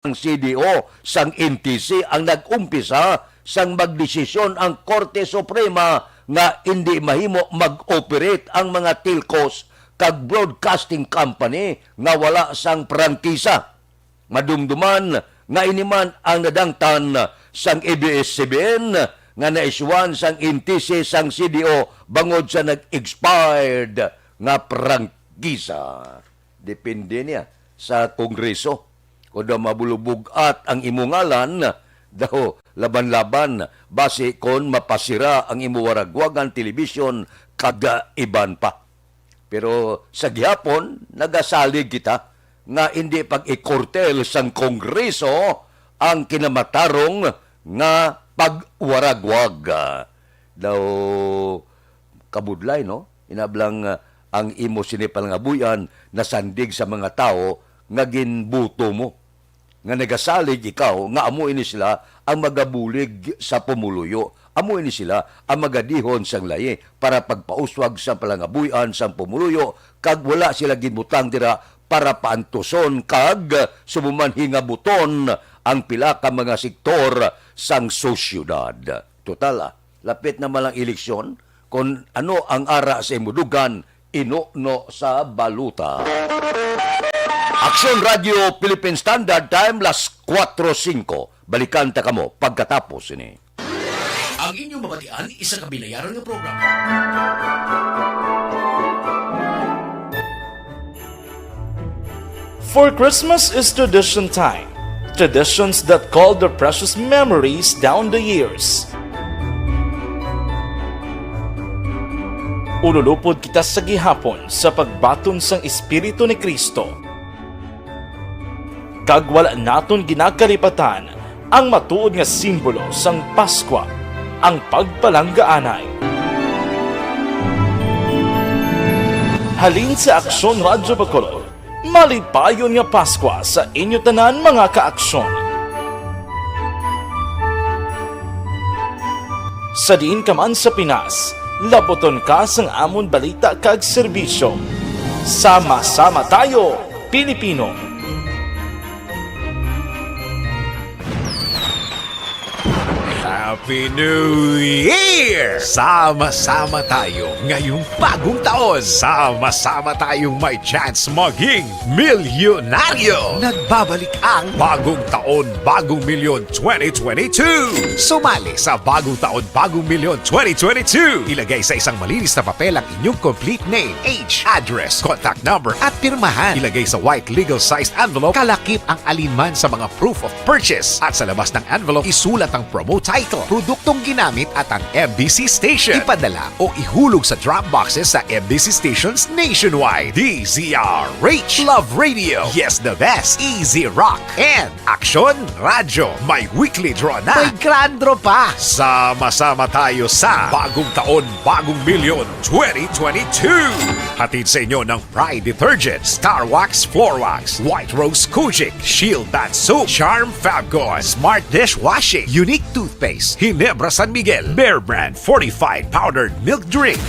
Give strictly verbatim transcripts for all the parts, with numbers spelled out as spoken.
ang C D O sang N T C ang nag-umpisa sang magdesisyon ang Korte Suprema nga indi mahimo mag-operate ang mga telcos kag broadcasting company nga wala sang prangkisa. Madumduman nga ini man ang nadangtan sang A B S C B N nga naisyuhan sang N T C sang C D O bangod sa nag-expired nga prangkisa. Depende niya sa Kongreso. Kung daw mabulubog-at ang imo ngalan, daw laban-laban, basi kon mapasira ang imo waragwagan, telebisyon, kag iban pa. Pero sa gihapon, nagasalig kita nga indi pag-ikurtel sang Kongreso ang kinamatarong nga pagwaragwag. Daw kabudlay, no? Inablang, ah, ang imo sini palangabuy-an nasandig sa mga tawo nga ginbuto mo, nga nagasalig ikaw nga amo ini sila ang magabulig sa pumuluyo, amo ini sila ang magadihon sang layi para pagpauswag sa palangabuy-an sang pumuluyo, kag wala sila ginbutang dira para paantuson kag subong man hingabuton ang pila ka mga sektor sang sosyedad. Total, ah, lapit na man ang eleksyon. Kon ano ang ara sa imo dugan, inuno sa balota. Aksyon Radio Philippine Standard Time, las kuwatro singko. Balikan ta kamo pagkatapos sini. Ang inyong mabatian, isa ka binayaran nga programa. For Christmas is tradition time. Traditions that call the precious memories down the years. Ululupod kita sa gihapon sa pagbaton sang Espiritu ni Cristo. Kag wala naton ginakalipatan ang matuod nga simbolo sang Paskwa, ang pagpalanggaanay. Halin sa Aksyon Radyo Bacolod, malipayon nga Paskwa sa inyo tanan, mga ka-Aksyon. Sa diin ka man sa Pinas, laputon ka sang amon balita kag serbisyo. Sama-sama tayo, Pilipino! Happy New Year! Sama-sama tayo ngayong bagong taon. Sama-sama tayong may chance maging milyonaryo. Nagbabalik ang Bagong Taon, Bagong Milyon twenty twenty-two. Sumali sa Bagong Taon, Bagong Milyon twenty twenty-two. Ilagay sa isang malinis na papel ang inyong complete name, age, address, contact number, at pirmahan. Ilagay sa white legal-sized envelope. Kalakip ang alinman sa mga proof of purchase. At sa labas ng envelope, isulat ang promo title, produktong ginamit, at ang M B C station. Ipadala o ihulog sa drop boxes sa M B C stations nationwide. D Z R H, Love Radio, Yes the Best, Easy Rock, and Aksyon Radyo. May weekly draw na. May grand draw pa. Sama-sama tayo sa Bagong Taon, Bagong Milyon twenty twenty-two. Hatid sa inyo ng Pride Detergent, Star Wax Floor Wax, White Rose Kojic, Shield Bath Soap, Charm Fabcon, Smart Dishwashing, Unique Toothpaste, Ginebra San Miguel, Bear Brand Fortified Powdered Milk Drink.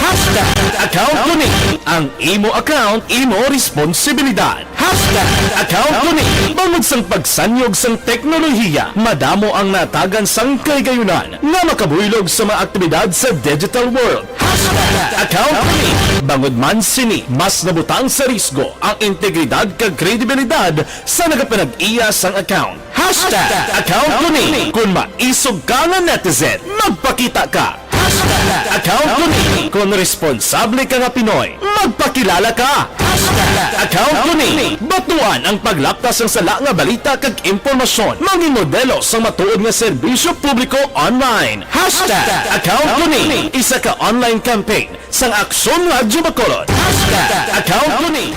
Hashtag account ko ni. Ang imo account, imo responsibilidad. Hashtag account ko ni. Bangod sang pagsanyog sang teknolohiya, madamo ang natagan sang kahigayunan nga makabuylog sa mga aktibidad sa digital world. Hashtag account ko ni. Bangod man sini, mas nabutang sa risgo ang integridad kag kredibilidad sa nagapanag-iya sang account. Hashtag account ko ni. Kung maisog ka nga netizen, magpakita ka. Hashtag account ko ni. Kung responsable ka nga Pinoy, magpakilala ka. Hashtag account ko ni. Batuan ang paglapta sang sala nga balita kag impormasyon. Mangin modelo sang matuod nga serbisyo publiko online. Hashtag account ko ni. Isa ka online campaign sang Aksyon Radyo Bacolod. Hashtag account ko ni.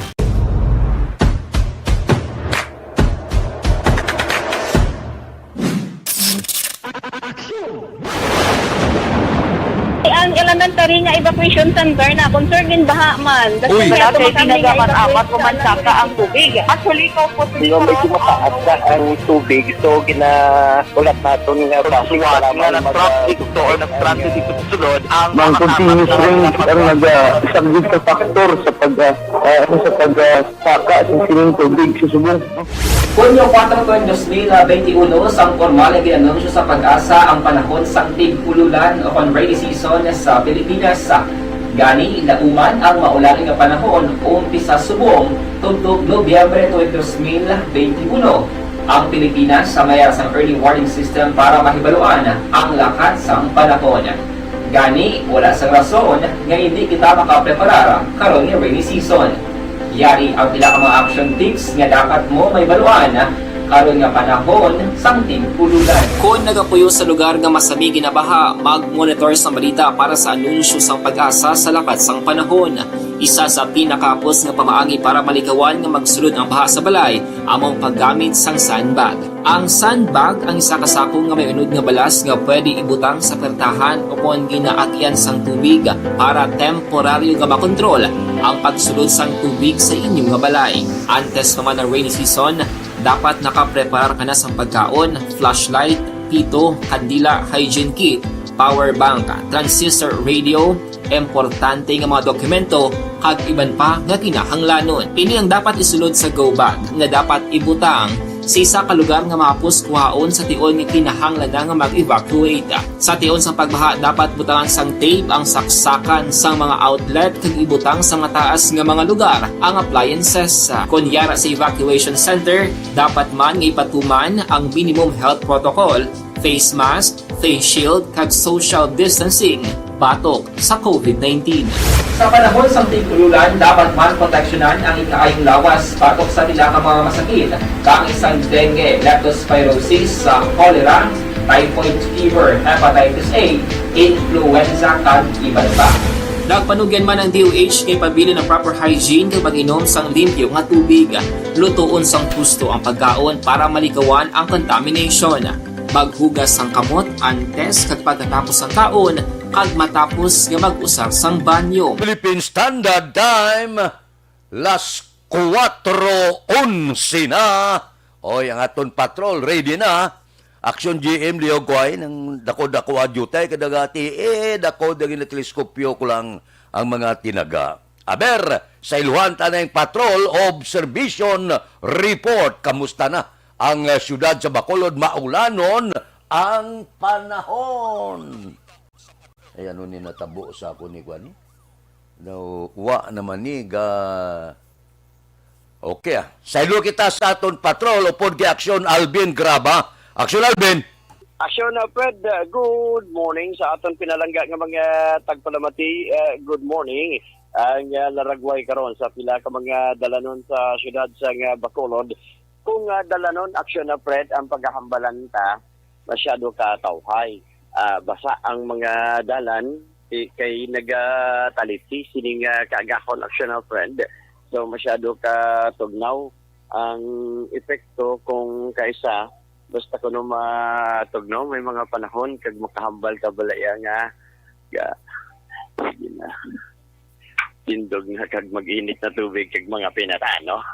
Ang Langan tari nga evacuation center na, concern din baha man. Uy. Wala kay tinaga man, apat ko man saka ang tubig. Actually, ko po. Di ba, medyo mataas na ang tubig, so ginaulat naton nga basi nga nag-traffic to or nag-traffic ito sulod ang mga continuous rain ang nag-, ah, isang sa factor sa pag, ah, ah, ano, sa pag, ah, saka sa sining tubig sa subong. Hunyo kuwatro, dos mil benti uno, sang pormal nga gin-anunsyo sa PAGASA ang panahon sang tig-ululan o kon rainy season sa Pilipinas. Gani, lauman ang maulan nga panahon umpisa subong tubtob Nobyembre twenty, dos mil benti uno. Ang Pilipinas sa may sang early warning system para mahibaluan ang lakat sang panahon. Gani, wala sang rason nga hindi kita makapreparar karon nga rainy season. Yari ang pila ka mga action tips nga dapat mo mahibaluan karon nga panahon sang tig-ululan. Kon nagapuyo sa lugar nga masami ginabaha, mag-monitor sa balita para sa anunsyo sang PAGASA sa lakat sang panahon. Isa sa pinakahapos nga pamaagi para malikawan nga magsulod ang baha sa balay amo ang paggamit sang sandbag. Ang sandbag ang isa ka sako nga may unod nga balas nga pwede ibutang sa pertahan o kon ginaagyan sang tubig para temporaryo nga makontrol ang pagsulod sang tubig sa inyo nga balay. Antes pa man ang rainy season, dapat nakapreparar ka na sang pagkaon, flashlight, pito, kandila, hygiene kit, power bank, transistor radio, importante nga mga dokumento, kag iban pa nga kinahanglanon. Ini ang dapat isulod sa go bag nga dapat ibutang sa isa ka lugar nga mahapos kuhaon sa tion nga kinahanglan na nga mag-evacuate. Sa tion sang pagbaha, dapat butangan sang tape ang saksakan sang mga outlet kag ibutang sa mataas nga mga lugar ang appliances. Kon yara sa evacuation center, dapat man nga ipatuman ang minimum health protocol, face mask, face shield, kag social distancing batok sa covid nineteen. Sa panahon sang tig-ululan, dapat man proteksyonan ang ikaayong lawas batok sa pila ka mga masakit, kaangay sang dengue, leptospirosis, sa cholera, typhoid fever, hepatitis A, influenza, kag iban pa. Nagpanugyan man ang D O H nga ipabilin ang proper hygiene kag pag-inom sang limpyo nga tubig. Lutoon sang husto ang pagkaon para malikawan ang contamination. Maghugas sang kamot antes kag pagkatapos sang kaon kag matapos nga mag-usar sang banyo. Philippine Standard Time, las kuwatro onse na. Oy, ang aton patrol ready na. Action G M Leo Guay, nang dako-dako ang duty, kadagati, eh, dako dagi na teleskopyo ko lang ang mga tinaga. Aber, sa iluhan ta na yung patrol observation report. Kamusta na ang, uh, siyudad sa Bacolod? Maulanon ang panahon. Ay, ano ni natabo sa ako ni Kwan? No, wa naman ni ga. Okay, ah. Saylo kita sa aton patrol upod kay Aksyon Alvin Graba. Aksyon Alvin. Aksyon, uh, Fred, uh, good morning sa aton pinalangga nga mga tagpalamati. Uh, good morning. Ang, uh, laragway karon sa pila ka mga dalanon sa siyudad sa nga Bacolod. Kung, uh, dalanon, Aksyon, uh, Fred, ang pagkahambalan ta, masyado ka tawhay. Ah, basa ang mga dalan, i-, kay nagatalitsi sining, ah, kaagahon, Aksyon, ah, Fred. So, masyado ka tugnaw ang epekto kung kaisa, basta kuno matugnaw, may mga panahon kag makahambal ka balaya nga, nga, sige na. Tindog na kag mag-init na tubig kag mga pinata, no?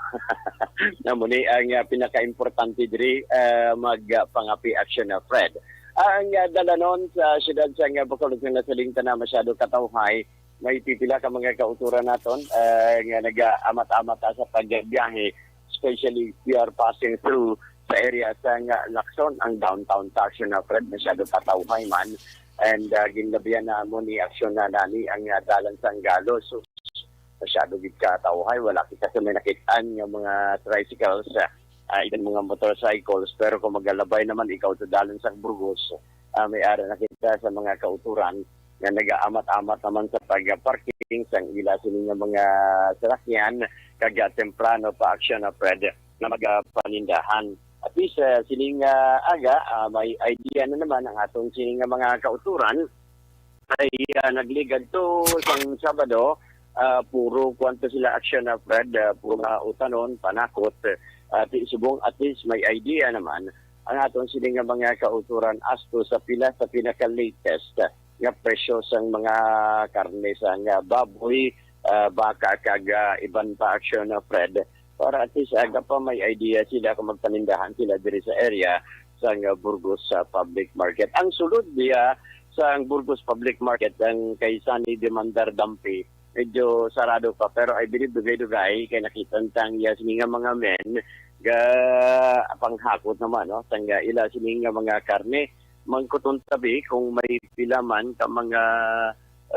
Amo ni ang, ah, pinakaimportante diri, ah, magpangapi, Aksyon, ah, Fred. Ang, ah, dalanon sa siyudad sa nga Bacolod nga nasiling ta na masyado katawhay, may pipila ka mga kauturan naton, ah, nga nag-aamat-amat sa pagbiyahe, especially if you are passing through sa area sa nga Lacson, ang downtown sa Aksyon, ah, Fred, masyado katawhay man. And, ah, ginlabihan namo ni Aksyon na nani ang, ah, dalan sa Angalos. So, masyado gid ka tawhay, wala kita sa may nakit-an nga mga tricycles, ah, ah, even mga motorcycles. Pero kung magalabay naman ikaw sa dalan sa Burgos, ah, may ara na kita sa mga kauturan nga nag-aamat-amat naman sa pag-parking sang ila sini nga mga salakyan, kag, ah, temprano pa, Aksyon, ah, Fred, nga magapanindahan. At least, ah, sining, ah, aga, ah, may idea na naman ang aton sining nga mga kauturan. Ay, ah, nagligad to sang Sabado, ah, puro kwanto sila, Aksyon, ah, Fred, ah, puro mga utanon, panakot. Ah, ti-, subong at least may idea naman ang aton sining nga mga kauturan as to sa pila sa pinaka-latest, ah, nga presyo sang mga karne sang baboy, ah, baka, kag, ah, iban pa, Action, ah, Fred, para at least aga pa may idea sila kung magpanindahan sila diri sa area sang, ah, Burgos, ah, Public Market. Ang sulod diya sang Burgos Public Market, ang kay Sunny Demandar Dampi, medyo sarado pa, pero I believe dugay-dugay kay nakita ta ang iya sini nga mga men ga panghakot naman, no, sang ila sini nga mga karne. Mangkuton tabi kung may pila man ka mga,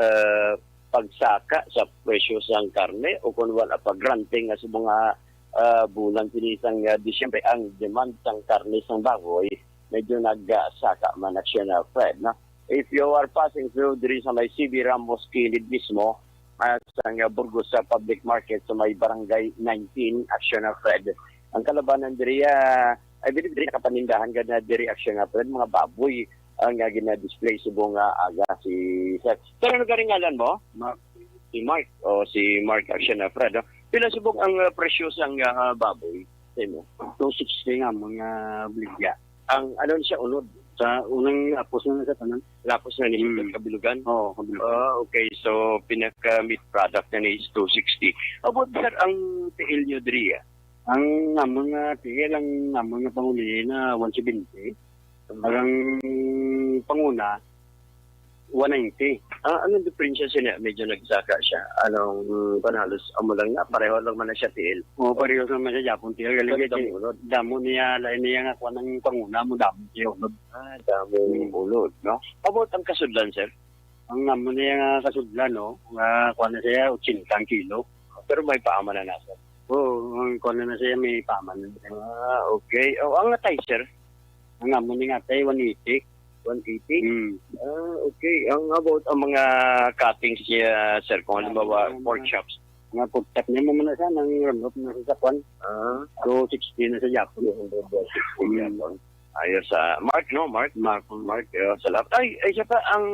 ah, pagsaka sa presyo sang karne o kung wala pa granting nga subong nga, ah, bulan sini sang, ah, Disyembre ang demand sang karne sang baboy, medyo nagsaka man, Action, ah, Fred, no? If you are passing through diri sa may C B Ramos kilid mismo, ah, sang, ah, Burgos sa public market sa may Barangay nineteen, Action, ah, Fred. Ang kalabanan diri, ah, I believe diri nakapanindahan gid na diri, Action, ah, Fred, mga baboy ang, ah, gina-display subong nga aga si Sir. Pero ano garing ngalan mo? Mark. Si Mark. O, si Mark, Action, ah, Fred, no? Pila subong ang, ah, presyo sang, ah, baboy sa imo? Two sixty nga, mga bligya. Ang ano ni siya, unod? Sa unang lapos na sa tanan. Lapos na ni Hmm. Kabilugan? Oo, kabilugan. Ah, okay. So, pinaka meat product na ni is two sixty. About, sir, ang tiil nyo diri, ah? Ang amon nga tiil, ang amon nga panguli na one seventy. Hmm. Ang panguna, one ninety. Ah, anong diferensya siya niya? Medyo nagsaka siya. Anong, mm, halos amo lang na, pareho lang man na siya tiil. Oo, pareho lang man siya Japon tiil. Galing Pero kay damo unod. Damo niya, lain niya nga kuan ang panguna mo, damo siya unod. Ah, damo Hmm. unod, no? About ang kasudlan, sir? Ang amo niya nga kasudlan, no, nga kuan na siya, eighty ang kilo. Pero may paama na na, sir? Oo, ang kuan na na siya, may paama na. Ah, okay. O, ang atay, sir? Ang amo ni nga atay, one eighty. One eighty? Hmm. Ah, okay. Ang about ang mga cuttings niya, sir, kung halimbawa, Ang mga pork chops? Mga pork chop niya, mo na siya, nang run off na siya sa kwan. Ah. Two sixty na sa Japon. Two hundred sixty Hmm. Japon. Ayos, ah. Mark, no? Mark? Mark. Mark, eh, salamat. Ay, ay, siya pa, ang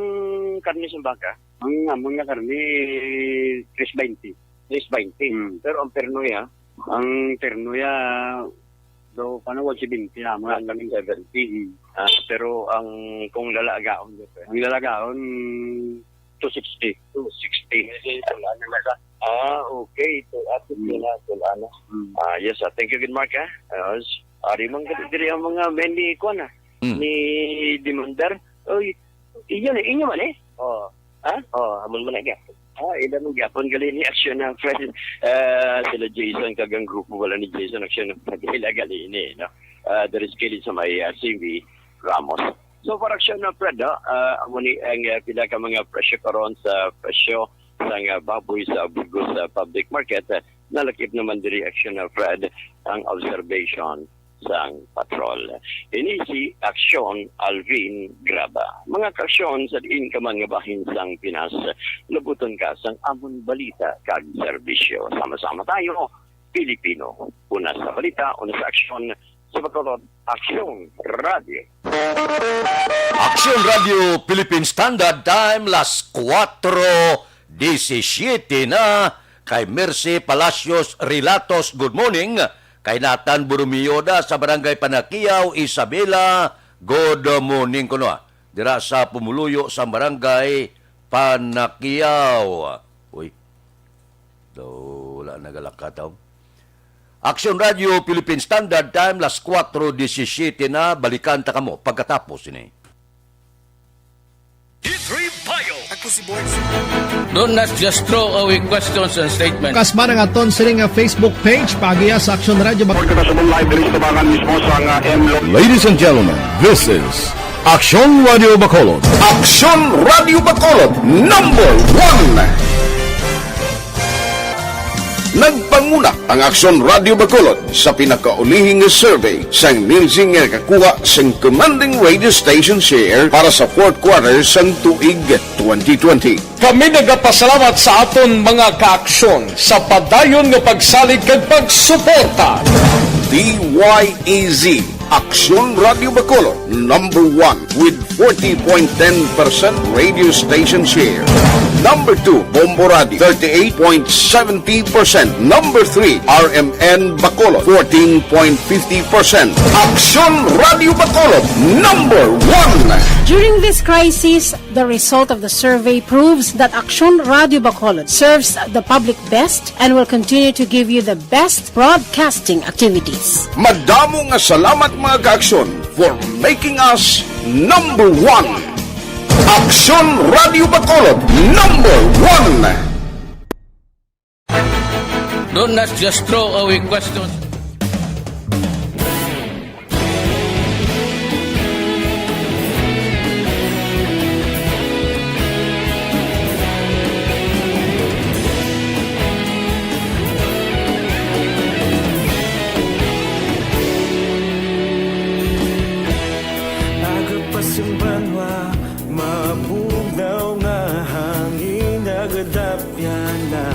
karne sa baka? Ang amon nga karne, three twenty. Three twenty. Hmm. Pero ang pernoy, ah? Ang pernoy, ah, do, paano, one seventy na, mga Ah, seventy. Hmm. Ah, pero ang, kung lalagaon, sir? Ang lalagaon, two sixty. Two sixty. Kasi, wala na nasa. Ah, okay. Ito, at Hmm. yun na, wala na. Hmm. Ah, yes, ah. Thank you, good Mark, ah. Ah, s-, ari man gali diri ang mga men ni kuan, ah, Hmm. ni Demandar. Oy, inyo na, inyo man, eh. Oh. Ha? Oh, amon man na gyapon. Ah, ila man gyapon gali ni Action, ah, Fred. Ah, sila Jason kag ang grupo wala ni Jason, Action, ah, Fred. Ila gali ni, no? Ah, diri sa kilid sa may, ah, C V Ramos. So, for Action, ah, Fred, no? Ah, amo ni ang, ah, pila ka mga presyo karon sa presyo sang, ah, baboy sa Burgos sa public market. Ah, nalakip naman diri, Action, ah, Fred, ang observation sang patrol. Ini si Aksyon Alvin Graba. Mga kaaksyon sa diin ka man nga bahin sang Pinas, labuton ka sang amon balita kag serbisyo. Sama-sama tayo, Pilipino. Una sa balita, una sa aksyon, sa Bacolod, Aksyon Radio. Aksyon Radio Philippine Standard Time, las kuwatro disisiete na. Kay Mercy Palacios Relatos, good morning. Kay Nathan Borromeo da sa Barangay Panakiaw, Isabela, good morning kuno, ah. Dira sa pumuluyo sa Barangay Panakiaw. Uy, daw wala nagalakat, oh. Aksyon Radio Philippine Standard Time, las kuwatro disisiete na. Balikan ta kamo pagkatapos ini. Ako si Boy. Don't not just throw away questions and statements. Kasma ang aton sini nga Facebook page, paagiha sa Aksyon Radio Bac- Pagkakasabong live diri sa tabangan mismo sa nga M Lo- Ladies and gentlemen, this is Aksyon Radio Bacolod. Aksyon Radio Bacolod, number one. Nagpanguna ang Aksyon Radio Bacolod sa pinakaulihing survey sang Nielsen nga nakakuha sang commanding radio station share para sa fourth quarter sang tuig twenty twenty. Kami nagapasalamat sa aton mga kaaksyon sa padayon nga pagsalig kag pagsuporta. D Y E Z, Aksyon Radio Bacolod, number one with forty point ten percent radio station share. Number two, Bombo Radio, thirty-eight point seventy percent. Number three, R M N Bacolod, fourteen point fifty percent. Aksyon Radio Bacolod, number one. During this crisis, the result of the survey proves that Aksyon Radio Bacolod serves the public best and will continue to give you the best broadcasting activities. Madamo nga salamat, mga ka-Aksyon, for making us number one. Aksyon Radio Bacolod, number one. Don't not just throw away questions. Aga pa sing banwa, mabugnaw nga hangin nagadapyan na.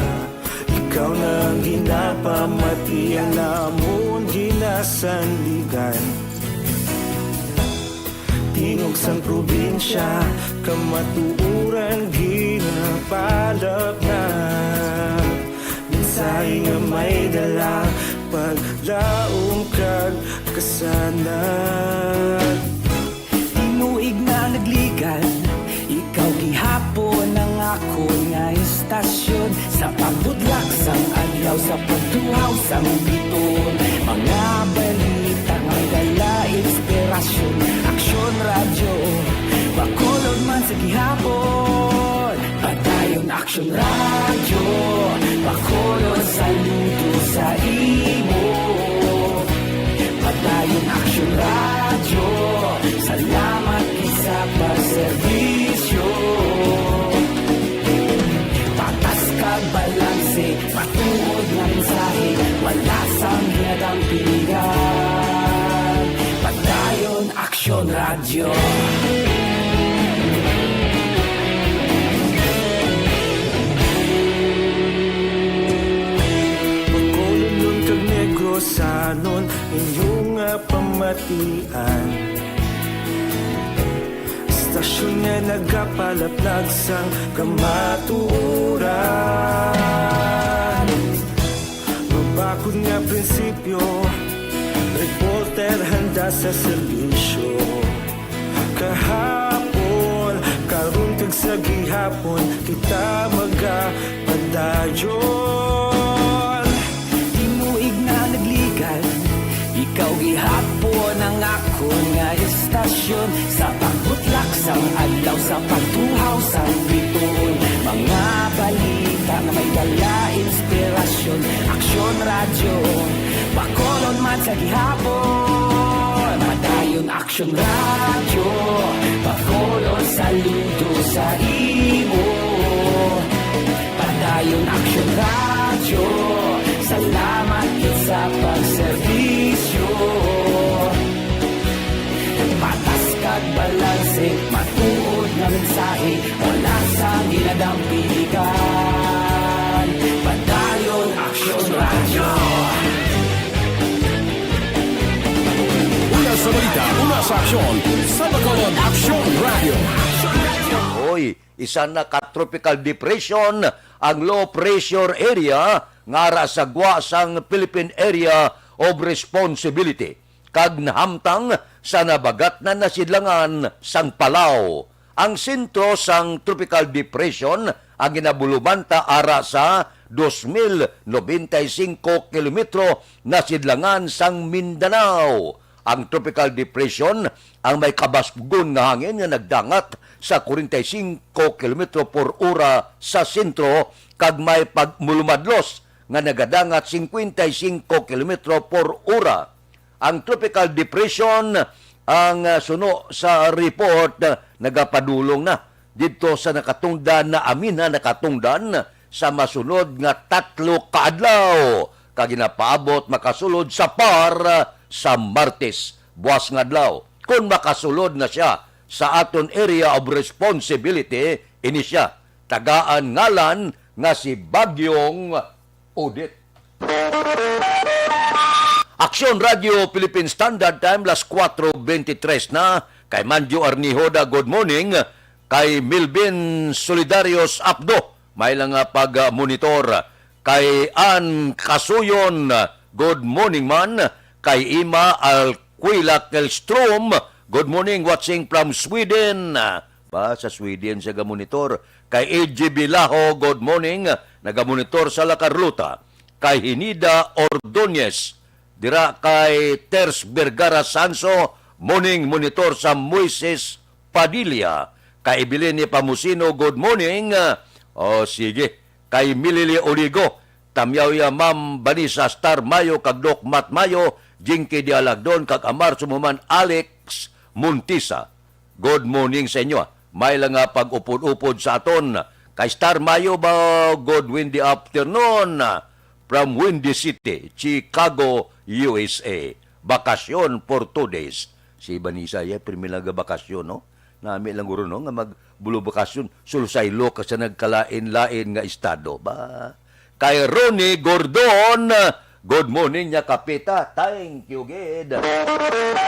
Ikaw na ang ginapamati, ang amon ginasandigan. Tingog sang probinsya, kamatuoran ginapalapnag. Mensahe nga may dala, paglaom kag kasanag. Tinuig na nagligad, ikaw gihapon ang akon nga istasyon. Sa pagbudlak sang adlaw, sa pagtuhaw sang biton, mga balita may dala inspirasyon. Aksyon Radyo, Bacolod man sa gihapon. Padayon Aksyon Radyo, Bacolod, saludo sa imo. Padayon Aksyon Radyo, salamat gid sa pagserbisyo. Patas kag balanse, matuod nga mensahe, wala sang ginadampigan. Padayon Aksyon Radyo. Bacolodnon kag Negrosanon, inyo nga pamatian. Istasyon nga nagapalaplag sang kamatuoran. Mabakod nga prinsipyo, reporter handa sa serbisyo. Kahapon, karon kag sa gihapon, kita magapadayon. Tinuig na nagligad, ikaw gihapon ang akon nga istasyon. Sa pagbutlak sang adlaw, sa pagtuhaw sang bituon, mga balita nga may dala inspirasyon. Aksyon Radyo, Bacolod man sa gihapon. Padayon Aksyon Radyo, Bacolod, saludo sa imo. Padayon Aksyon Radyo, salamat gid sa pagserbisyo. Patas kag balanse, matuod nga mensahe, wala sang ginadampigan. Padayon Aksyon Radyo. Una sa balita, una sa aksyon, sa Bacolod, Aksyon Radyo. Hoy, isa na ka tropical depression ang low pressure area nga ara sa gwa sang Philippine Area of Responsibility, kag nahamtang sa nabagatnan na sidlangan sang Palau. Ang sentro sang tropical depression ang ginabulumanta ara sa dos mil nobenta y singko kilometro na sidlangan sang Mindanao. Ang tropical depression ang may kabasgon nga hangin nga nagdangat sa kwarenta y singko kilometro por ora sa sentro kag may pagmulumadlos nga nagadangat singkwenta y singko kilometro por ora. Ang tropical depression, ang, ah, suno sa report, ah, nagapadulong na didto sa nakatungdan, naamina, nakatungdan sa masunod nga tatlo ka adlaw, kag ginapaabot makasulod sa par, ah, sa Martes, buas nga adlaw. Kon makasulod na siya sa aton area of responsibility, ini siya, tagaan ngalan nga si Bagyong Odette. Aksyon Radio Philippine Standard Time, las kuwatro bentitres na. Kay Manjo Arnihoda, good morning. Kay Milvin Solidarios Apdo, may lang nga pag-monitor. Kay Ann Kasuyon, good morning man. Kay Ima Alquila Kelstrom, good morning, watching from Sweden. Ba, sa Sweden siya gamonitor. Kay A G Bilaho, good morning, nagamonitor sa La Carlota. Kay Hinida Ordonez, dira kay Ters Vergara Sanso, morning monitor sa Moises Padilla. Kay Evelyn Nepomuceno, good morning. O, sige. Kay Milili Oligo, Tamyaw ya Ma'am Vanessa Star Mayo kag Doc Matt Mayo, Jinky Dialagdon kag Amar Sumuman Alex Montisa. Good morning sa inyo. May lang nga pag-upod-upod sa aton. Kay Star Mayo ba, good windy afternoon from Windy City, Chicago, U S A. Bakasyon for two days. Si Vanessa, ya, pirmi lang nga bakasyon, no? Nami lang guro, no, nga magbulubakasyon, sulusaylo ka sa nagkalain-lain nga estado. Ba? Kay Ronnie Gordon, good morning niya, Kapita. Thank you, gid.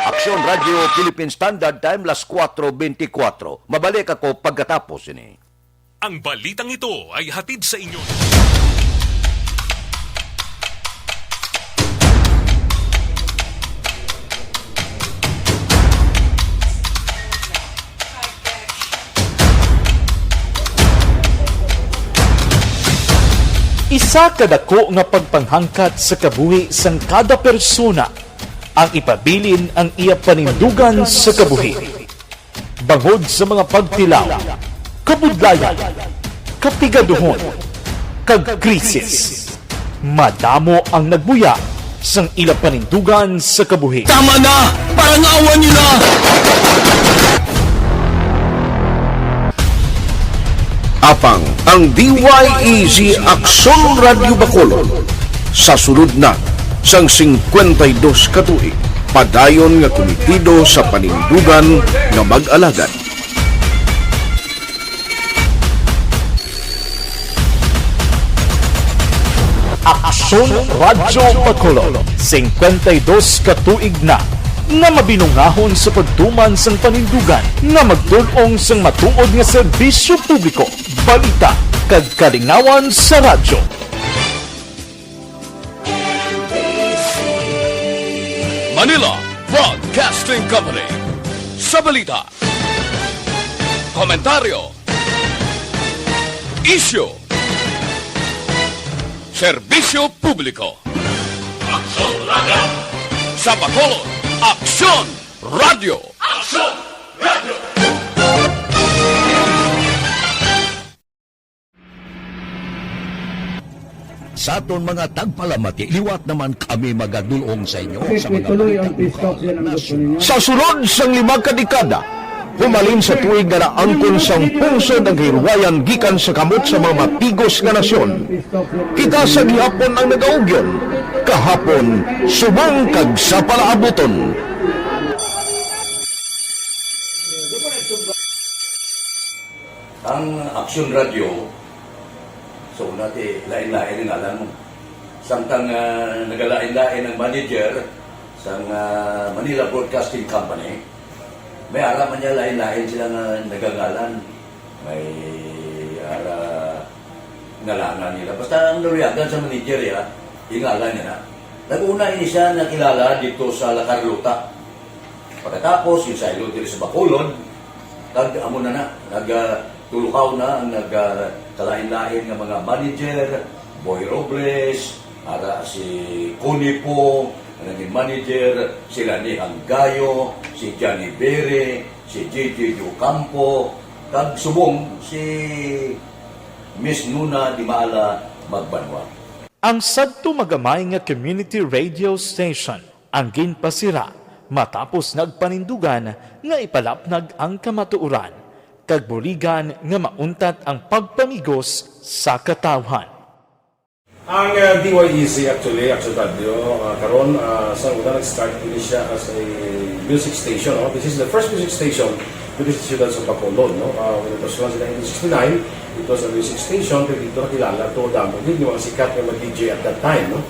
Aksyon Radio Philippine Standard Time, las kuwatro bentikwatro. Mabalik ako pagkatapos ini. Ang balitang ito ay hatid sa inyo. Isa ka dako nga pagpanghangkat sa kabuhi sang kada persona ang ipabilin ang iya panindugan sa kabuhi. Bangod sa mga pagtilaw, kabudlayan, kapigaduhon, kag krisis, madamo ang nagbuya sang ila panindugan sa kabuhi. Tama na! Parangawan niyo na! Apang ang D Y E Z Aksyon Radyo Bacolod sa sulod na sang singkwenta y dos ka tuig, padayon nga kumitido sa panindugan nga mag-alagad. Aksyon Radyo Bacolod, singkwenta y dos ka tuig na nga mabinungahon sa pagtuman sang panindugan nga magtul-ong sang matuod nga serbisyo publiko, balita, kag kalingawan sa radyo. Manila Broadcasting Company. Sa balita, komentaryo, isyu, serbisyo publiko. Aksyon Radyo. Sa Bacolod, Aksyon Radyo. Aksyon Radyo. Sa aton mga tagpalamati, liwat naman kami magadul-ong sa inyo sa mga balitang nasyonal. Sa sulod sang lima ka dekada, humalin sa tuig nga naangkon sang pungsod ang kahilwayan gikan sa kamot sa mga matigos nga nasyon, kita sa gihapon ang nagaugyon, kahapon, subong kag sa palaabuton. Ang Aksyon Radyo, so, una ti, lain-lain ang ngalan mo. Samtang, ah, nagalain-lain ang manager sang, ah, Manila Broadcasting Company, may ara man niya lain-lain sila nga nagangalan. May ara ngalanan nila. Basta ang naluyagan sa manager, ya, ingalan niya na. Nag-una ini siya nakilala dito sa La Carlota. Pagkatapos, yung saylo diri sa Bacolod, kag amo na na, nag, ah, tulukaw na ang nag, ah, kalain-lain nga mga manager, Boy Robles, ara si Connie Po, ang naging manager, sila ni Hanggayo, si Johnny Bere, si J J Ocampo, kag subong si Miss Nuna Di Maala Magbanwa. Ang sadto magamay nga community radio station ang ginpasira matapos nagpanindugan nga ipalapnag ang kamatuoran kag buligan nga mauntat ang pagpamigos sa katawhan. Ang, ah, D Y E Z actually, Action Radio, ah, karon, ah, sa una nag-start ini siya as a music station, no? This is the first music station dito sa siyudad sa Bacolod, no? Ah, when it was launched in nineteen sixty-nine, it was a music station, pero dito nakilala to, damo din yung mga sikat nga mga D J at that time, no?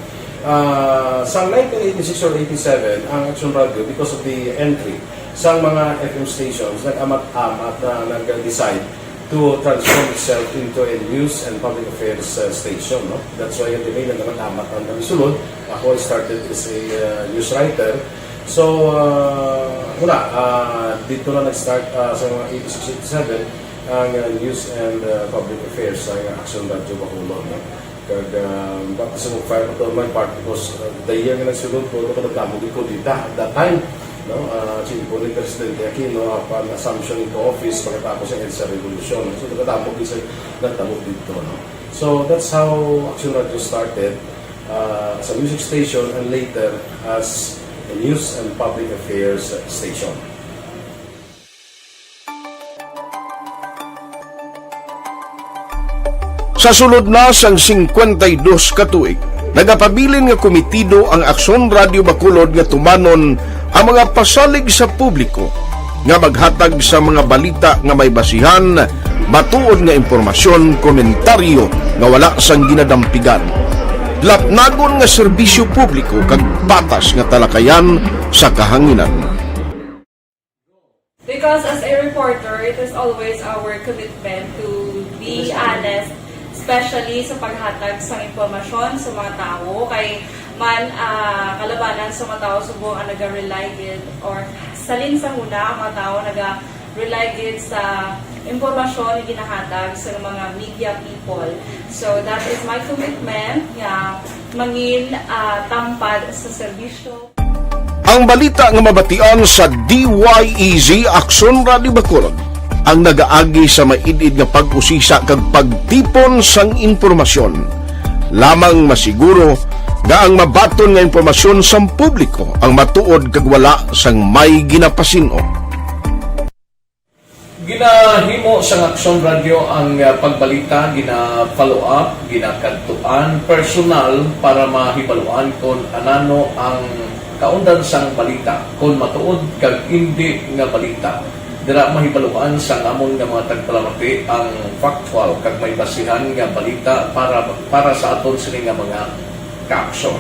Ah, sa nineteen eighty-six or eighty-seven, ang Action Radio, because of the entry Sang mga F M stations, nag-amat-amat na nag-decide to transform itself into a news and public affairs, uh, station, no? That's why the main nag-amat-amat ang nagsulod. Ako, I started as a, uh, news writer. So, uh, wala, uh, dito na nag-start, uh, sa mga eighty-six, eighty-seven, ang, uh, news and, uh, public affairs sa Aksyon Radyo Bacolod, no? Kag, ah, baka sa mag-fire ko to my part because, ah, the year nga nagsulod ko, ano ko nagdamo gid ko dita at that time, no? Ah, si Impo ni Presidente Aquino, ah, upon assumption into office pagkatapos sa EDSA Revolution. So, nagdamo gid sa nagdamo dito, no? So, that's how Action Radio started, ah, as a music station and later as a news and public affairs station. Sa sulod na sang singkwenta y dos ka tuig, nagapabilin nga komitido ang Aksyon Radio Bacolod nga tumanon ang mga pasalig sa publiko nga maghatag sa mga balita nga may basihan, matuod nga impormasyon, komentaryo nga wala sang ginadampigan, lapnagon nga serbisyo publiko kag patas nga talakayan sa kahanginan. Because as a reporter, it is always our commitment to be honest, especially sa paghatag sa impormasyon sa mga tawo. Kay man, ah, kalabanan sa mga tawo subong ang naga-rely gid or salin sa huna ang mga tawo naga-rely gid sa impormasyon nga ginahatag sa mga media people. So that is my commitment nga mangin, ah, tampad sa serbisyo. Ang balita nga mabatian sa D Y E Z Aksyon Radio Bacolod ang nagaagi sa maid-id nga pag-usisa kag pagtipon sang impormasyon. Lamang masiguro nga ang mabaton nga impormasyon sang publiko ang matuod kag wala sang may ginapasin-o. Ginahimo sang Aksyon Radio ang, ah, pagbalita, gina-follow up, ginakadtuan personal para mahibaluan kon anano ang kaundan sang balita, kon matuod kag indi nga balita. Dira mahibaluan sang amon nga mga tagpalamati ang factual kag may basihan nga balita para, para sa aton sini nga mga kaaksyon.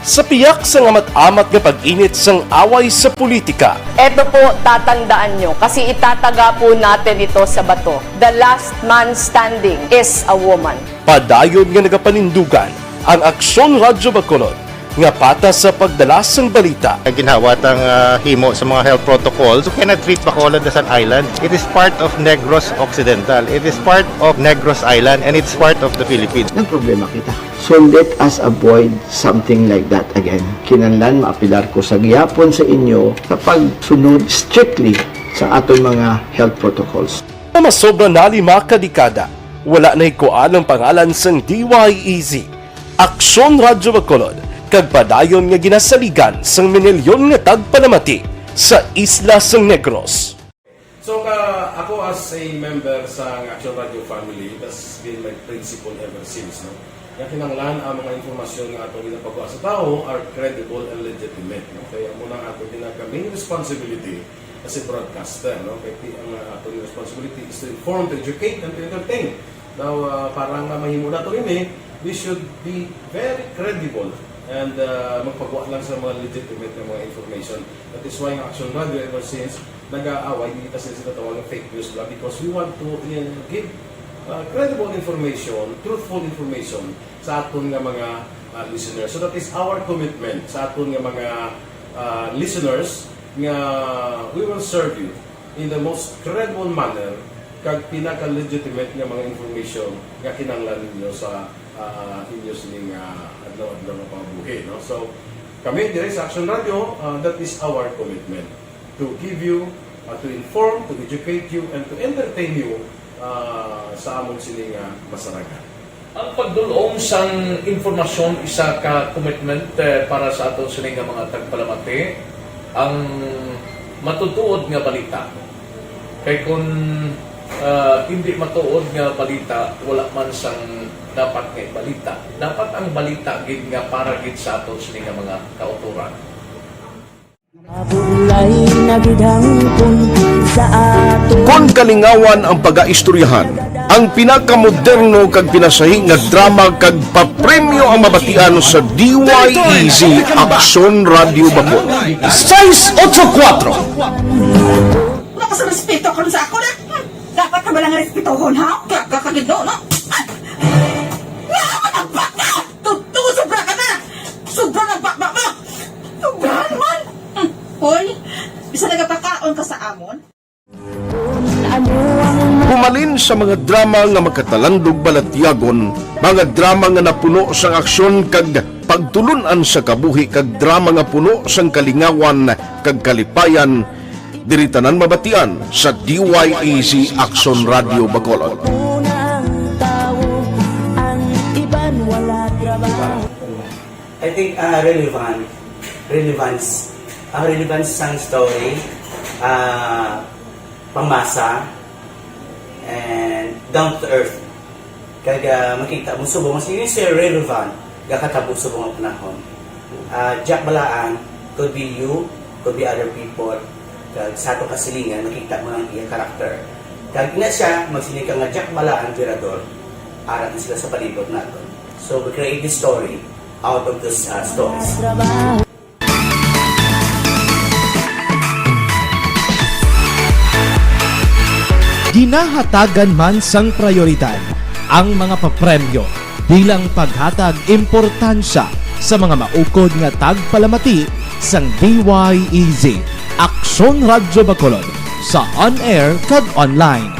Sa piyak sang amat-amat nga pag-init sang away sa politika. Eto po, tatandaan nyo, kasi itataga po natin ito sa bato. The last man standing is a woman. Padayon nga nagapanindugan ang Aksyon Radyo Bacolod nga patas sa pagdala sang balita. Ang ginhawa tang, ah, himo sa mga health protocols, you cannot treat Bacolod as an island. It is part of Negros Occidental. It is part of Negros Island, and it's part of the Philippines. Nagproblema kita. So let us avoid something like that again. Kinahanglan maapelar ko sa gihapon sa inyo sa pagsunod strictly sa aton mga health protocols. Sa masobra na lima ka dekada, wala nahikuan ang pangalan sang D Y E Z, Aksyon Radyo Bacolod, kag padayon nga ginasaligan sang minilyon nga tagpalamati sa isla sang Negros. So, ka, ako as a member sa Action Radio family, that's been my principle ever since, no? Nga kinahanglan ang mga impormasyon nga atong ginapagwa sa tawo are credible and legitimate, no? Kaya amo na ang atong ginaka-, main responsibility as a broadcaster, no? Kay ti-, ang, uh, atong responsibility is to inform, to educate, and to entertain. Now, uh, para nga mahimo nato ini, we should be very credible and, uh, magpagwa lang sa mga legitimate nga mga information. That is why ang Action Radio ever since nag-aaway, hindi ta sila tinatawag nga fake news lang because we want to, uh, give, uh, credible information, truthful information sa aton nga mga, uh, listeners. So that is our commitment sa aton nga mga, uh, listeners nga we will serve you in the most credible manner kag pinaka-legitimate nga mga information nga kinahanglan ninyo sa, ah, inyo sining, ah, adlaw-adlaw nga pangabuhi, no? So, kami diri sa Action Radio, ah, that is our commitment to give you, ah, to inform, to educate you, and to entertain you, ah, sa amon sining, ah, masarangan. Ang pagdul-ong sang impormasyon isa ka commitment, eh, para sa aton sini nga mga tagpalamati, ang matutuod nga balita. Kay kun, ah, indi matuod nga balita, wala man sang dapat nga ibalita. Dapat ang balita gid nga para gid sa aton sini nga mga kautoran. Mabulay Nagidhangpon sa ato. Kon kalingawan ang pagaistoryahan, ang pinakamoderno kag pinasahi nga drama kag papremyo ang mabatian sa D Y E Z Aksyon Radyo Bacol. Sais otso kuwatro. Wala ka sa respeto karon sa ako na. Hmm, dapat ka ba lang respetohon, ha? Ka-, ka-, kagido, no? Ay! Wala ka magbaka! Tuto, sobra ka na! Sobra na baka mo! Sobra naman! Hmm, hoy, bisa nagapakaon ka sa amon? Humalin sa mga drama nga makatalandog balatyagon, mga drama nga napuno sang aksyon kag pagtulun-an sa kabuhi kag drama nga puno sang kalingawan kag kalipayan, diri tanan mabatian sa D Y E Z Aksyon Radyo Bacolod. Una ang tawo, ang iban wala trabaho. I think, ah, relevant. Relevance. Ang relevance sang story, ah, pangmasa, and down to earth. Kag, ah, makita mo subong, mas yun, sir, relevant, gakatabo subong ang panahon. Ah, Jack Balaan, could be you, could be other people. Kag sa atong kasilingan, makita mo ang iya karakter. Kag ina siya, magsiling ka nga Jack Balaan, Tirador, ara na sila sa palibot naton. So, we create this story out of those, uh, stories. Ginahatagan man sang prayoridad ang mga papremyo bilang paghatag importansya sa mga maukod nga tagpalamati sang D Y E Z Aksyon Radyo Bacolod sa on-air kag online.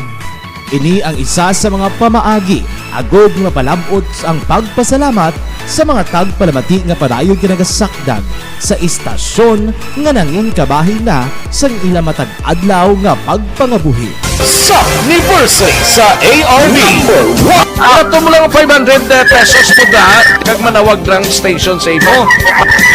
Ini ang isa sa mga pamaagi agod nga mapalab-ot ang pagpasalamat sa mga tagpalamati nga padayon ginagasakdag sa istasyon nga nangin kabahin na sang ila matag adlaw nga pagpangabuhi. Sa anniversary sa A R B. Number one. Ato mo lang five hundred pesos po na, kag manawag lang station sa imo.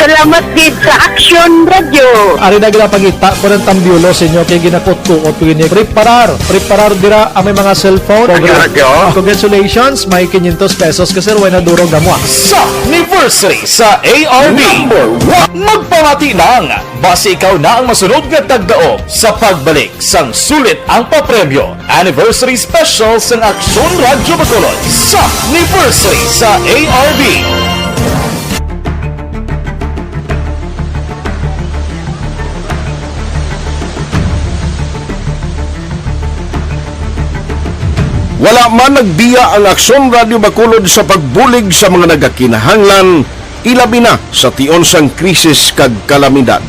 Salamat gid sa Aksyon Radyo. Ari na ginapangita ko ng tambiulo sa inyo kay ginakutkuot ko ini. Preparar, preparar dira ang may mga cellphone. Ang radyo. Congratulations, may quinientos pesos ka, sir. Way na durog na mo, ah. Sa anniversary sa A R B. Number one. Magpamati lang. Basi ikaw na ang masunod nga tagdaog sa pagbalik sang sulit ang papremyo. Anniversary Special sang Aksyon Radyo Bacolod sa anniversary sa A R B. Wala man nagbiya ang Aksyon Radyo Bacolod sa pagbulig sa mga nagakinahanglan, ilabi na sa tion sang krisis kag kalamidad.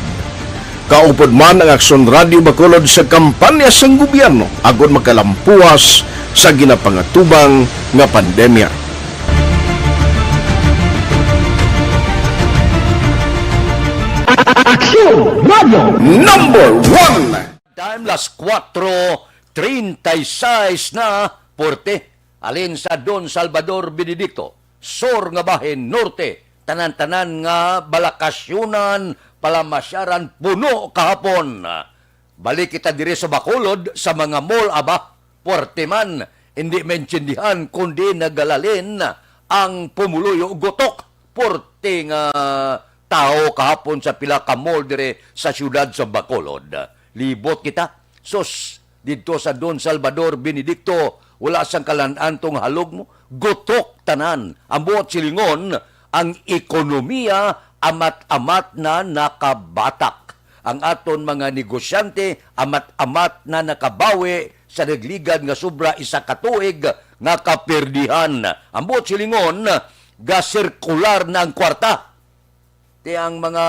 Kaupod man ang Aksyon Radyo Bacolod sa kampanya sang gobyerno agod makalampuwas sa ginapangatubang nga pandemya. Aksyon Radyo Number One. Time, las kuwatro treinta y seis na, porte. Alin sa Don Salvador Benedicto, sur nga bahin, norte, tanan-tanan nga balakasyunan, palamasyaran, puno kahapon. Balik kita diri sa Bacolod, sa mga mall, aba, puwerte man, hindi maintindihan kundi nagalalin ang pumuluyo, gutok, puwerte nga tawo kahapon sa pila ka mall diri sa siyudad sa Bacolod. Libot kita. Sus, didto sa Don Salvador Benedicto, wala sang kalan-an tong halog mo. Gutok tanan. Ang buot silingon, ang ekonomiya amat-amat na nakabatak. Ang aton mga negosyante amat-amat na nakabawi sa nagligad nga sobra isa ka tuig nga kaperdihan. Ang buot silingon, gasirkular na ang kwarta. Ti ang mga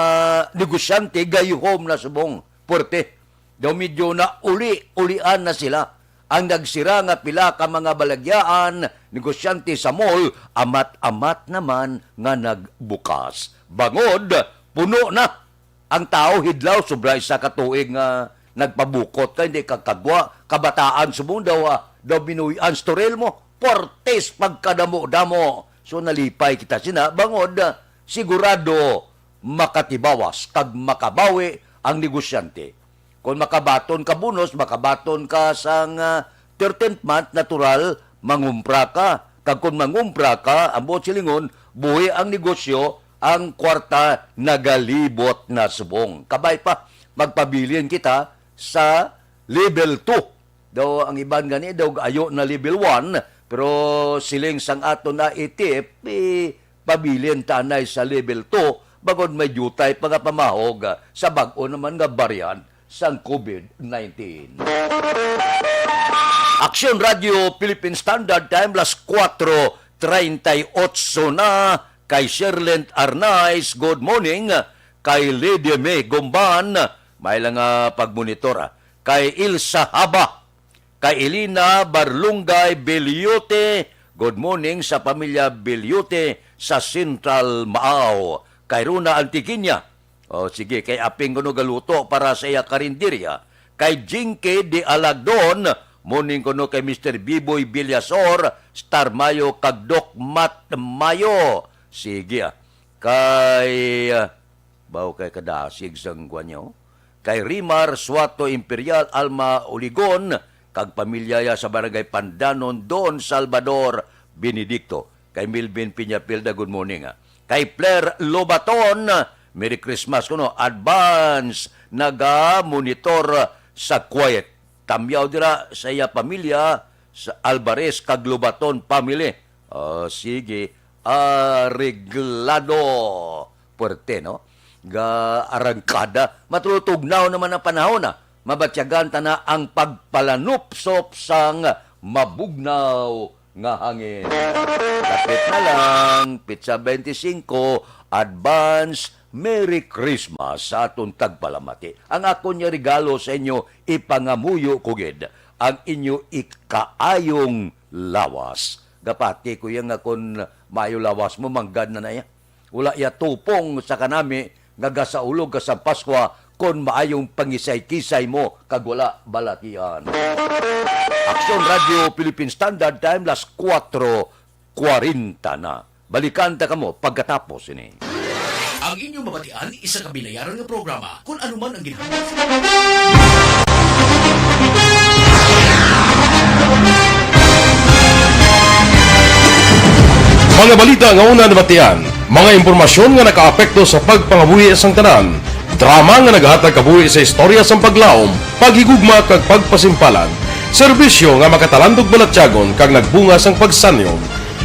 negosyante gayuhom na subong, puwerte. Daw medyo nauli-ulian na sila. Ang nagsira nga pila ka mga balagyaan, negosyante sa mall, amat-amat naman nga nagbukas. Bangod, puno na ang tao hidlaw, sobra isa ka tuig nga nagpabukot ka, hindi ka kagwa, kabataan subong daw, ah, daw binuy-an storel mo, portes pagkadamo-damo. So, nalipay kita sina, bangod, ah, sigurado makatibawas kag makabawi ang negosyante. Kon makabaton ka bonus, makabaton ka sang, ah, thirteenth month, natural, mangumpra ka. Kag kon mangumpra ka, ang buot silingon, buhi ang negosyo, ang kwarta nagalibot na subong. Kabay pa, Magpabilin kita sa level two. Daw ang iban gani daw ayo na level one, pero siling sang aton na itip, eh, pabilin tanay sa level two, bangod may diutay pa nga pamahog, ah, sa bag-o naman nga variant sang COVID nineteen. Aksyon Radio Philippine Standard Time, las kuwatro treinta y ocho na. Kay Sherlent Arnaiz, good morning. Kay Lady May Gumban, may lang, ah, pagmonitor, ah. Kay Ilsa Haba, kay Elena Barlungay Beliote, good morning sa pamilya Beliote sa Central Maao. Kay Rona Antiquiña, o sige, kay Aping kuno galuto para sa iya karinderya. Kay Jinky de Alagdon, morning kuno kay Mister Biboy Villasor, Star Mayo, kag Doc Mat Mayo. Sige, ah. Kay, ah, baw kay kadasig sang kwan niyo. Kay Rimar Suato Imperial, Alma Uligon, kag pamilya ya sa Barangay Pandanon, Don Salvador Benedicto. Kay Melvin Piñapilda, good morning, ah. Kay Flair Lobaton, Merry Christmas kuno. Advance, naga-monitor sa quiet. Tamyaw dira sa iya pamilya, sa Alvarez kag Lobaton family. O, sige, areglado. Puwerte, no? Ga arangkada. Matulog-tugnaw naman ang panahon, ah. Mabatyagan ta na ang pagpalanupsop sang mabugnaw nga hangin. Dapit na lang, pitsa twenty-five, advance Merry Christmas sa aton tagpalamati. Ang akon nga regalo sa inyo, ipangamuyo ko gid ang inyo ikaayong lawas. Gapati ko iya nga kon maayo lawas mo, manggad na na iya. Wala iya tupong sa kanami nga gasaulog ka sa Paskwa kon maayong pangisay-kisay mo kag wala balatian. Aksyon Radio Philippine Standard Time, las kuwatro kwarenta na. Balikan ta kamo pagkatapos ini. Ang inyong mabatian, isa ka binayaran nga programa. Kung ano man ang ginhambal sa Mga balita nga una nabatian, mga impormasyon nga nakaapekto sa pagpangabuhi sang tanan, drama nga nagahatag kabuhi sa istorya sang paglaom, paghigugma kag pagpasimpalan, serbisyo nga makatalandog balatyagon kag nagbunga sang pagsanyon.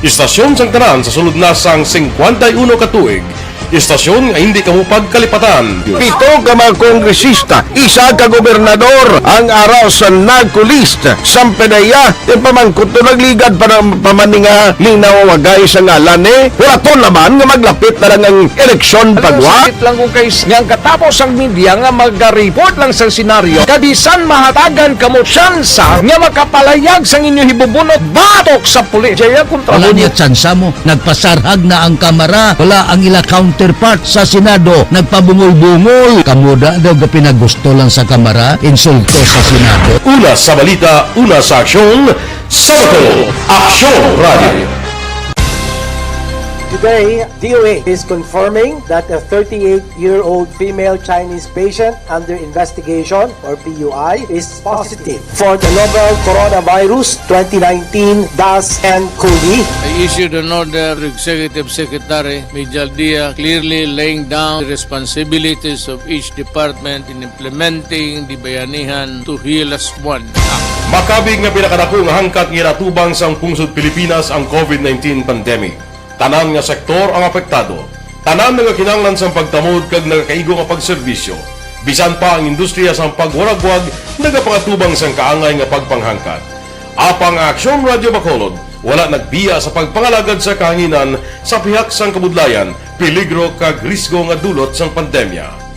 Istasyon sang tanan sa sulod na sang singkwenta y uno ka tuig. Istasyon nga hindi kamo pagkalipatan. Pito ka mga kongresista, isa ka gobernador ang ara sa NAGCO list. Sang PDEA, ipamangkot to nagligad pa na, pa man ni nga linawagay sa ngalan ni. Wala to laman nga maglapit na lang ang eleksyon pagwa. Sakit lang kung kay nga ang katapos ang media nga maga-report lang sa senaryo, kabisan mahatagan kamo tsansa nga makapalayag sang inyo hibubunot batok sa pulis. Jaya kontra Wala mo. Niya tsansa mo. Nagpasarhag na ang Kamara. Wala ang ila counterpart sa Senado. Nagpabungol-bungol. Kamo da daw ga pinagusto lang sa Kamara. Insulto sa Senado. Una sa balita, una sa aksyon, sa Bacolod, Aksyon Radio. Today, D O A is confirming that a thirty-eight-year-old female Chinese patient under investigation, or P U I, is positive for the novel Coronavirus twenty nineteen dash N COVID. I issued an order to Executive Secretary Mijal Dia, clearly laying down the responsibilities of each department in implementing the Bayanihan to Heal Us One Act. Makabig nga pinakadako nga hangkat nga ginatubang sang pungsod Pilipinas ang COVID nineteen pandemic. Tanan nga sektor ang apektado. Tanan nagakinahanglan sang pagtamod kag nagakaigo nga pagserbisyo. Bisan pa ang industriya sang pagwaragwag nagapangatubang sang kaangay nga pagpanghangkat. Apang ang Aksyon Radio Bacolod wala nagbiya sa pagpangalagad sa kahanginan sa pihak sang kabudlayan, peligro kag risgo nga dulot sang pandemya.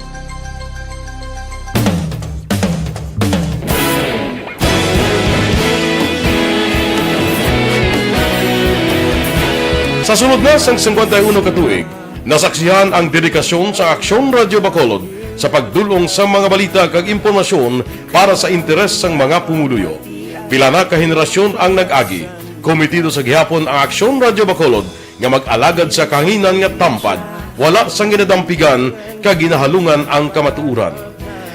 Sa sulod na sang singkwenta y uno ka tuig, nasaksihan ang dedikasyon sa Aksyon Radio Bacolod sa pagdul-ong sa mga balita kag impormasyon para sa interes sang mga pumuluyo. Pila na ka henerasyon ang nag-agi. Komitido sa gihapon ang Aksyon Radio Bacolod nga mag-alagad sa kahanginan nga tampad, wala sang ginadampigan kag ginahalungan ang kamatuoran.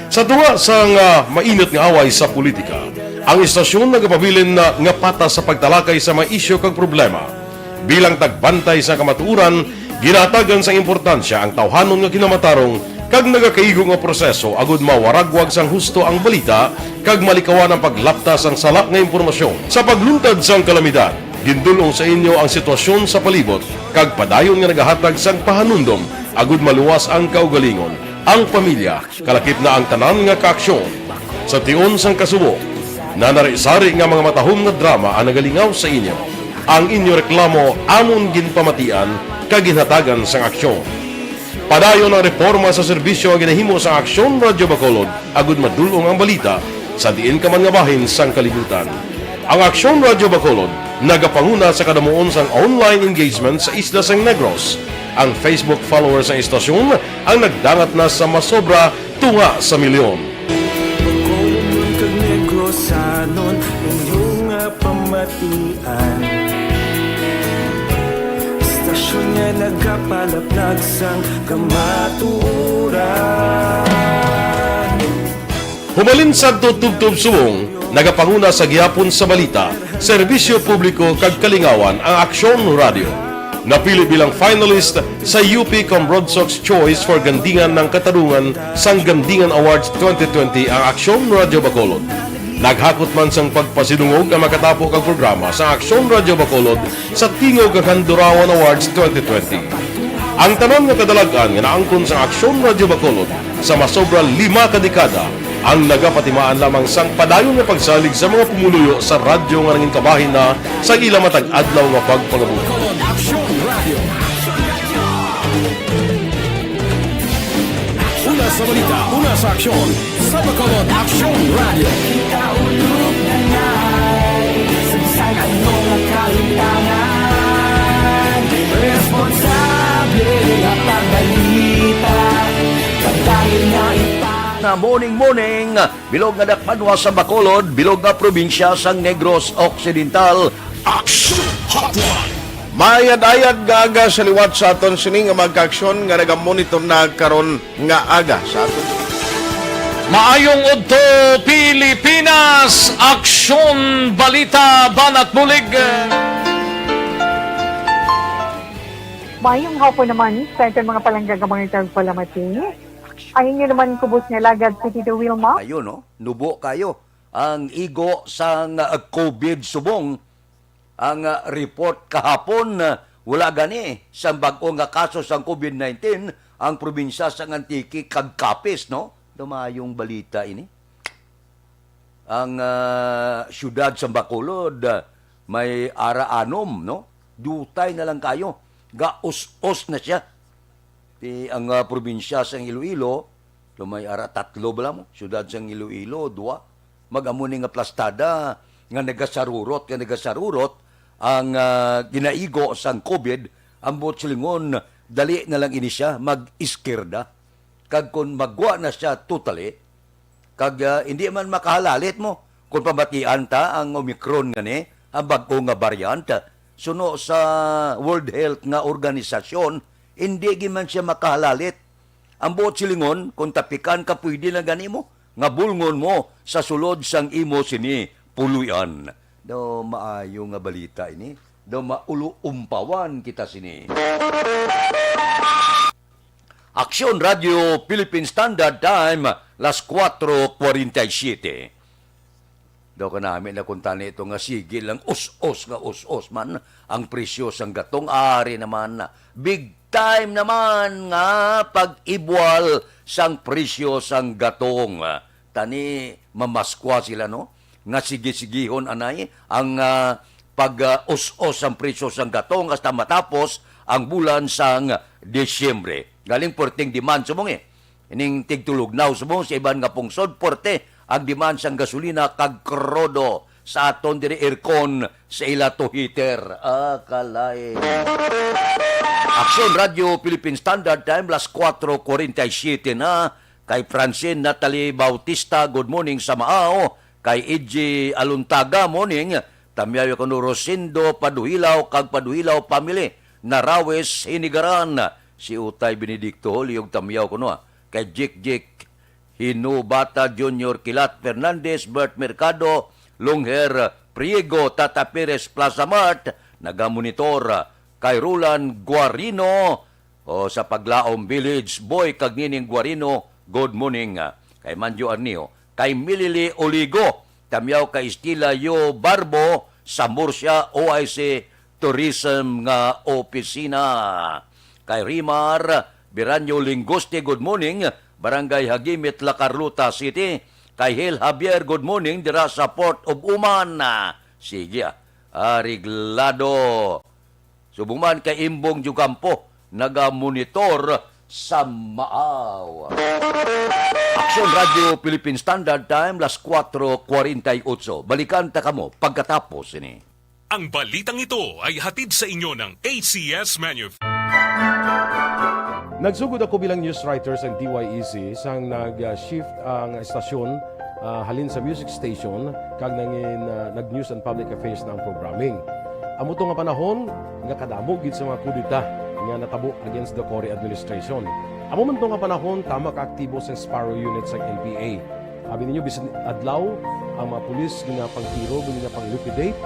Sa tunga sang, ah, mainit nga away sa politika, ang istasyon nagapabilin na nga patas sa pagtalakay sa mga isyu kag problema. Bilang tagbantay sa kamatuoran, ginahatagan sang importansya ang tawhanon nga kinamatarong kag nagakaigo nga proseso agud mawaragwag sang husto ang balita kag malikawan ang paglapta sang sala nga impormasyon. Sa pagluntad sang kalamidad, gindul-ong sa inyo ang sitwasyon sa palibot kag padayon nga nagahatag sang pahanumdom agud maluwas ang kaugalingon, ang pamilya, kalakip na ang tanan nga kaaksyon. Sa tion sang kasubo, nanari-sari nga mga matahom nga drama ang nagalingaw sa inyo. Ang inyo reklamo amon ginpamatian kag ginhatagan sang aksyon. Padayon ang reforma sa serbisyo nga ginahimo sang Aksyon Radyo Bacolod agud madul-ong ang balita sa diin ka man nga bahin sang kalibutan. Ang Aksyon Radyo Bacolod nagapanguna sa kadamuon sang online engagement sa isla sang Negros. Ang Facebook followers sang istasyon ang nagdangat na sa masobra tunga sa milyon. Bacolod kag Negrosanon, inyo nga pamatian. Istasyon nga nagapalaplag sang kamatuoran. Humalin sadto tubtob subong, nagapanguna sa gihapon sa balita, serbisyo publiko kag kalingawan ang Aksyon Radyo. Napili bilang finalist sa U P Comrod Sox Choice for Gandingan ng Katarungan sang Gandingan Awards twenty twenty ang Aksyon Radyo Bacolod. Naghakot man sang pagpasidungog ang makatapo kag programa sa Aksyon Radyo Bacolod sa Tingog kag Handurawan Awards twenty twenty. Ang tanan nga kadalag-an nga naangkon sa Aksyon Radyo Bacolod sa masobra lima ka dekada ang nagapatimaan lamang sang padayon nga pagsalig sa mga pumuluyo sa radyo nga nangin kabahin na sa ila matag adlaw nga pagpangabuhi. Aksyon Radio. Una sa balita, una sa aksyon, sa Bacolod Aksyon Radio. Kaulog na nga, sa bisan ano nga kahimtangan, responsable nga pagbalita, pagdali nga ipa- Na morning, morning, bilog nga dakpanwa sa Bacolod, bilog nga probinsya sang Negros Occidental. Action Hotline. Mayad-ayad nga aga sa liwat sa aton sini nga mga kaaksyon nga nagamonitor na karon nga aga sa aton. Maayong udto, Pilipinas! Aksyon, balita, banat bulig. Maayong hapon naman sa aton mga palangga nga mga tagpalamati. Ang inyo naman kubos nga lagad, si Tito Wilma. Ayo, no? Nubo kayo ang igo sang, ah, COVID subong. Ang, ah, report kahapon, ah, wala gani sang bag-o nga kaso sang COVID nineteen ang probinsya sang Antique kag Capiz, no? Daw maayong balita ini. Ang, ah, siyudad sang Bacolod, ah, may ara anom, no? Dutay na lang kayo. Gaus-os na siya. Ti ang, ah, probinsya sang Iloilo, do may ara tatlo bala mo, siyudad sang Iloilo, duwa. Mag-amo ni nga plastada nga nagasarurot, nga nagasarurot ang, ah, ginaigo sang COVID, ang buot silingon, dali na lang ini siya mag-iskirda. Kag kon magwa na siya totally, kag, ah, hindi man makahalalit mo kon pamatian ta ang Omicron nga ni, ang bag-o nga variant. Suno sa World Health nga Organisasyon, hindi gid man siya makahalalit. Ang buot silingon, kung tapikan ka, pwede na gani mo nga bulngon mo sa sulod sang imo sini puloy-an. Daw maayo nga balita ini. Daw mauluumpawan kita sini. Aksyon Radio Philippine Standard Time, las kuwatro kuwarenta y siyete. Daw kanami na kuntani ito nga sige lang us-os nga us-os man ang presyo sang gatong. Ari naman, big time naman nga pag-ibwal sang presyo sang gatong. Tani mamaskwa sila, no? Nga sige-sigihon anay ang, ah, pag, ah, us-os sang presyo sang gatong hasta matapos ang bulan sang Disyembre. Galing puwerteng demand subong, eh. Ining tigtulugnaw subong sa iban nga pungsod, puwerte ang demand sang gasolina kag krudo sa aton diri aircon sa ila to heater. Ah, kalay. Aksyon Radio Philippine Standard Time, las kuwatro kuwarenta y siyete na. Kay Francine Natalie Bautista, good morning sa Maao. Kay E J Aluntaga, morning. Tamyaw kuno Rosendo Paduhilaw kag Paduhilaw family, Narawes, Hinigaran. Si Utay Benedicto Holly og tamyaw kuno, ah. Kay Jik Jik Hinubata Junior Kilat Fernandez, Bert Mercado, Longher Priego, Tata Perez, Plaza Mart, nagamonitor, ah, kay Roland Guarino, O sa Paglaom Village, Boy kag Nining Guarino, good morning. Kay Manjo Arnio, kay Milili Oligo, Tamyaw kay Estila Yo Barbo, sa Murcia O I C Tourism nga opisina. Kay Rimar Biranyo Lingoste, good morning, Barangay Hagimit, La Carlota City. Kay Hil Javier, good morning, dira sa Port of Uman. Sige, ah, areglado. Subong man kay Imbong Diocampo, nagamonitor sa Maaw. Aksyon Radio Philippine Standard Time, las kuwatro kwarenta y ocho. Balikan ta kamo pagkatapos sini. Ang balitang ito ay hatid sa inyo ng A C S Manuf- Nagsugod ako bilang news writer sa D Y E C sang nag-shift ang estasyon, ah, halin sa music station kag nangin, ah, nag-news and public affairs na ang programming. Amo to nga panahon nga kadamo gid sa mga kudeta nga natabo against the Cory administration. Amo man to nga panahon, tama ka aktibo sang Sparrow Unit sang N P A. Abi ninyo, bisan adlaw, ang mga pulis ginapangtiro, ginapang-liquidate.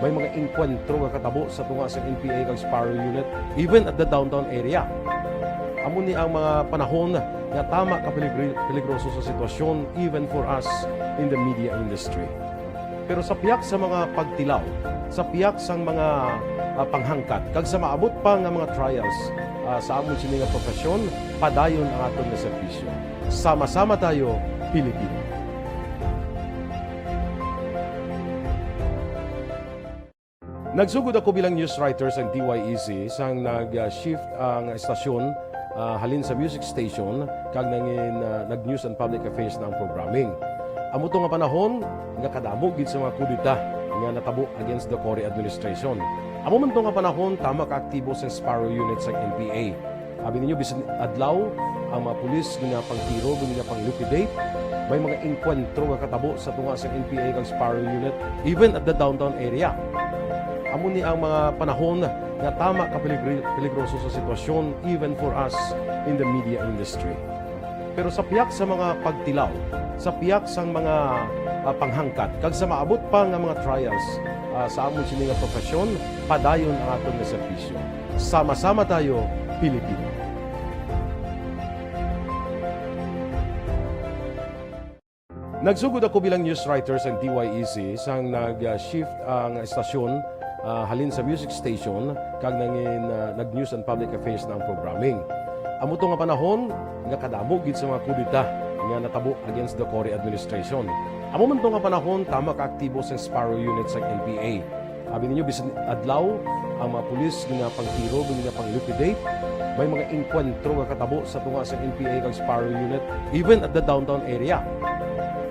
May mga engkwentro nga katabo sa tunga sa N P A kag Sparrow Unit, even at the downtown area. Amo ni ang mga panahon nga tama ka peligri-, peligroso sa sitwasyon, even for us in the media industry. Pero sa pihak sa mga pagtilaw, sa pihak sang mga, ah, panghangkat, kag sa maabot pa nga mga trials, ah, sa amon sini nga profesyon, padayon ang aton nga serbisyo. Sama-sama tayo, Pilipino. Nagsugod ako bilang news writer sang D Y E C sang nag-shift ang estasyon, ah, halin sa music station kag nangin, ah, nag-news and public affairs na ang programming. Amo to nga panahon nga kadamo gid sa mga kudeta nga natabo against the Cory administration. Amo man to nga panahon, tama ka aktibo sang Sparrow Unit sang N P A. Abi ninyo, bisan adlaw, ang mga pulis ginapangtiro, ginapang-liquidate. May mga engkwentro nga katabo sa tunga sa N P A kag Sparrow Unit, even at the downtown area. Amo ni ang mga panahon nga tama ka peligri-, peligroso sa sitwasyon, even for us in the media industry. Pero sa pihak sa mga pagtilaw, sa pihak sang mga, ah, panghangkat, kag sa maabot pa nga mga trials, ah, sa amon sini nga profesyon, padayon ang aton nga serbisyo. Sama-sama tayo, Pilipino. Nagsugod ako bilang news writer sang D Y E C sang nag-shift ang estasyon, ah, halin sa music station kag nangin, ah, nag-news and public affairs na ang programming. Amo to nga panahon nga kadamo gid sa mga kudeta nga natabo against the Cory administration. Amo man to nga panahon, tama ka aktibo sang Sparrow Unit sang N P A. Abi ninyo, bisan adlaw, ang mga pulis ginapangtiro, ginapang-liquidate. May mga engkwentro nga katabo sa tunga sa N P A kag Sparrow Unit, even at the downtown area.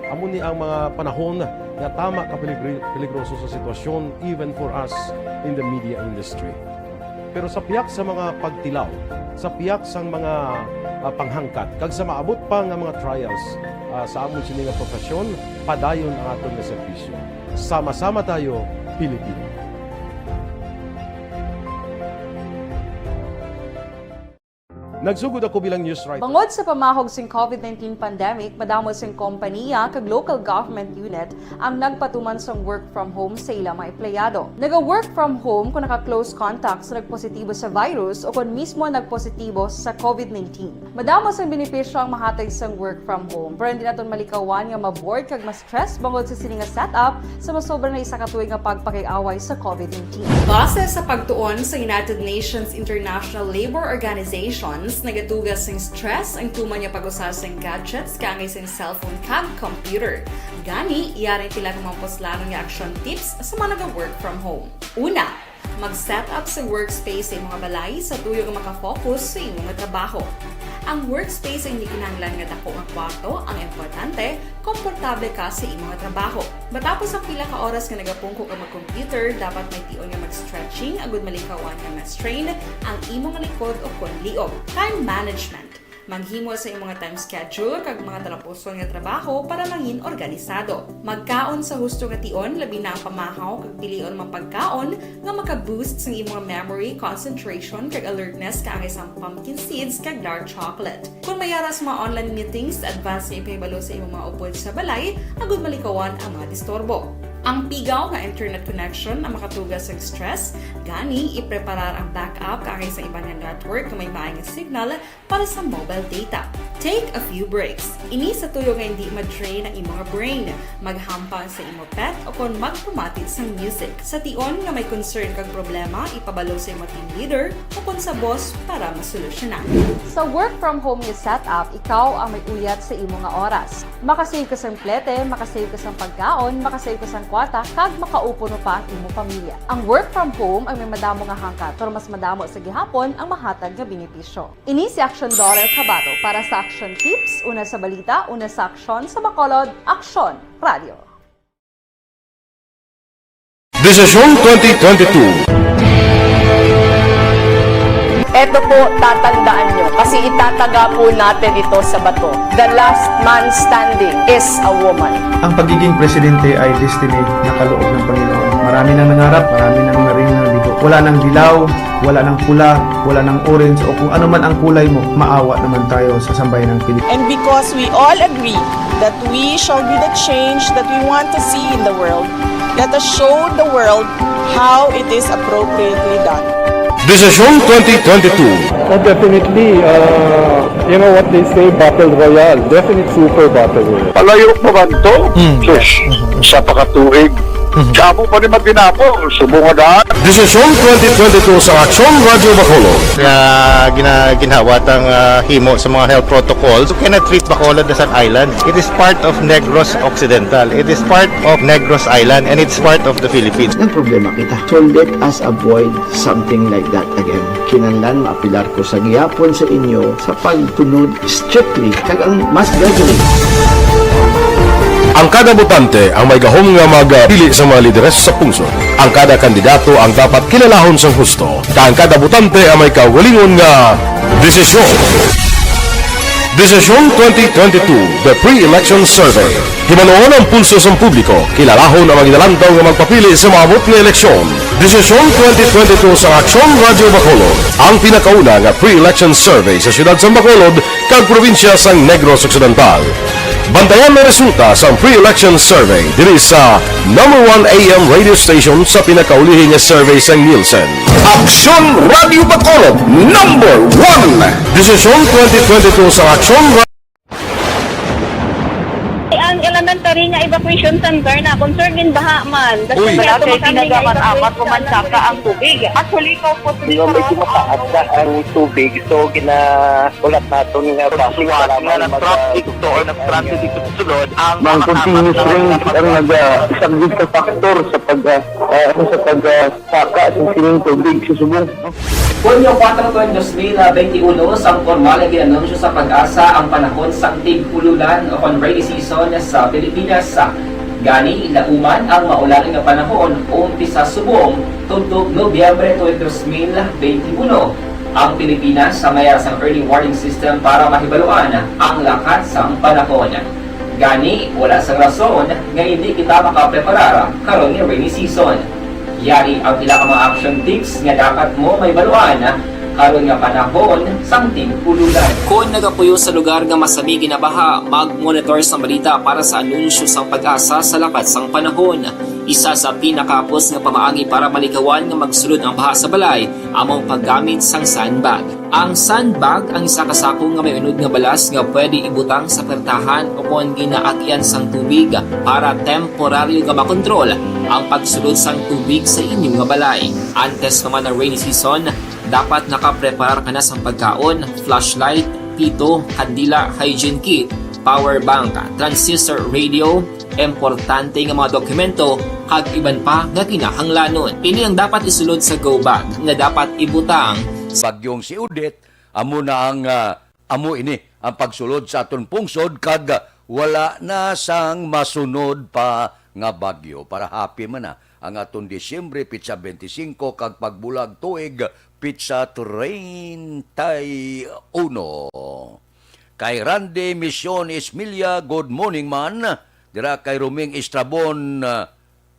Amo ni ang mga panahon nga tama ka peligri-, peligroso sa sitwasyon, even for us in the media industry. Pero sa pihak sa mga pagtilaw, sa pihak sang mga, ah, panghangkat, kag sa maabot pa nga mga trials, ah, sa amon sini nga profesyon, padayon ang aton nga serbisyo. Sama-sama tayo, Pilipino. Nagsugod ako bilang news writer. Bangod sa pamahog sing COVID nineteen pandemic, madamo sing kompaniya kag local government unit ang nagpatuman sang work from home sa ila mga empleyado. Naga-work from home kung naka-close contact sa nagpositibo sa virus o kon mismo nagpositibo sa COVID nineteen. Madamo sang benepisyo ang mahatag sang work from home, pero hindi naton malikawan nga ma-bored kag ma-stress bangod sa sini nga setup sa masobra na isa ka tuig nga pagpakig-away sa COVID nineteen. Base sa pagtuon sa United Nations International Labour Organizations, nagatuga sing stress ang tuman nga pag-usa sing gadgets kaangay sing cellphone kag computer. Gani, yari sila nga mga puslanon nga action tips sa mga naga-work from home. Una, mag-set up sa workspace sa imong balay sa tuyo nga maka-focus sa imong trabaho. Ang workspace ay hindi kinahanglan nga dako nga kwarto, ang importante, komportable ka sa imong trabaho. Matapos ang pila ka oras nga nagapungko ka mag-computer, dapat may tion nga mag-stretching agud malikawan nga ma-strain ang imong likod o kon liog. Time management. Maghimo sa imong time schedule kag mga talapuson nga trabaho para mangin organisado. Magkaon sa husto nga tion, labi na ang pamahaw kag pilion mga pagkaon nga maka-boost sa imong memory, concentration, kag alertness kaangay sang pumpkin seeds kag dark chocolate. Kung may ara sa mga online meetings, advance nga ipahibalo sa imong mga upod sa balay agud malikawan ang mga disturbo. Ang pigaw nga internet connection ang makatuga sa stress, gani ipreparar ang backup kaangay sa iban nga network nga may maay nga signal para sa mobile data. Take a few breaks. Ini sa tuyo nga hindi ma-drain ang imo nga brain, maghampang sa imo pet, o kon magpamati sang music. Sa tion nga may concern kag problema, ipabalo sa imo team leader o kon sa boss para masolusyonan. Sa work from home nga setup, ikaw ang may uyat sa imo nga oras. Makasave ka sang plete, makasave ka sang pagkaon, makasave ka sang kwarta, kag makaupo pa ang imo pamilya. Ang work from home ang may madamo nga hangkat, pero mas madamo sa gihapon ang mahatag nga benepisyo. Ini si Action Daughter Kabato para sa Action Tips, una sa balita, una sa aksyon, sa Bacolod, Aksyon Radio. Desisyon twenty twenty-two. Eto po, tatandaan nyo, kasi itataga po natin ito sa bato. The last man standing is a woman. Ang pagiging presidente ay destiny na kaloob ng Panginoon. Marami nang nangarap, marami nang naring nabigo. Wala nang dilaw, wala nang pula, wala nang orange, o kung ano man ang kulay mo, maawa naman tayo sa sambayan ng Pilipinas. And because we all agree that we shall be the change that we want to see in the world, let us show the world how it is appropriately done. Desisyon twenty twenty-two. Oh, definitely. Uh, you know what they say, battle royale. Definite super battle royale. Palayo pa man to? Sus, sa pakatuig. Damo pa ni Matinabo, subong nga daan. Desisyon twenty twenty-two sa Aksyon Radyo Bacolod. Nga gina, ginhawat ang ah, himo sa mga health protocols. You cannot treat Bacolod as an island. It is part of Negros Occidental. It is part of Negros Island and it's part of the Philippines. Nagproblema kita. So let us avoid something like that again. Kinahanglan maapilar ko sa gihapon sa inyo sa pagtunod strictly kag ang mass gathering. Ang kada botante ang may gahom nga magpili sa mga lideres sa pungsod. Ang kada kandidato ang dapat kilalahon sang husto, kag ang kada botante ang may kaugalingon nga desisyon. Desisyon twenty twenty-two, The Pre-Election Survey. Himanuon ang pulso sang publiko, kilalahon ang mga ginalantaw nga magpapili sa maabot nga eleksyon. Desisyon twenty twenty-two sa Aksyon Radyo Bacolod, ang pinakauna nga pre-election survey sa siyudad sang Bacolod kag probinsya sang Negros Occidental. Bantayan ang resulta sang pre-election survey diri sa number one A M radio station sa pinakaulihi nga survey sang Nielsen. Aksyon Radyo Bacolod, number one! Desisyon twenty twenty-two sa Aksyon Ra- Ang elementary nga evacuation center na concern gin baha man. Uy. Wala kay ginagamat-amat ko man saka ang tubig. Actually, ko po Nga medyo mataas na ang tubig, so ginaulat naton nga basi nga traffic to or nag-transit dito sa sulod ang Ang continuous rain ang nag-isang sa factor sa pag ah, ah, ano, sa pag ah, saka sa sining tubig sa subong. Hunyo kuwatro, dos mil benti uno, sang pormal nga gin-anunsyo sa PAGASA ang panahon sang tig-ululan o kon rainy season sa Pilipinas. Gani, lauman ang maulan nga panahon umpisa subong tubtob Nobyembre tuig dos mil benti uno. Ang Pilipinas may ara sang early warning system para mahibaluan ang lakat sang panahon. Gani, wala sang rason nga indi kita makapreparar karon nga rainy season. Yari ang pila ka mga action tips nga dapat mo mahibaluan karon nga panahon sang tig-ululan. Kon nagapuyo sa lugar nga masami ginabaha, mag-monitor sang balita para sa anunsyo sang PAGASA sa lakat sang panahon. Isa sa pinakahapos nga pamaagi para malikawan nga magsulod ang baha sa balay amo ang paggamit sang sandbag. Ang sandbag ang isa ka sako nga may unod nga balas nga pwede ibutang sa pertahan o kon ginaagyan sang tubig para temporaryo nga makontrol ang pagsulod sang tubig sa inyo nga balay. Antes pa man ang rainy season, dapat nakapreparar ka na sang pagkaon, flashlight, pito, kandila, hygiene kit, power bank, transistor radio, importante nga mga dokumento, kag iban pa nga kinahanglanon. Ini ang dapat isulod sa go bag nga dapat ibutang. Bagyong si Odette, amo na ang ah, amo ini ang pagsulod sa aton pungsod kag wala na sang masunod pa nga bagyo para happy man na ang aton Disyembre pitsa benti singko kag pagbulag tuig pitsa treinta y uno. Kay Randy Mission Ismilia, good morning man. Dira kay Roming Estrabon, ah,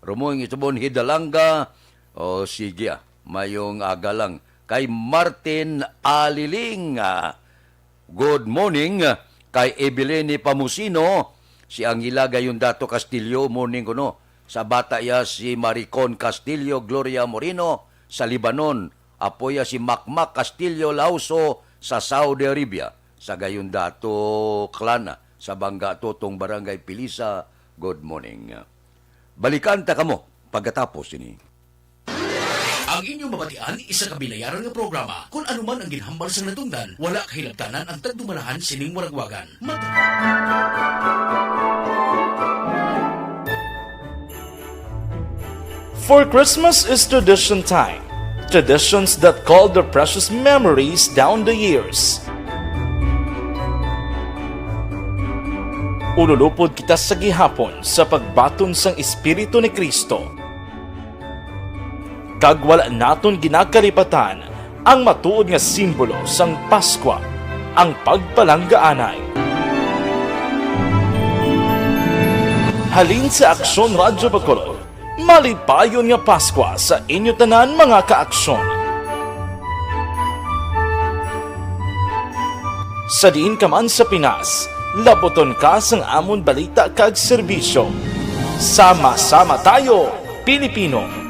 Roming Estrabon Hidalanga. O sige ah, mayong aga lang. Kay Martin Aliling, ah, good morning. Kay Evelyn Pamusino, si Angela Gayondato Castillo, morning kuno. Sa bata iya si Maricon Castillo Gloria Moreno sa Lebanon. Apo iya si Makmak Castillo Lauso sa Saudi Arabia. Sa gayon dato, Klana, sa Bangga Tutong Barangay Pilisa, good morning. Balikan ta kamo pagkatapos ini. Ang inyong mabatian, isa ka binayaran nga programa. Kon ano man ang ginhambal sang natungdan, wala kahilabtanan ang tagdumalahan sining waragwagan. Mat- For Christmas is tradition time. Traditions that call their precious memories down the years. Ululupod kita sa gihapon sa pagbaton sang Espiritu ni Cristo. Kag wala naton ginakalipatan ang matuod nga simbolo sang Paskwa, ang pagpalanggaanay. Halin sa Aksyon Radyo Bacolod, malipayon nga Paskwa sa inyo tanan, mga ka-Aksyon. Sa diin ka man sa Pinas, labuton ka sang amon balita kag serbisyo. Sama-sama tayo, Pilipino!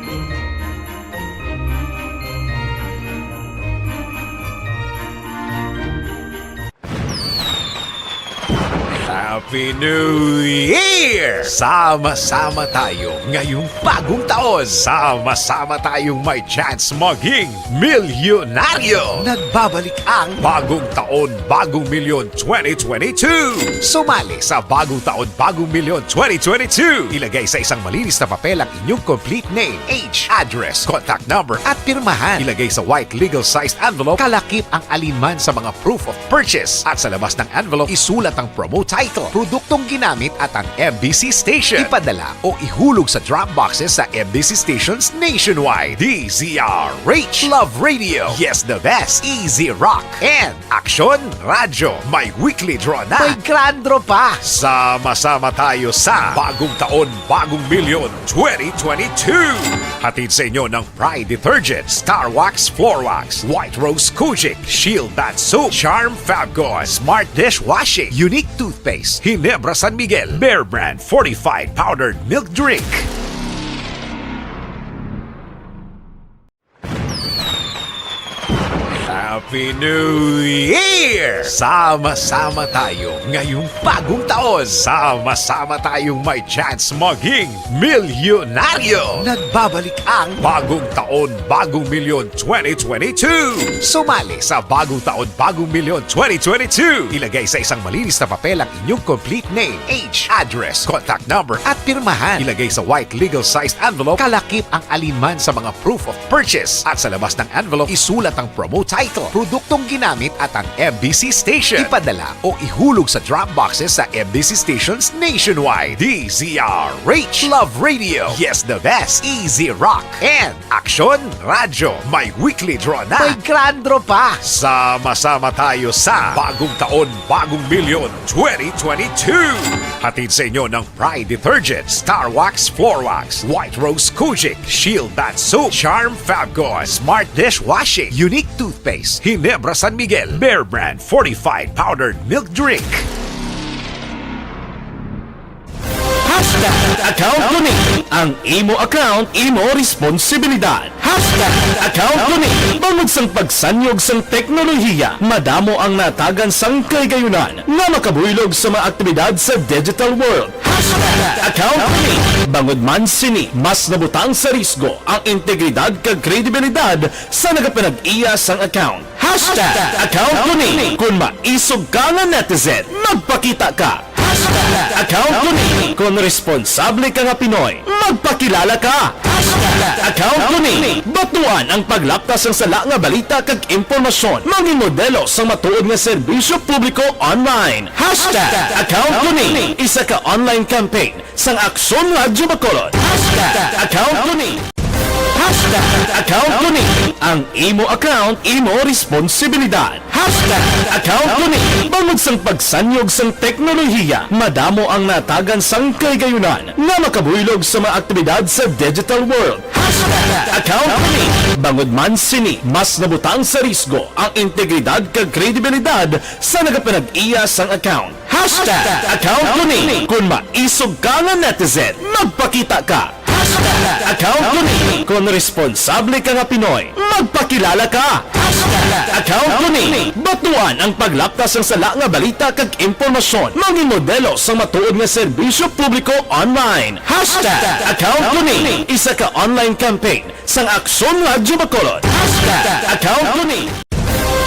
Happy New Year! Sama-sama tayo ngayong bagong taon. Sama-sama tayong may chance maging milyonaryo. Nagbabalik ang Bagong Taon, Bagong Milyon twenty twenty-two. Sumali sa Bagong Taon, Bagong Milyon twenty twenty-two. Ilagay sa isang malinis na papel ang inyong complete name, age, address, contact number, at pirmahan. Ilagay sa white legal-sized envelope, kalakip ang alinman sa mga proof of purchase. At sa labas ng envelope, isulat ang promo title, produktong ginamit, at ang M B C station. Ipadala o ihulog sa drop boxes sa M B C stations nationwide. D Z R H, Love Radio, Yes the Best, Easy Rock, and Aksyon Radyo. May weekly draw na. May grand draw pa. Sama-sama tayo sa Bagong Taon, Bagong Milyon twenty twenty-two. Hatid sa inyo ng Pride Detergent, Star Wax, Floor Wax, White Rose Kojic, Shield Bath Soap, Charm Fabcon, Smart Dishwashing, Unique Toothpaste, Ginebra San Miguel, Bear Brand Fortified Powdered Milk Drink. Happy New Year! Sama-sama tayo ngayong bagong taon. Sama-sama tayong may chance maging milyonaryo. Nagbabalik ang Bagong Taon, Bagong Milyon twenty twenty-two. Sumali sa Bagong Taon, Bagong Milyon twenty twenty-two. Ilagay sa isang malinis na papel ang inyong complete name, age, address, contact number, at pirmahan. Ilagay sa white legal-sized envelope, kalakip ang alinman sa mga proof of purchase. At sa labas ng envelope, isulat ang promo title, produktong ginamit, at ang M B C station. Ipadala o ihulog sa drop boxes sa M B C stations nationwide. D Z R H, Love Radio, Yes the Best, Easy Rock, and Aksyon Radyo. May weekly draw na. May grand draw pa. Sama-sama tayo sa Bagong Taon, Bagong Milyon twenty twenty-two. Hatid sa inyo ng Pride Detergent, Star Wax, Floor Wax, White Rose Kojic, Shield Bath Soap, Charm Fabcon, Smart Dishwashing, Unique Toothpaste, Ginebra San Miguel, Bear Brand Fortified Powdered Milk Drink. Hashtag account ko ni. Ang imo account, imo responsibilidad. Hashtag account ko ni. Bangod sang pagsanyog sang teknolohiya, madamo ang natagan sang kahigayunan nga makabuylog sa mga aktibidad sa digital world. Hashtag account ko ni. Bangod man sini, mas nabutang sa risgo ang integridad kag kredibilidad sa nagapanag-iya sang account. Hashtag account ko ni. Kon maisog ka nga netizen, magpakita ka. Hashtag account ko ni. Kon responsable ka nga Pinoy, magpakilala ka. Hashtag account ko ni. Batuan ang paglaptas sang sala nga balita kag impormasyon. Mangin modelo sang matuod nga serbisyo publiko online. Hashtag account ko ni. Isa ka online campaign sang Aksyon Radyo Bacolod. Hashtag account ko ni. Hashtag account ko ni. Ang imo account, imo responsibilidad. Hashtag account ko ni. Bangod sang pagsanyog sang teknolohiya, madamo ang natagan sang kahigayonan nga makabuylog sa mga aktibidad sa digital world. Hashtag account ko ni. Bangod man sini, mas nabutang sa risgo ang integridad kag kredibilidad sa nagapanag-iya sang account. Hashtag account ko ni. Kung maisog ka nga netizen, magpakita ka. Hashtag account ko ni. Kung responsable ka nga Pinoy, magpakilala ka. Hashtag account ko ni. Batuan ang paglapta sang sala nga balita kag impormasyon. Mangin modelo sang matuod nga serbisyo publiko online. Hashtag account ko ni. Isa ka online campaign sang Aksyon Radyo Bacolod. Hashtag account ko ni.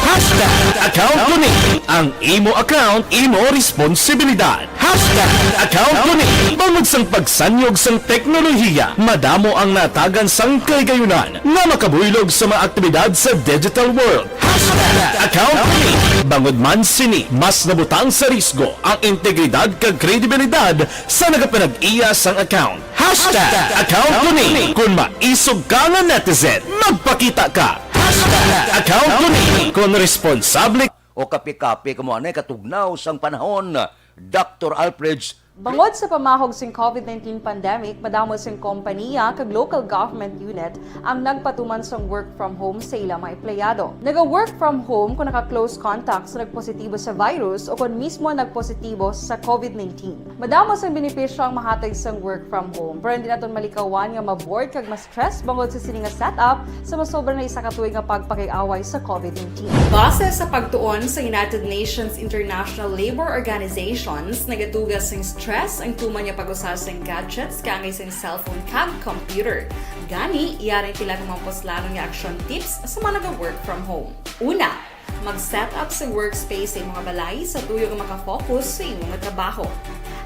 Hashtag account ko ni. Ang imo account, imo responsibilidad. Hashtag account ko ni. Bangod sang pagsanyog sang teknolohiya, madamo ang natagan sang kahigayonan nga makabuylog sa mga aktibidad sa digital world. Hashtag account ko ni. Bangod man sini, mas nabutang sa risgo ang integridad kag kredibilidad sa nagapanag-iya sang account. Hashtag account ko ni. Kung maisog ka nga netizen, magpakita ka. Hashtag account ko ni. Kung responsable. O kape-kape ka mo anay katugnaw sang panahon, Doctor Alfred's. Bangod sa pamahog sing covid nineteen pandemic, madamo sing kompaniya kag local government unit ang nagpatuman sang work from home sa ila mga empleyado. Naga-work from home kung naka-close contact sa nagpositibo sa virus o kon mismo nagpositibo sa covid nineteen. Madamo sang benepisyo ang mahatag sang work from home, pero hindi naton malikawan nga ma-bored kag ma-stress bangod sa sini nga setup sa masobra na isa ka tuig nga pagpakig-away sa covid nineteen. Base sa pagtuon sa United Nations International Labor Organizations, nagatuga sing stress ang tuman nga pag-usa sing gadgets kaangay sing cellphone kag computer. Gani, yari ang pila ka mga puslanon nga action tips sa mga naga-work from home. Una, mag-set up sa workspace sa imong balay sa tuyo nga makafocus sa imong trabaho.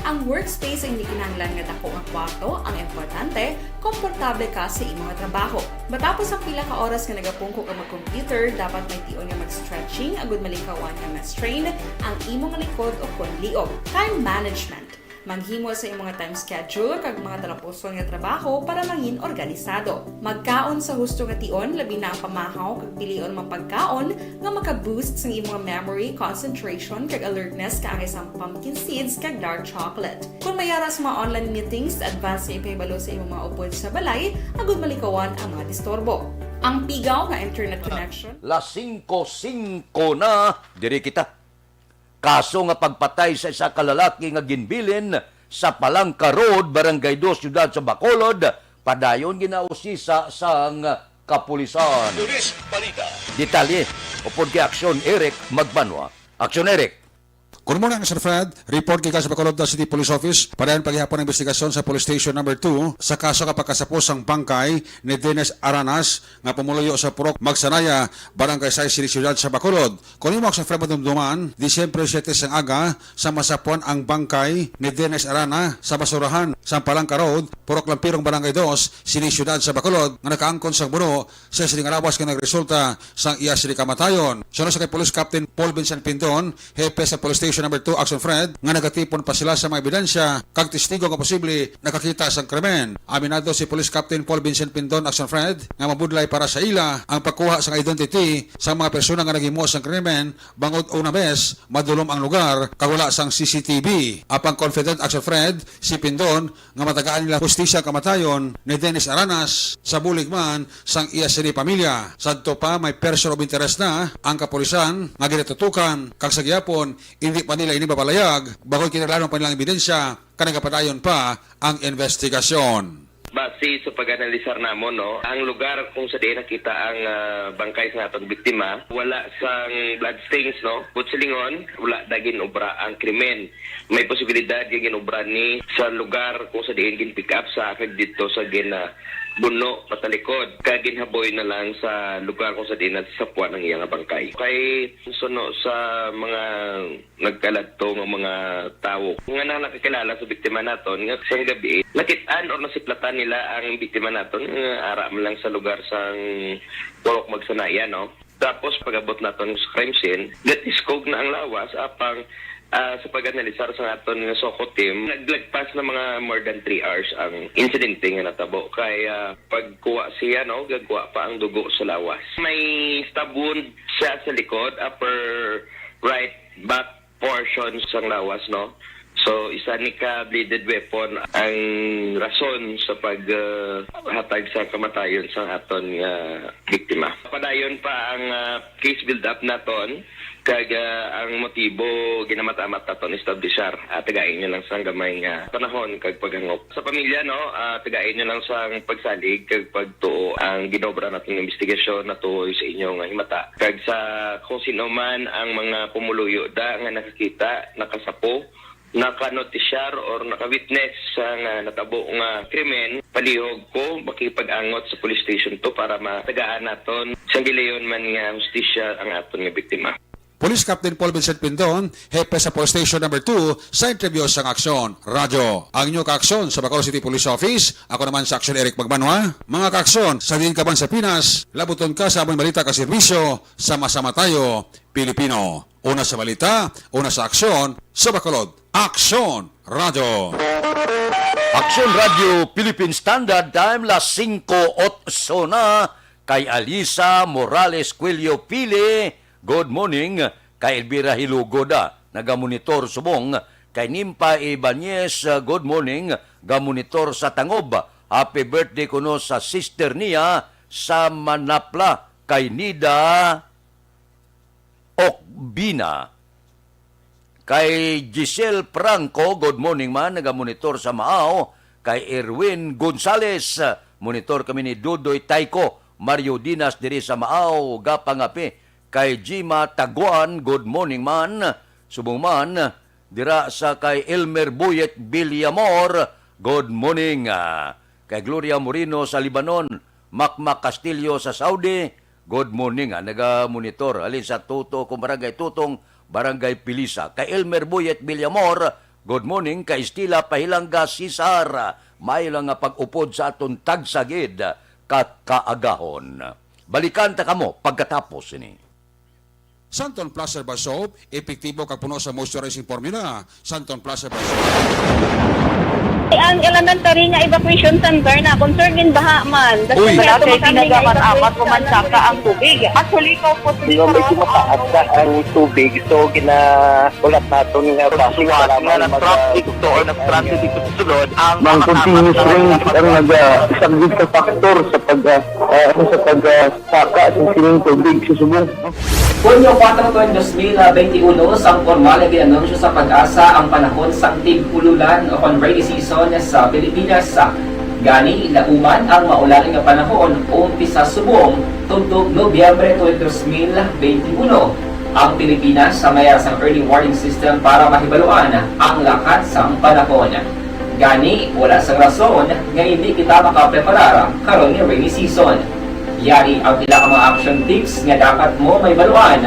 Ang workspace ang hindi kinahanglan nga dako nga kwarto, ang importante, komportable ka sa imong trabaho. Matapos ang pila ka oras nga nagapungko ka mag-computer, dapat may tion nga mag-stretching agud malikawan nga ma-strain ang imong likod o kon liog. Time management. Maghimo sa imong time schedule kag mga talapuson nga trabaho para mangin organisado. Magkaon sa husto nga tion, labi na ang pamahaw kag pilion mga pagkaon nga maka-boost sang imong memory, concentration, kag alertness kaangay sang pumpkin seeds kag dark chocolate. Kung may ara sa mga online meetings, advance nga ipahibalo sa imong mga upod sa balay agud malikawan ang mga disturbo. Ang pigaw nga internet connection. Las singko singko na, diri kita. Kaso nga pagpatay sa isa ka lalaki nga ginbilin sa Palangka Road, Barangay Dos, Siyudad sa Bacolod, padayon ginausisa sang kapulisan. Police Balita. Detalye upod kay Aksyon Eric Magbanwa. Aksyon Eric. Good morning, Sir Fred. Report gikan sa Bacolod City Police Office. Padayon pa gihapon ang investigasyon sa Police Station Number Two sa kaso nga pagkasapos sang bangkay ni Dennis Aranas nga pumuluyo sa Purok Magsanaya, Barangay Sais, sini siyudad sa Bacolod. Kon imo sa Fred madumduman, Disyembre siyete sang aga, sa masapuan ang bangkay ni Dennis Arana sa basurahan sa Palangka Road, Purok Lampirong, Barangay Dos, sini siyudad sa Bacolod, nga nakaangkon sang buno sa sining lawas nga nagresulta sang iya sini kamatayon. Suno sa kay Police Captain Paul Vincent Pindon, hepe sa Police Station Number Two, Action Fred, nga nagatipon pa sila sa mga ebidensya kag testigo nga posible nakakita sang krimen. Aminado si Police Captain Paul Vincent Pindon, Action Fred, nga mabudlay para sa ila ang pagkuha sang identity sa mga persona nga naghimo sang krimen, bangod una bes madulom ang lugar kag wala sang C C T V. Apang confident, Action Fred, si Pindon nga matagaan nila hustisya kamatayon ni Dennis Aranas sa bulig man sang iya sini pamilya. Sadto pa, may person of interest na ang kapulisan nga ginatutukan, kag sa gihapon, hindi pa nila ini mapalayag bangod kinahanglanon pa nilang ebidensya kag nagapadayon pa ang investigasyon. Base sa pag-analisar namon, no, ang lugar kung sa diin nakita ang, ah, bangkay sa atong biktima, wala sang bloodstains, no? Buot silingon, wala na ginobra ang krimen. May posibilidad nga ginobra ni sa lugar kung sa diin gin-pick up sa kag dito sa gin, ah, buno patalikod. Kag ginhaboy na lang sa lugar kung sa diin nasapuan ang iya nga bangkay. Kay suno sa mga nagkaladto nga mga tawo nga na nakakilala sa biktima naton nga sang gabi, nakit-an or nasiplatan nila ang biktima naton nga ara man lang sa lugar sang Purok Magsanaya, no? Tapos pag-abot naton sa crime scene, gatiskog na ang lawas, apang Ah, sa pag-analisar sa aton nga SOCO team, naglagpas na mga more than three hours ang insidente nga natabo. Kay, ah, pagkuha siya, no, gagwa pa ang dugo sa lawas. May stab wound siya sa likod, upper right back portion sang lawas, no. So, isa ni ka bleeded weapon ang rason sa pag, ah, hatag sa kamatayon sang aton nga biktima. Padayon pa ang, ah, case build-up naton, kag, ah, ang motibo ginamatamat naton establishar. Ah, tagain niyo lang sang gamay nga panahon kag paghangop sa pamilya, no. Ah, tagain niyo lang sang pagsalig kag pagtuo ang ginobra naton nga investigasyon natuhoy sa inyo nga himata, kag sa kung sino man ang mga pumuluyo da nga nakakita, nakasapo, nakanotisyar or nakawitness sa nga natabo nga krimen, palihog ko makipag-angot sa police station to para matagaan naton sang gilayon man nga hustisya ang aton nga biktima. Police Captain Paul Vincent Pindon, hepe sa Police Station Number two, sa interview sang Aksyon Radyo. Ang inyo kaaksyon sa Bacolod City Police Office, ako naman sa Aksyon Eric Magbanwa. Mga kaaksyon, sa diin ka man sa Pinas, labuton ka sa among balita ka serbisyo, sama-sama tayo, Pilipino. Una sa balita, una sa aksyon, sa Bacolod. Aksyon Radyo. Aksyon Radyo Philippine Standard Time, las singko otso na. Kay Alisa Morales Cuello Pili, good morning. Kay Elvira Hilugod, ah, nagamonitor subong. Kay Nimpa Ibanez, ah, good morning. Gamonitor sa Tangob. Happy birthday kuno sa sister niya sa Manapla, kay Nida Okbina. Kay Giselle Franco, good morning man, nagamonitor sa Maaw. Kay Erwin Gonzales, monitor kami ni Dudoy Tayko, Mario Dinas diri sa Maaw, gapangapi. Kay Jima Taguan, good morning man. Subong man, dira sa kay Elmer Buyet Villamor, good morning. Ah, kay Gloria Moreno sa Lebanon, Makmak Castillo sa Saudi, good morning, ah, naga-monitor. Halin sa Toto, kung Barangay Tutong, Barangay Pilisa. Kay Elmer Buyet Villamor, good morning. Kay Estila Pahilanga Cesar, maayo lang nga pag-upod sa aton tagsagid ka kaagahon. Balikan ta kamo pagkatapos ini. Santon Plus Herbal Soap, epektibo kag puno sa moisturizing formula. Santon Plus Herbal Soap. Ang elementary nga evacuation center na concern gin baha man. Uy. Wala kay pinagamat-amat o mansaka ang tubig. Actually, ikaw po, medyo mataas na ang tubig. So, gina-, ulat naton nga basi nga nag-traffic to or nag-transit dito sa sulod ang mga continuous rain ang nag-, ah, isang big factor sa pag, ah, ah, ano, sa pag, ah, saka sa sining tubig sa subong. Hunyo kuwatro, dos mil benti uno, sang pormal nga gin-anunsyo sa PAGASA ang panahon sang tig-ululan o kon rainy season sa Pilipinas. Gani, lauman ang maulan nga panahon umpisa subong tubtob Nobyembre tulo, dos mil benti uno. Ang Pilipinas sa mayar sang early warning system para mahibaluan ang lakat sang panahon. Gani, wala sang rason nga indi kita makapreparar karon nga rainy season. Yari ang pila ka mga action tips nga dapat mo mahibaluan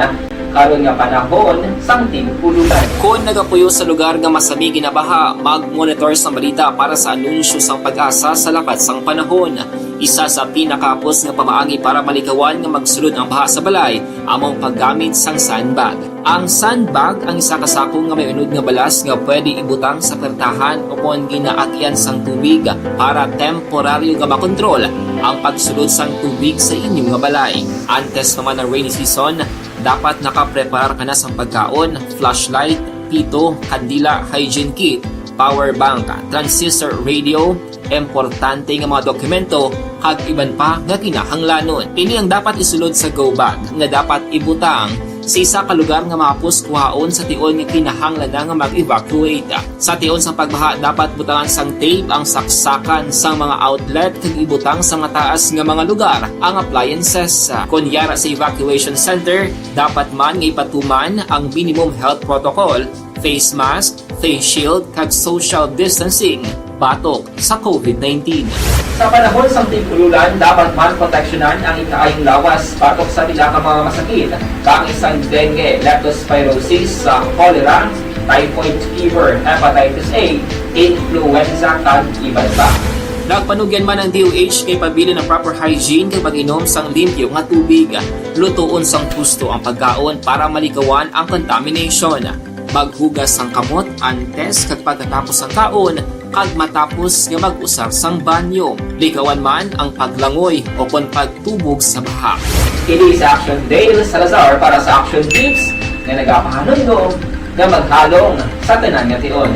karon nga panahon sang tig-ululan. Kon nagapuyo sa lugar nga masami ginabaha, mag-monitor sang balita para sa anunsyo sang PAGASA sa lakat sang panahon. Isa sa pinakahapos nga pamaagi para malikawan nga magsulod ang baha sa balay amo ang paggamit sang sandbag. Ang sandbag ang isa ka sako nga may unod nga balas nga pwede ibutang sa pertahan o kon ginaagyan sang tubig para temporaryo nga makontrol ang pagsulod sang tubig sa inyo nga balay. Antes pa man ang rainy season, dapat nakapreparar ka na sang pagkaon, flashlight, pito, kandila, hygiene kit, power bank, transistor radio, importante nga mga dokumento, kag iban pa nga kinahanglanon. Ini ang dapat isulod sa go bag nga dapat ibutang sa isa ka lugar nga mahapos kuhaon sa tion nga kinahanglan na nga mag-evacuate. Sa tion sang pagbaha, dapat butangan sang tape ang saksakan sang mga outlet kag ibutang sa mataas nga mga lugar ang appliances. Kon yara sa evacuation center, dapat man nga ipatuman ang minimum health protocol, face mask, face shield, kag social distancing batok sa COVID nineteen. Sa panahon sang tig-ululan, dapat man proteksyonan ang ikaayong lawas batok sa pila ka mga masakit, kaangay sang dengue, leptospirosis, sa cholera, typhoid fever, hepatitis A, influenza, kag iban pa. Nagpanugyan man ang D O H kay pabilin ang proper hygiene kag pag-inom sang limpyo nga tubig. Lutoon sang husto ang pagkaon para malikawan ang contamination. Maghugas sang kamot antes kag pagkatapos sang kaon, kag matapos nga mag-usar sang banyo. Likawan man ang paglangoy o kon pagtubog sa baha. Kini si Action Dale Salazar para sa Action Tips nga nagapahanumdom nga maghalong sa tanan nga tion.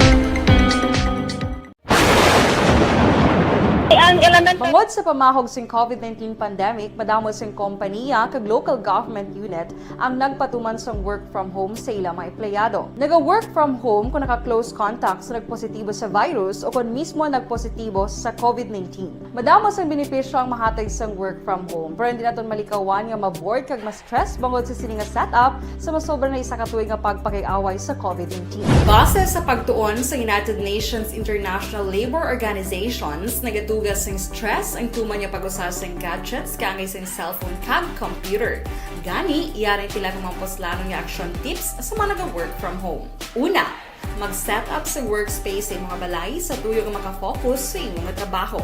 Ang element Bangod sa pamahog sing covid nineteen pandemic, madamo sing kompaniya kag local government unit ang nagpatuman sang work from home sa ila mga empleyado. Naga-work from home kung naka-close contact sa nagpositibo sa virus o kon mismo nagpositibo sa covid nineteen. Madamo sang benepisyo ang mahatag sang work from home, pero hindi naton malikawan nga ma-bored kag ma-stress bangod sa sini nga setup sa masobra na isa ka tuig nga pagpakig-away sa covid nineteen. Base sa pagtuon sa United Nations International Labour Organizations, nagatuga sing stress ang tuman nga pag-usa sing gadgets kaangay sing cellphone kag computer. Gani, yari ang pila ka mga puslanon nga action tips sa mga naga-work from home. Una, mag-set up sa workspace sa imong balay sa tuyo nga makafocus sa imong trabaho.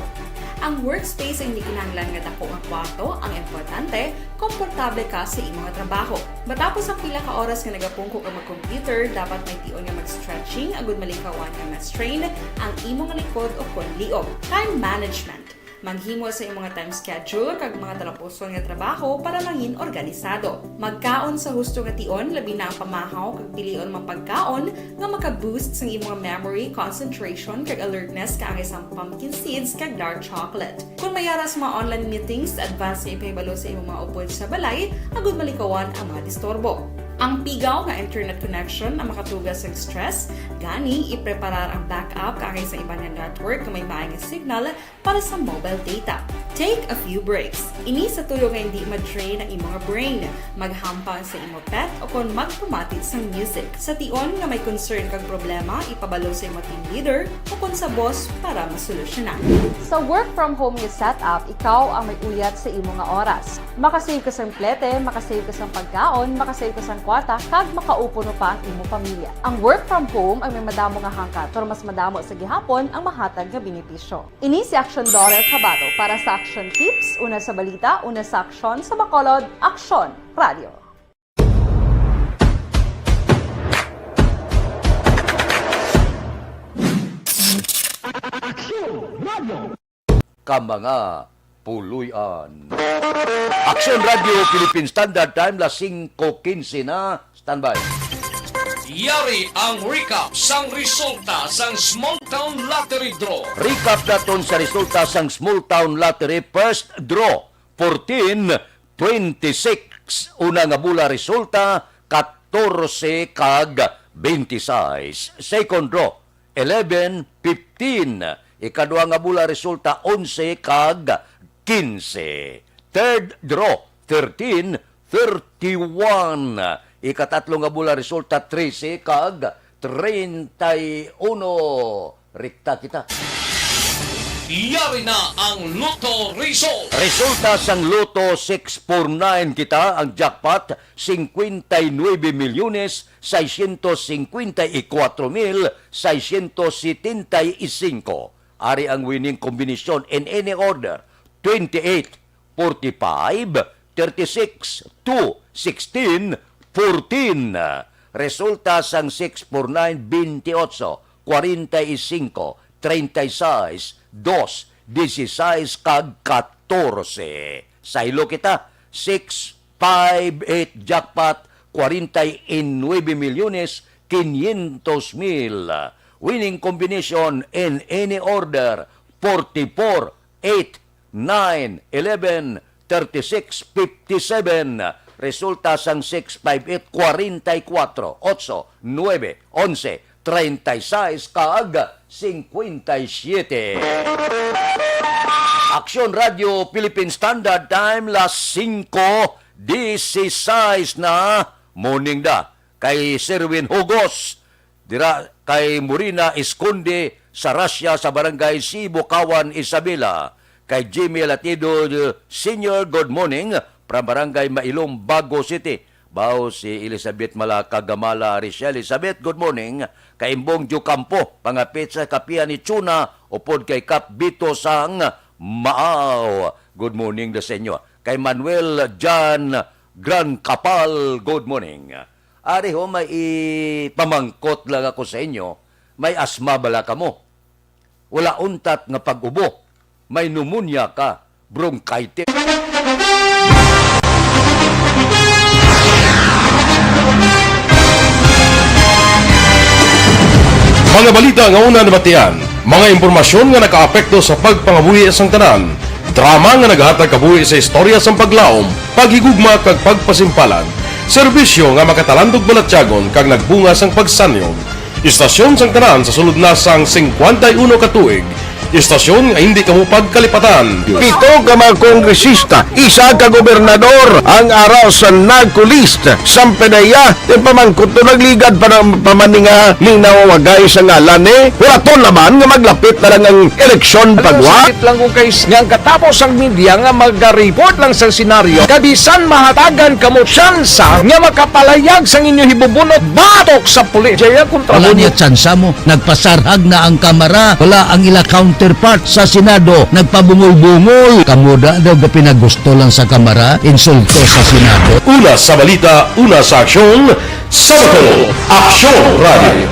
Ang workspace ay hindi kinahanglan nga dako nga kwarto, ang importante, komportable ka sa imong trabaho. Matapos ang pila ka oras nga nagapungko ka mag-computer, dapat may tion nga mag-stretching agud malikawan nga ma-strain ang imong likod o kon liog. Time management. Maghimo sa imong time schedule kag mga talapuson nga trabaho para mangin organisado. Magkaon sa husto nga tion, labi na ang pamahaw kag pilion man pagkaon nga maka-boost sang imong memory, concentration, kag alertness kaangay sang pumpkin seeds kag dark chocolate. Kon may ara sa mga online meetings, advance nga ipahibalo sa imong mga upod sa balay agud malikawan ang mga disturbo. Ang pigaw nga internet connection ang makatuga sa stress, gani ipreparar ang backup kaangay sa iban nga network nga may maayong signal para sa mobile data. Take a few breaks. Ini sa tuyo nga hindi ma-drain ang imong brain. Maghampang sa imo pet o kon magpamati sang music. Sa tion nga may concern kag problema, ipabalo sa imo team leader o kon sa boss para masolusyonan. Sa work from home nga setup, ikaw ang may uyat sa imo nga oras. Makasave ka sang plete, makasave ka sang pagkaon, makasave ka sang kwarta, kag makaupo no pa ang imo pamilya. Ang work from home ay may madamo nga hangkat, pero mas madamo sa gihapon ang mahatag nga benepisyo. Ini si Action Daughter Kabato para sa Action Tips, una sa balita, una sa aksyon, sa Bacolod, Aksyon Radio. Aksyon Radio. Ka mga puloy-an. Aksyon Radio Philippine Standard Time, las singko quince na. Standby. Yari ang recap sang resulta sang Small Town Lottery Draw. Recap naton sa resulta sang Small Town Lottery First Draw, fourteen, twenty-six. Una nga bola resulta, katorse kag twenty-six. Second draw, eleven, fifteen. Ikadua nga bola resulta, onse kag quince. Third draw, thirteen, thirty-one. Ikatatlo nga bola resulta, trese kag treinta y uno. Rekta kita. Yari na ang Lotto Result. Resulta sang Lotto six four nine kita, ang jackpot, cincuenta y nueve millones seiscientos cincuenta y cuatro mil seiscientos setenta y cinco. Ari ang winning combination in any order: twenty-eight, forty-five, thirty-six, two, sixteen, fourteen. Resulta sang six four nine, veintiocho, cuarenta y cinco, treinta y seis, dos, dieciséis, kag catorce. Saylo kita, six five eight jackpot, cuarenta y nueve millones quinientos mil. Winning combination in any order, forty-four, eight, nine, eleven, thirty-six, fifty-seven. Resulta sang six five eight, forty-four, ocho, nuebe, onse, treinta y seis, kag cincuenta y siete. Aksyon Radio Philippine Standard Time, las singko dieciséis na. Morning da kay Sherwin Hugos, dira kay Morina Esconde sa Russia, sa Barangay Sibukawan, Isabela. Kay Jimmy Latido Senior, good morning from Barangay Mailom, Bago City. Bao si Elizabeth Malaka Gamala, Richelle Elizabeth, good morning. Kay Imbong Diocampo, pangapit sa kapihan ni Chuna, upod kay Kap Bito sang Maaw. Good morning da sa inyo. Kay Manuel John Gran Kapal, good morning. Ari ho, may ipamangkot lang ako sa inyo, may asma bala kamo? Wala untat nga pag-ubo, may pneumonia ka, bronchitis. Mga balita nga una nabatian, mga impormasyon nga nakaapekto sa pagpangabuhi sang tanan, drama nga naghatag kabuhi sa istorya sang paglaom, paghigugma kag pagpasimpalan, serbisyo nga makatalandog balatyagon kag nagbunga sang pagsanyog. Istasyon sang tanan sa sulod na sang singkwenta y uno ka tuig. Istasyon nga hindi kamo pagkalipatan. Pito ka mga kongresista, isa ka gobernador ang ara sa NAGCO list. Sang P D E A, ti pamangkot to, nagligad pa ng pamaninga, ning nawawagay sa ngalan ni. Wala to laman nga maglapit na lang ang eleksyon pagwa. Sakit lang kung kais nga ang katapos ang media nga magareport lang sa senaryo, kabisan mahatagan kamo tsansa nga makapalayag sang inyo hibubunot batok sa pulis. Jaya kontra Wala mo niya niya. Tsansa mo. Nagpasarhag na ang Kamara. Wala ang ila counterpart sa Senado. Nagpabungol-bungol. Kamo da daw ga pinagusto lang sa Kamara, insulto sa Senado. Una sa balita, una sa aksyon, sa Bacolod, Aksyon Radio.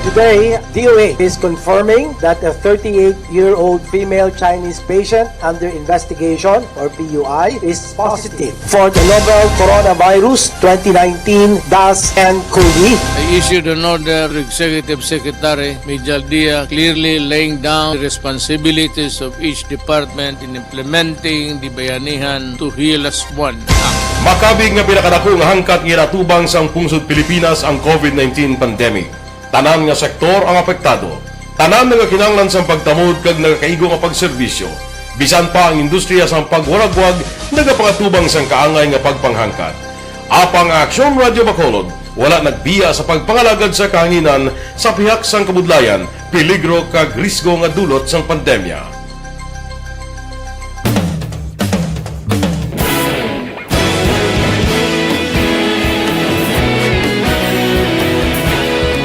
Today, D O H is confirming that a thirty-eight-year-old female Chinese patient under investigation, or P U I, is positive for the novel coronavirus twenty nineteen dash N COVID. I issued an order to Executive Secretary Mijal Dia, clearly laying down the responsibilities of each department in implementing the Bayanihan to Heal as One Act. Makabig nga pinakadako nga hangkat nga ginatubang sang pungsod Pilipinas ang COVID nineteen pandemic. Tanan nga sektor ang apektado. Tanan nagakinahanglan sang pagtamod kag nagakaigo nga pagserbisyo. Bisan pa ang industriya sang pagwaragwag nagapangatubang sang kaangay nga pagpanghangkat. Apang ang Aksyon Radio Bacolod wala nagbiya sa pagpangalagad sa kahanginan sa pihak sang kabudlayan, peligro kag risgo nga dulot sang pandemya.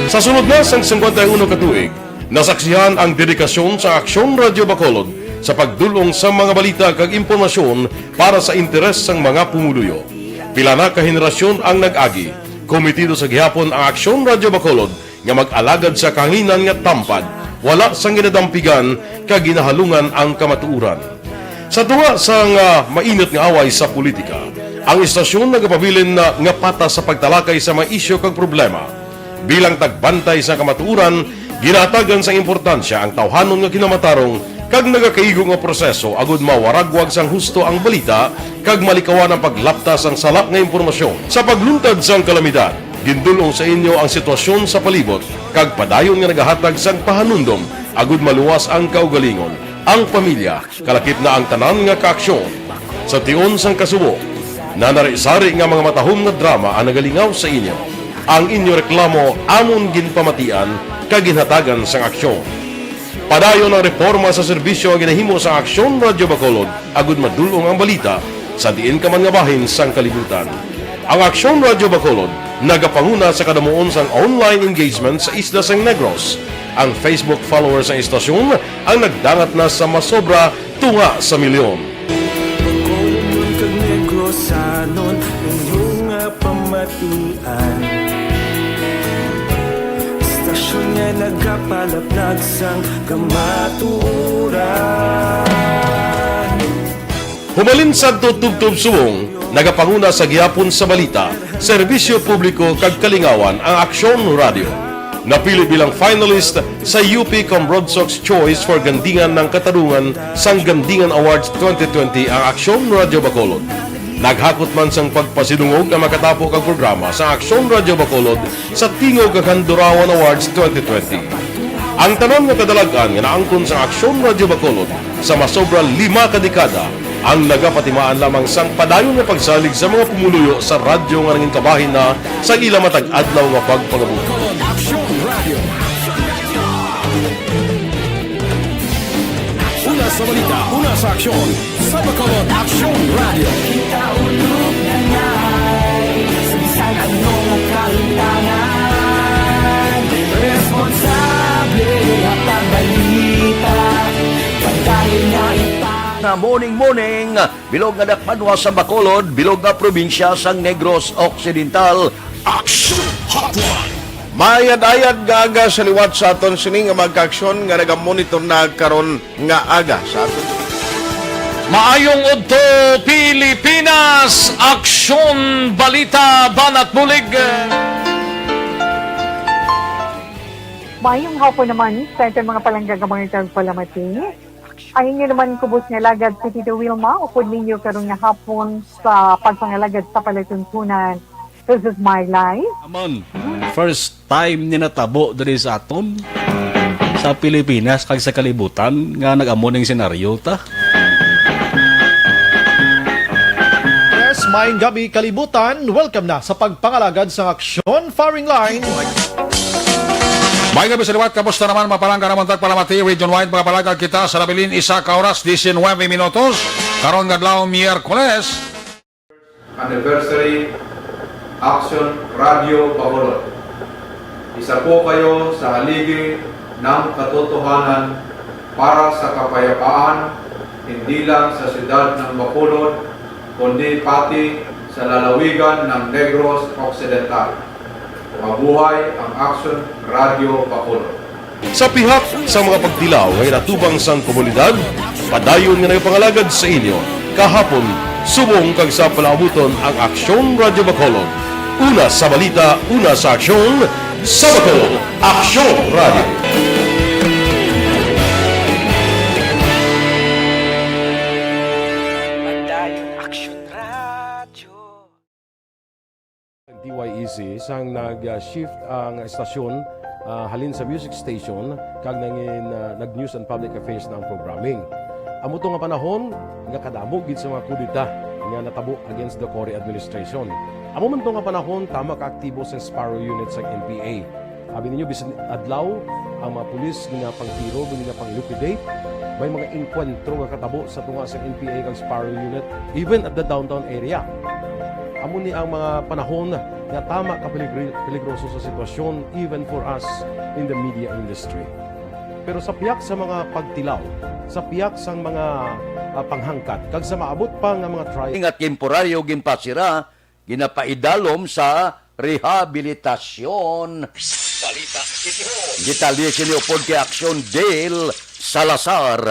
Sa sulod na sang singkwenta y uno ka tuig, nasaksihan ang dedikasyon sa Aksyon Radio Bacolod sa pagdul-ong sa mga balita kag impormasyon para sa interes sang mga pumuluyo. Pila na ka henerasyon ang nag-agi, kometido sa gihapon ang Aksyon Radio Bacolod nga mag-alagad sa kahanginan nga tampad, wala sang ginadampigan kag ginahalungan ang kamatuoran. Sa tunga sang, ah, mainit nga away sa politika, ang istasyon nagapabilin na nga patas sa pagtalakay sa mga isyu kag problema. Bilang tagbantay sa kamatuoran, ginahatagan sang importansya ang tawhanon nga kinamatarong kag nagakaigo nga proseso agud mawaragwag sang husto ang balita kag malikawan ang paglapta sang sala nga impormasyon. Sa pagluntad sang kalamidad, gindul-ong sa inyo ang sitwasyon sa palibot kag padayon nga nagahatag sang pahanumdom agud maluwas ang kaugalingon, ang pamilya, kalakip na ang tanan nga kaaksyon. Sa tion sang kasubo, nanari-sari nga mga matahom nga drama ang nagalingaw sa inyo. Ang inyo reklamo amon ginpamatian kag ginhatagan sang aksyon. Padayon ang reporma sa serbisyo nga ginahimo sa Aksyon Radio Bacolod agud madul-ong ang balita sa diin ka man nga bahin sang kalibutan. Ang Aksyon Radio Bacolod nagapanguna sa kadamuon sang online engagement sa isla sang Negros. Ang Facebook followers sang istasyon ang nagdangat na sa masobra tunga sa milyon. Bacolodnon kag Negrosanon, inyo nga pamatian. Istasyon nga nagapalaplag sang kamatuoran. Humalin sadto tubtob subong, nagapanguna sa gihapon sa balita, serbisyo publiko kag kalingawan ang Aksyon Radio. Napili bilang finalist sa U P Cambronsox Choice for Gandingan ng Katarungan sang Gandingan Awards twenty twenty ang Aksyon Radio Bacolod. Naghakot man sang pagpasidungog ang makatapo kag programa sa Aksyon Radio Bacolod sa Tingog kag Handurawan Awards twenty twenty. Ang tanan nga kadalag-an nga naangkon sang Aksyon Radio Bacolod sa masobra lima ka dekada ang nagapatimaan lamang sang padayon nga pagsalig sa mga pumuluyo sa radyo nga nangin kabahin na sa ila matag adlaw nga pagpangabuhi. Aksyon Radio. Una sa balita, una sa aksyon, sa Bacolod Aksyon Radio. Kita ulog na ngay, sa bisan ano nga kalutangan, responsable hatag balita, padayon nga ipang- Morning, morning, bilog nga dakpanwa sa Bacolod, bilog nga probinsya sang Negros Occidental. Action Hotline. Mayad-ayad nga aga sa liwat sa aton sini nga mga kaaksyon nga nagamonitor na karon nga aga sa aton. Maayong udto, Pilipinas! Aksyon Balita, Banat Bulig! Mayong hapon naman sa aton mga palangga nga mga tagpalamati. Ang inyo naman kubos nga alagad si Tito Wilma, upod ninyo karon nga hapon sa pagpangalagad sa palatuntunan. This is my life. Amon, first time ni natabo diri sa aton, sa Pilipinas, kag sa kalibutan, nga nag-amo ning senaryo ta. Yes, maayong gabi, kalibutan. Welcome na sa pagpangalagad sa Aksyon Firing Line. May gabi sa liwat, kamusta naman, mga palangga namon tagpalamati, region-wide, mga palangga kita sa nabilin, isa ka oras, diecinuebe minutos, karon nga adlaw, Miyerkules. Anniversary, Action Radio Bacolod. Isa po kayo sa haligi ng katotohanan para sa kapayapaan, hindi lang sa siyudad ng Bacolod, kundi pati sa lalawigan ng Negros Occidental. Mabuhay ang Action Radio Bacolod. Sa pihak sa mga pagtilaw nga ginatubang sang komunidad, padayon nga nagapangalagad sa inyo kahapon, subong kag sa palaabuton ang Aksyon Radyo Bacolod. Una sa balita, una sa aksyon, sa Bacolod, Aksyon Radyo. Padayon Aksyon Radyo. D Y E C sang nag-shift ang estasyon, ah, halin sa music station kag nangin, ah, nag-news and public affairs na ang programming. Amo to nga panahon nga kadamo gid sa mga kudeta nga natabo against the Cory administration. Amo man to nga panahon tama ka aktibo sa Sparrow Unit sa N P A. Abi ninyo, bisan adlaw, ang mga pulis ginapangtiro, ginapang-liquidate. May mga engkwentro nga katabo sa tunga sa N P A kag Sparrow Unit, even at the downtown area. Amo ni ang mga panahon nga tama ka peligri-, peligroso sa sitwasyon, even for us in the media industry. Pero sa pihak sa mga pagtilaw, sa pihak sang mga, ah, panghangkat, kag sa maabot pa nga mga trial. Nga temporaryo ginpasira, ginapaidalom sa rehabilitasyon. Balita City Hall. Detalye sini upod kay Action Dale Salazar.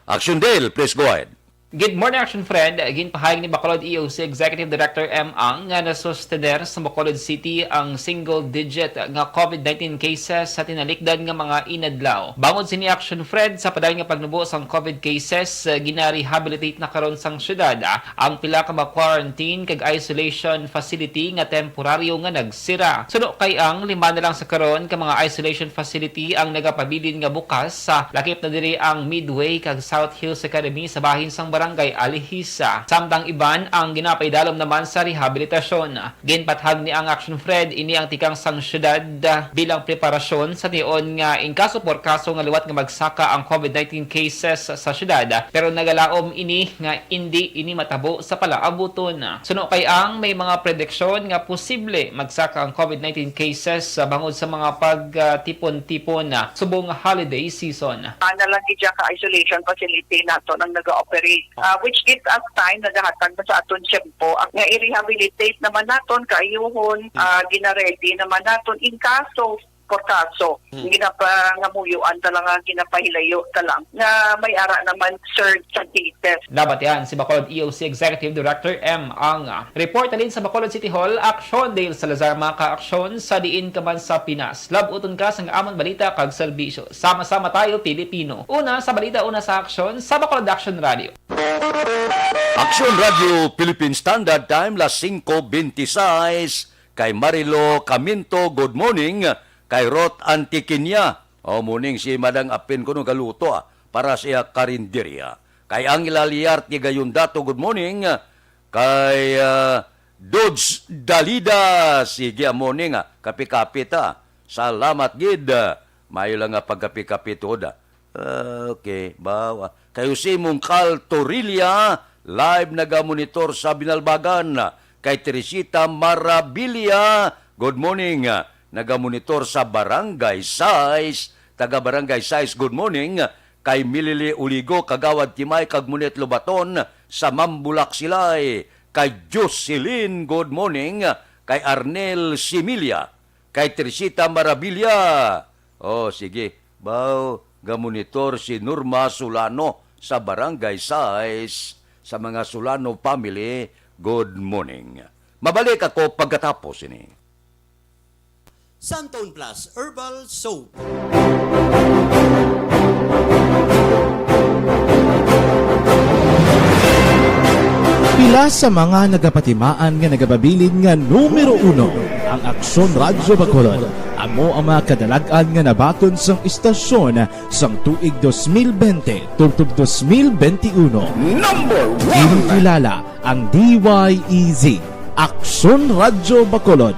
Action Dale, please go ahead. Good morning, Action Friend. Ginpahayag ni Bacolod E O C Executive Director M Ang nga nasustener sa Bacolod City ang single digit nga COVID nineteen cases sa tinalikdan nga mga inadlaw. Bangod sini, Action Friend, sa padayon nga pagnubo sang COVID cases, gina-rehabilitate na karon sang syudad ang pila ka mga quarantine kag isolation facility nga temporaryo nga nagsira. Suno kay Ang, lima na lang sa karon ka mga isolation facility ang nagapabilin nga bukas, sa lakip na diri ang Midway kag South Hills Academy sa bahin sang Barangay Alihis. Samtang iban ang ginapaidalom naman sa rehabilitasyon. Ginpathag ni Ang Action Friend ini ang tikang sang syudad, ah, bilang preparasyon sa tion nga in kaso por kaso nga liwat nga magsaka ang COVID nineteen cases sa syudad, pero nagalaom ini nga indi ini matabo sa palaabuton. Suno kay Ang, may mga prediksyon nga posible magsaka ang COVID nineteen cases, ah, bangod sa mga pagtipon-tipon, ah, subong nga holiday season. Ana lang gid siya ka isolation facility nato nang naga-operate, ah, which gives us time, nagahatag na sa aton tiyempo, ah, nga i-rehabilitate naman naton, kaayuhon, ah, gina-ready naman naton in kaso por kaso. Hmm. Ginapangabuyuan ta lang, nga ginapahilayo ta lang nga may ara naman surge sa cases. Nabatian si Bacolod E O C Executive Director M Ang. Report halin sa Bacolod City Hall, Action Dale Salazar, mga ka-aksyon, sa diin ka man sa Pinas. Lab-uton ka sang amon balita kag serbisyo. Sama-sama tayo, Pilipino. Una sa balita, una sa aksyon, sa Bacolod Action Radio. Action Radio Philippine Standard Time, las singko beintiseis. Kay Marilo Caminto, good morning. Kay Ruth Antiquiña, oh, morning, si Madang Apin kuno galuto, ah, para sa iya karinderya. Kay Angela Liarte Gayundato, good morning. Kay, ah, Dodge Dalida, sige, ah, morning, ah, kape-kape ta. Salamat gid, ah, maayo lang nga pagkape-kape tuod, ah. Okay, bawa. Kay Jose Mungkal Torilla, live nagamonitor sa Binalbagan. Kay Teresita Marabilia, good morning. Nagamonitor sa Barangay Sais, taga Barangay Sais, good morning. Kay Milili Uligo, Kagawad Timay, kag Monet Lobaton sa Mambulak Silay. Kay Jocelyn, good morning. Kay Arnel Similia, kay Teresita Marabilia. Oh, sige. Baw, gamonitor si Norma Solano sa Barangay Sais. Sa mga Solano family, good morning. Mabalik ako pagkatapos ini. Santon Plus Herbal Soap. Pila sa mga nagapatimaan nga nagapabilin nga numero uno ang Aksyon Radyo Bacolod. Amo ang mga kadalag-an nga nabaton sang istasyon sang tuig dos mil bente tubtob dos mil bente uno. Number one. Ginkilala ang D Y E Z, Aksyon Radyo Bacolod,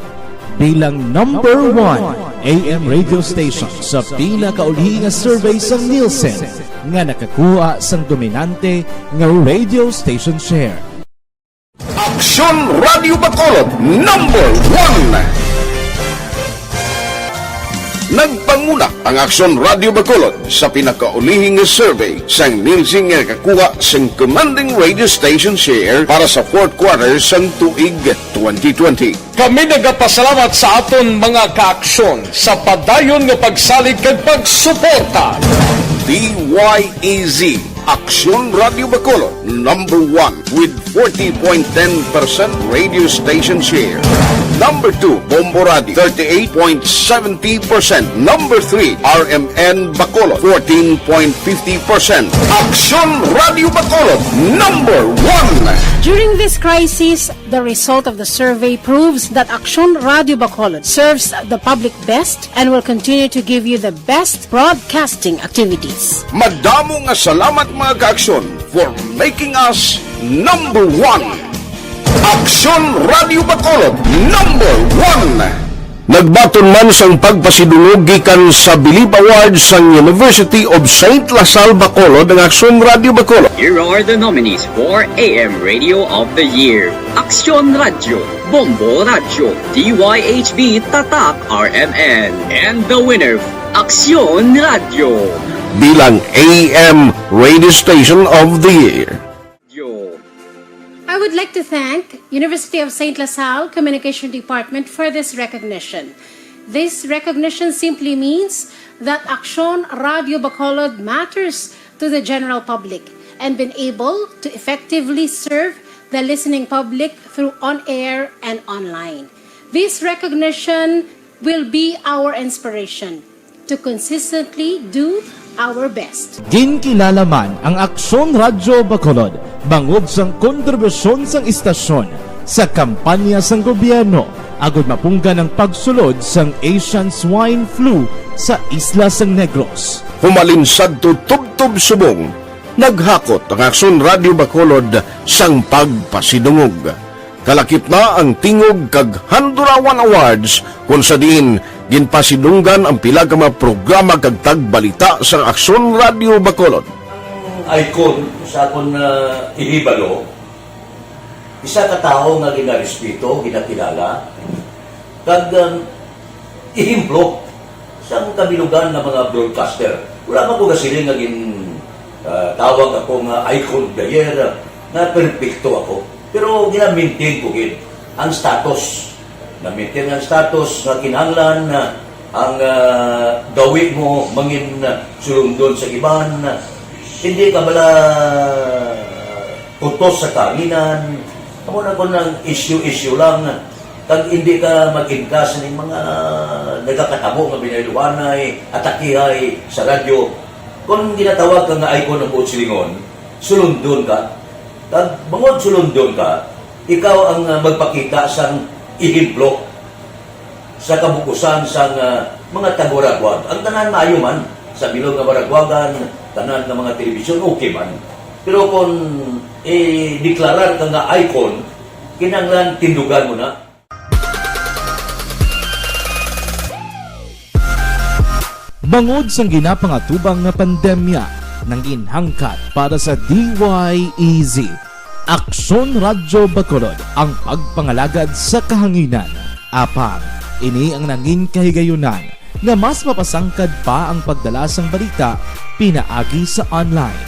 bilang number one A M radio station sa pinakaulihi nga survey sang Nielsen nga nakakuha sang dominante nga radio station share. Aksyon Radyo Bacolod, number one. Nagpanguna ang Aksyon Radyo Bacolod sa pinakaulihi nga survey sang Nielsen nga nakakuha sang commanding radio station share para sa fourth quarter sang tuig twenty twenty. Kami nagapasalamat sa aton mga kaaksyon sa padayon nga pagsalig kag pagsuporta. D Y E Z, Aksyon Radyo Bacolod, number one with forty point ten percent radio station share. Number two, Bombo Radio, thirty-eight point seventy percent. Number three, R M N Bacolod, fourteen point fifty percent. Aksyon Radyo Bacolod, number one. During this crisis, the result of the survey proves that Aksyon Radyo Bacolod serves the public best and will continue to give you the best broadcasting activities. Madamo nga salamat, mga kaaksyon, for making us number one. Aksyon Radyo Bacolod, number one. Nagbaton man sang pagpasidungog gikan sa Bilib Awards sang University of Saint La Salle Bacolod ang Aksyon Radyo Bacolod. Here are the nominees for A M Radio of the Year: Aksyon Radyo, Bombo Radyo, D Y H B Tatak R M N, and the winner, Aksyon Radyo. Bilang A M Radio Station of the Year. I would like to thank University of Saint La Salle Communication Department for this recognition. This recognition simply means that Aksyon Radyo Bacolod matters to the general public and been able to effectively serve the listening public through on-air and online. This recognition will be our inspiration to consistently do our best. Ginkilala man ang Aksyon Radyo Bacolod bangod sang kontribusyon sang istasyon sa kampanya sang gobyerno agud mapunggan ang pagsulod sang Asian Swine Flu sa isla sang Negros. Humalin sadto tubtob subong, naghakot ang Aksyon Radyo Bacolod sang pagpasidungog. Kalakip na ang Tingog kag Handurawan Awards, kon sa diin ginpasidunggan ang pila ka mga programa kag tagbalita sang Aksyon Radyo Bacolod. Ang icon sa akon, ah, ihibalo, isa ka tawo nga ginarespeto, ginakilala, kag, um, ehemplo sang kabilugan nga mga broadcaster. Wala man ko gasiling nga gin, ah, tawag ako nga icon of the year, ah, nga perpekto ako. Pero gina-maintain ko gid ang status. Na-maintain ang status nga kinahanglan, ah, ang, ah, gawi mo mangin, ah, sulundon sa iban. Hindi ka bala kutos sa kahanginan. Amo na kon ang issue-issue lang. Kag hindi ka mag-inkas ning mga nagakatabo nga binayluhanay, atakihay sa radyo. Kon ginatawag ka nga icon ang buot silingon, sulundon ka. Kag bangod sulundon ka, ikaw ang, ah, magpakita sang ehemplo sa kabukusan sang, ah, mga taga-Waraguag. Ang tanan maayo man, sa bilog nga Waraguagan, tanan nga mga telebisyon, okay man. Pero kung i-deklarar ka nga icon, kinahanglan tindugan mo na. Bangod sang ginapangatubang nga pandemya, nangin hangkat para sa D Y E Z, Aksyon Radyo Bacolod ang pagpangalagad sa kahanginan. Apang ini ang nangin kahigayunan nga mas mapasangkad pa ang pagdala sang balita pinaagi sa online.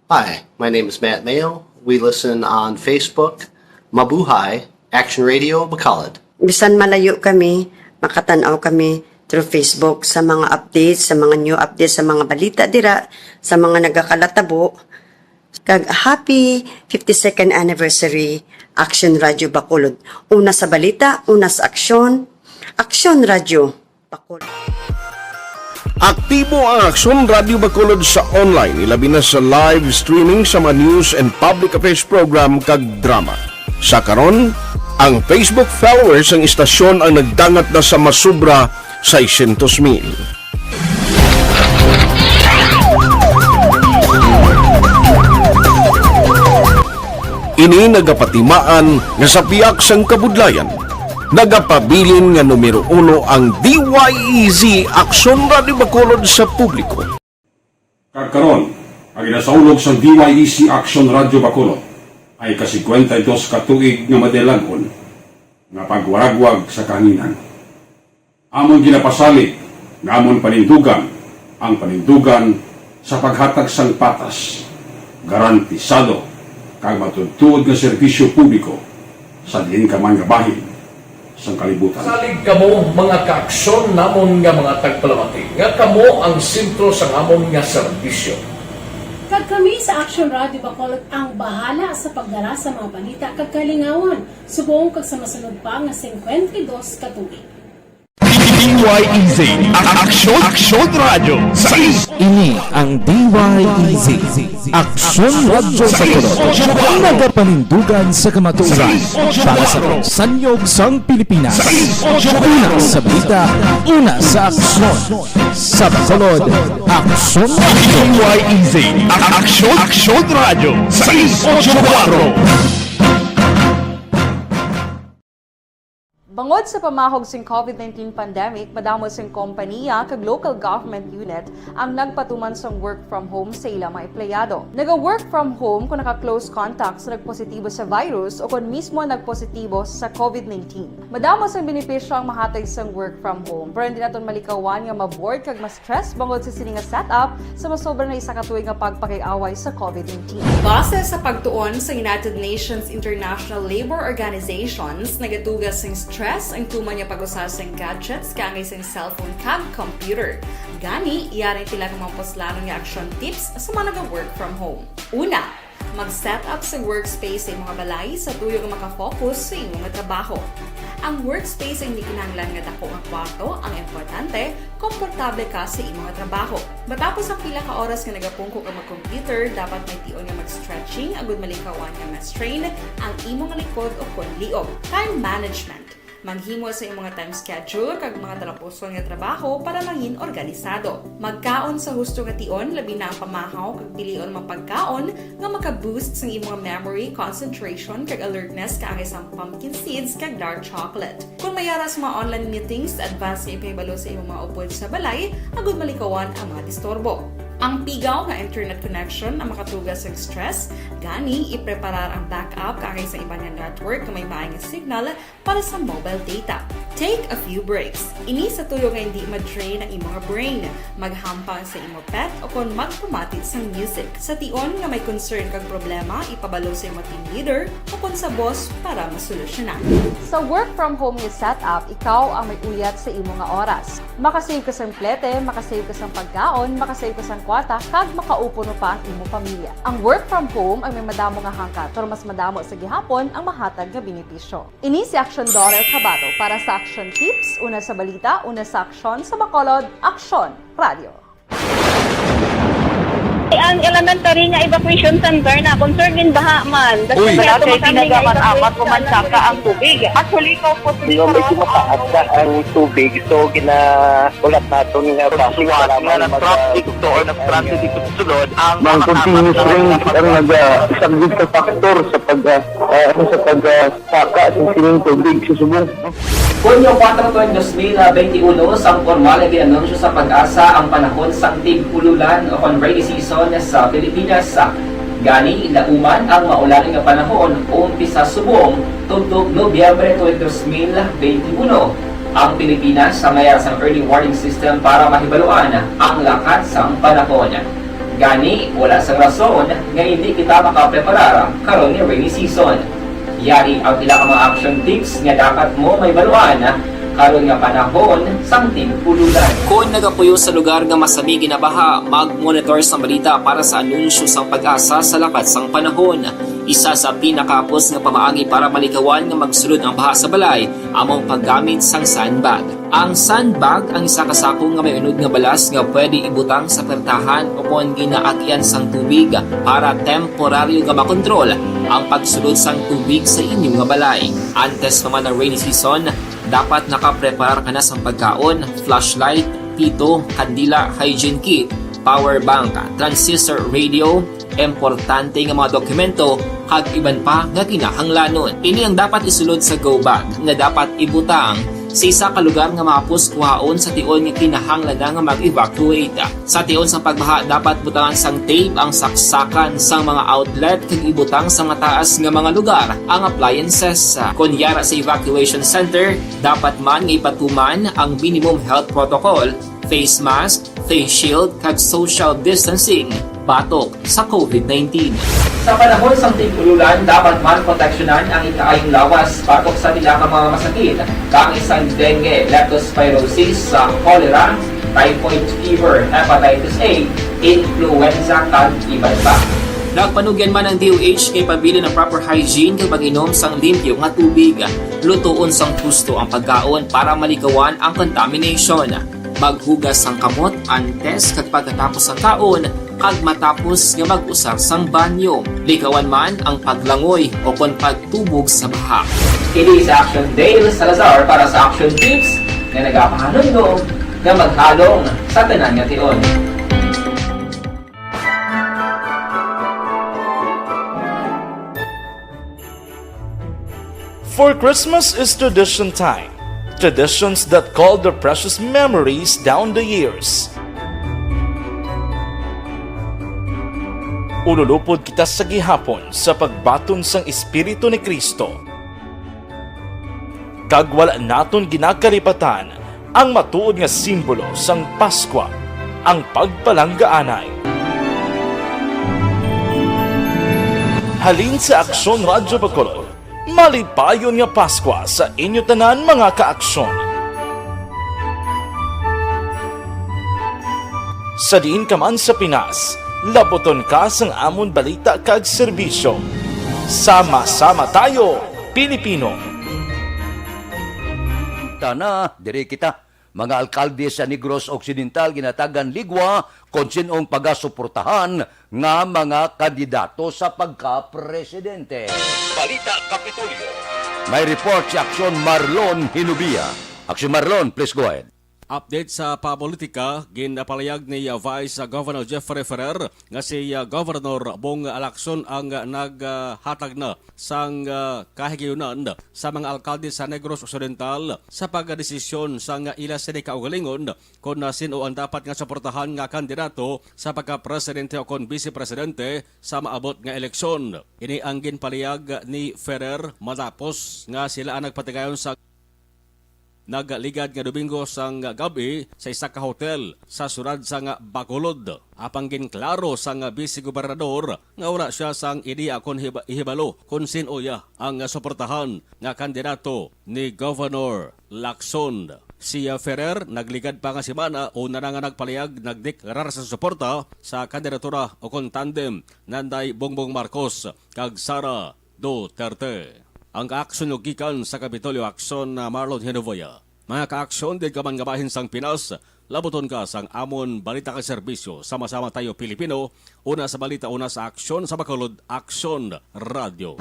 Hi, my name is Matt Mayo. We listen on Facebook, Mabuhay, Action Radio Bacolod. Bisan malayo kami, makatan-aw kami through Facebook sa mga updates, sa mga new updates, sa mga balita dira, sa mga nagakalatabo. Kag happy fifty-second anniversary, Action Radio Bacolod. Una sa balita, una sa aksyon, Action Radio Bacolod. Aktibo ang Aksyon Radio Bacolod sa online, ilabi na sa live streaming sa mga news and public affairs program kag drama. Sa karon, ang Facebook followers sang istasyon ang nagdangat na sa masubra seiscientos mil. Ini nagapatimaan nga sa pihak sang kabudlayan, nagapabilin nga numero uno ang D Y E Z Aksyon Radio Bacolod sa publiko. Kag karon, ang ginasaulog sang D Y E Z Aksyon Radio Bacolod ay ka-singkwenta y dos ka tuig nga madilag-on nga pagwaragwag sa kahanginan. Amon ginapasalig nga amon panindugan ang panindugan sa paghatag sang patas, garantisado, kag matuodtuod nga serbisyo publiko sa diin ka man nga bahin sang kalibutan. Salig kamo, mga kaaksyon namon nga mga tagpalamati, nga kamo ang sentro sang amon nga serbisyo. Kag kami sa Action Radio Bacolod ang bahala sa pagdala sa mga balita kag kalingawan subong kag sa masunod pa nga singkwenta y dos ka tuig. D Y E Z, Aksyon, Aksyon Radyo, sa is. Ini ang D Y E Z, Aksyon Radyo sa Tulog. Nagapanindugan sa kamatuoran para sa sanyog sang Pilipinas. Una sa balita, una sa aksyon. Sa Bacolod, Aksyon Radyo. D Y E Z, Aksyon, Aksyon Radyo, sais ocho kuwatro. Bangod sa pamahog sing COVID nineteen pandemic, madamo sing kompaniya kag local government unit ang nagpatuman sang work from home sa ila mga empleyado. Naga-work from home kon naka-close contact sa nagpositibo sa virus o kon mismo nagpositibo sa COVID nineteen. Madamo sang benepisyo ang mahatag sang work from home, pero hindi naton malikawan nga ma-bored kag ma-stress bangod sa sini nga setup sa masobra na isa ka tuig nga pagpakig-away sa COVID nineteen. Base sa pagtuon sa United Nations International Labor Organizations, nagatuga sing stress ang tuman nga pag-usa sing gadgets kaangay sing cellphone kag computer. Gani, yari pila ka mga puslanon nga action tips sa mga naga-work from home. Una, mag-set up sa workspace sa imong balay sa tuyo nga maka-focus sa imong trabaho. Ang workspace ay hindi kinahanglan nga dako nga kwarto, ang importante, komportable ka sa imong trabaho. Matapos ang pila ka oras nga nagapungko ka mag-computer, dapat may tion nga mag-stretching agud malikawan nga ma-strain ang imong likod o kon liog. Time management. Maghimo sa imong time schedule kag mga talapuson nga trabaho para mangin organisado. Magkaon sa husto nga tion, labi na ang pamahaw, kag pilion ang mga pagkaon nga maka-boost sang imong memory, concentration, kag alertness kaangay sang pumpkin seeds kag dark chocolate. Kon may ara sa mga online meetings, advance nga ipahibalo sa imong mga upod sa balay agud malikawan ang mga disturbo. Ang pigaw nga internet connection ang makatuga sang stress, gani ipreparar ang backup kaangay sa iban nga network nga may maay nga signal para sa mobile data. Take a few breaks. Ini sa tuyo nga hindi ma-drain ang imong brain. Maghampang sa imo pet o kon magpamati sang music. Sa tion nga may concern kag problema, ipabalo sa imo team leader o kon sa boss para masolusyonan. Sa work from home nga setup, ikaw ang may uyat sa imo nga oras. Makasave ka sang plete, makasave ka sang pagkaon, makasave ka sang kwarta, kag makaupo no pa ang imo pamilya. Ang work from home ay may madamo nga hangkat, pero mas madamo sa gihapon ang mahatag nga benepisyo. Ini si Aksyon Dorel Cabato para sa Aksyon Tips, una sa balita, una sa aksyon, sa Bacolod, Aksyon Radio. Ang elementary nga evacuation center na concern gin baha man. Uy, wala kay ginagaman amat ko man saka ang tubig. Actually, ko po medyo mataas na ang tubig, so gina ulat naton nga basi para nga nag-traffic to or nag-transit dito sa sulod ang mga continuous rain ang nag-saglit sa factor sa pag ah, ano sa pag ah, Saka sa sining tubig sa subong. Hunyo kuwatro tuig dos mil benti uno, sang pormal nga gin-anunsyo sa PAGASA ang panahon sang tig-ululan o kon rainy season sa Pilipinas. Gani, dauman ang maulan nga panahon umpisa subong tubtob Nobyembre tuig dos mil benti uno. Ang Pilipinas sa mayar sang early warning system para mahibaluan ang lakat sang panahon. Gani, wala sang rason nga hindi kita makapreparar karon nga rainy season. Yari ang pila ka mga action tips nga dapat mo mahibaluan karon nga panahon sang tig-ululan. Kon nagapuyo sa lugar nga masami ginabaha, mag-monitor sang balita para sa anunsyo sang PAGASA sa lakat sang panahon. Isa sa pinakahapos nga pamaagi para malikawan nga magsulod ang baha sa balay amo ang paggamit sang sandbag. Ang sandbag ang isa ka sako nga may unod nga balas nga pwede ibutang sa pertahan o kon ginaagyan sang tubig para temporaryo nga makontrol ang pagsulod sang tubig sa inyo nga balay. Antes pa man ang rainy season, dapat nakapreparar ka na sang pagkaon, flashlight, pito, kandila, hygiene kit, power bank, transistor radio, importante nga mga dokumento, kag iban pa nga kinahanglanon. Ini ang dapat isulod sa go bag nga dapat ibutang sa isa ka lugar nga mahapos kuhaon sa tion nga kinahanglan na nga mag-evacuate. Sa tion sang pagbaha, dapat butangan sang tape ang saksakan sang mga outlet kag ibutang sa mataas nga mga lugar ang appliances. Kon yara sa evacuation center, dapat man nga ipatuman ang minimum health protocol, face mask, face shield, kag social distancing batok sa covid nineteen. Sa panahon sang tig-ululan, dapat man proteksyonan ang ikaayong lawas batok sa pila ka mga masakit, kaangay sang dengue, leptospirosis, sa cholera, typhoid fever, hepatitis A, influenza, kag iban pa. Nagpanugyan man ang D O H nga ipabilin ang proper hygiene kag pag-inom sang limpyo nga tubig. Lutoon sang husto ang pagkaon para malikawan ang contamination. Maghugas sang kamot antes kag pagkatapos sang kaon, kag matapos nga mag-usar sang banyo. Likawan man ang paglangoy o kon pagtubog sa baha. Kini si Action Dale Salazar para sa Action Tips nga nagapahanumdom nga maghalong sa tanan nga tion. For Christmas is tradition time. Traditions that call their precious memories down the years. Ululupod kita sa gihapon sa pagbaton sang Espiritu ni Cristo. Kag wala naton ginakalipatan ang matuod nga simbolo sang Paskwa, ang pagpalanggaanay. Halin sa Aksyon Radyo Bacolod, malipayon nga Paskwa sa inyo tanan, mga ka-aksyon. Sa diin ka man sa Pinas, labuton ka sang amon balita kag serbisyo. Sama-sama tayo, Pilipino! Tana, diri kita. Mga alkalde sa Negros Occidental ginatagan ligwa kon sin-ong pagasuportahan nga mga kandidato sa pagkapresidente. Balita Kapitolyo. May report si Aksyon Marlon Hinubia. Aksyon Marlon, please go ahead. Update sa papolitika, ginpalayag ni Vice Governor Jeffrey Ferrer nga si, ah, Governor Bong Lacson ang, ah, naghatag na sang, ah, kahigayunan sa mga alkalde sa Negros Occidental sa pagdesisyon sang ila sini kaugalingon kon, ah, sin-o ang dapat nga suportahan nga kandidato sa pagkapresidente o kon bise-presidente sa maabot nga eleksyon. Ini ang ginpalihayag ni Ferrer matapos nga sila ang nagpatigayon sa nagligad nga Domingo sang gab-i sa isa ka hotel sa siyudad sang Bacolod. Apang ginklaro sang bise gobernador nga wala sia sang ideya kon hiba-, ihibalo kon sin-o iya ang suportahan nga kandidato ni Governor Lacson. Si Ferrer nagligad pa nga semana una na nga nagpalihayag, nagdeklarar sa suporta sa kandidatura o kon tandem Nanday Bongbong Marcos kag Sara Duterte. Ang kaaksyon gikan sa Kapitolyo Aksyon, na Marlon Hinovoya. Mga kaaksyon, di ka man nga bahin sang Pinas, labuton ka sang amon balita kag serbisyo. Sama-sama tayo, Pilipino, una sa balita, una sa aksyon, sa Bacolod, Aksyon Radio.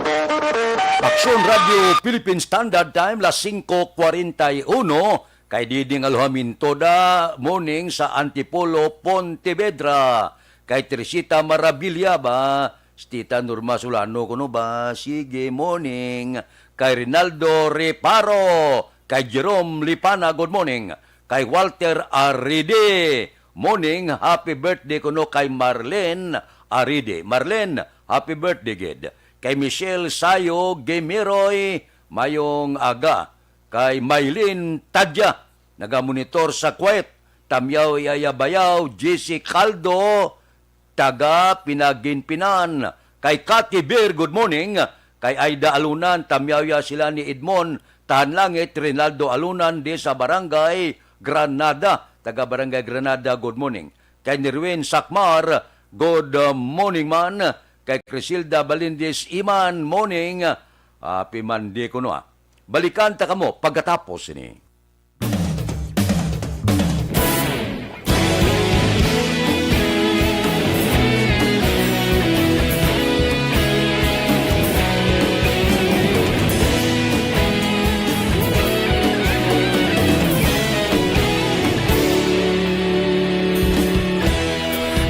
Aksyon Radio Philippine Standard Time, las singko kwarenta y uno, kay Diding Alojamiento da, morning sa Antipolo, Pontevedra, kay Teresita Marabilia ba, Tita Norma Solano kuno ba? Sige, morning. Kay Rinaldo Reparo, kay Jerome Lipana, good morning. Kay Walter Aride, morning, happy birthday kuno kay Marlene Aride. Marlene, happy birthday gid. Kay Michelle Sayo Gemiroy, mayong aga. Kay Maylin Tadya, nagamonitor sa Kuwait. Tamyaw Iyaya Bayaw, J C Caldo, taga Pinaginpinan. Kay Cathy Beer, good morning. Kay Aida Alunan, tamyaw ya sila ni Edmond Tahanlangit, Rinaldo Alunan, di sa Barangay Granada. Taga Barangay Granada, good morning. Kay Nirwin Sakmar, good, uh, morning man. Kay Crisilda Balindis Iman, morning. Happy Monday kuno, ah. Balikan ta kamo pagkatapos sini.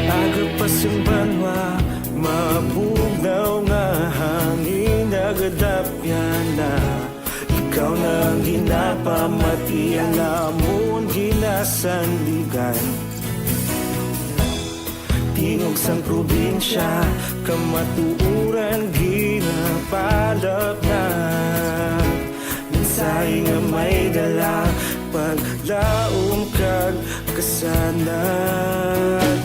Aga pa sing banwa, mabugnaw nga hangin nagadapyan na. Ikaw na ang ginapamati, ang amon ginasandigan. Tingog sang probinsya, kamatuoran ginapalapnag. Mensahe nga may dala, paglaom kag kasanag.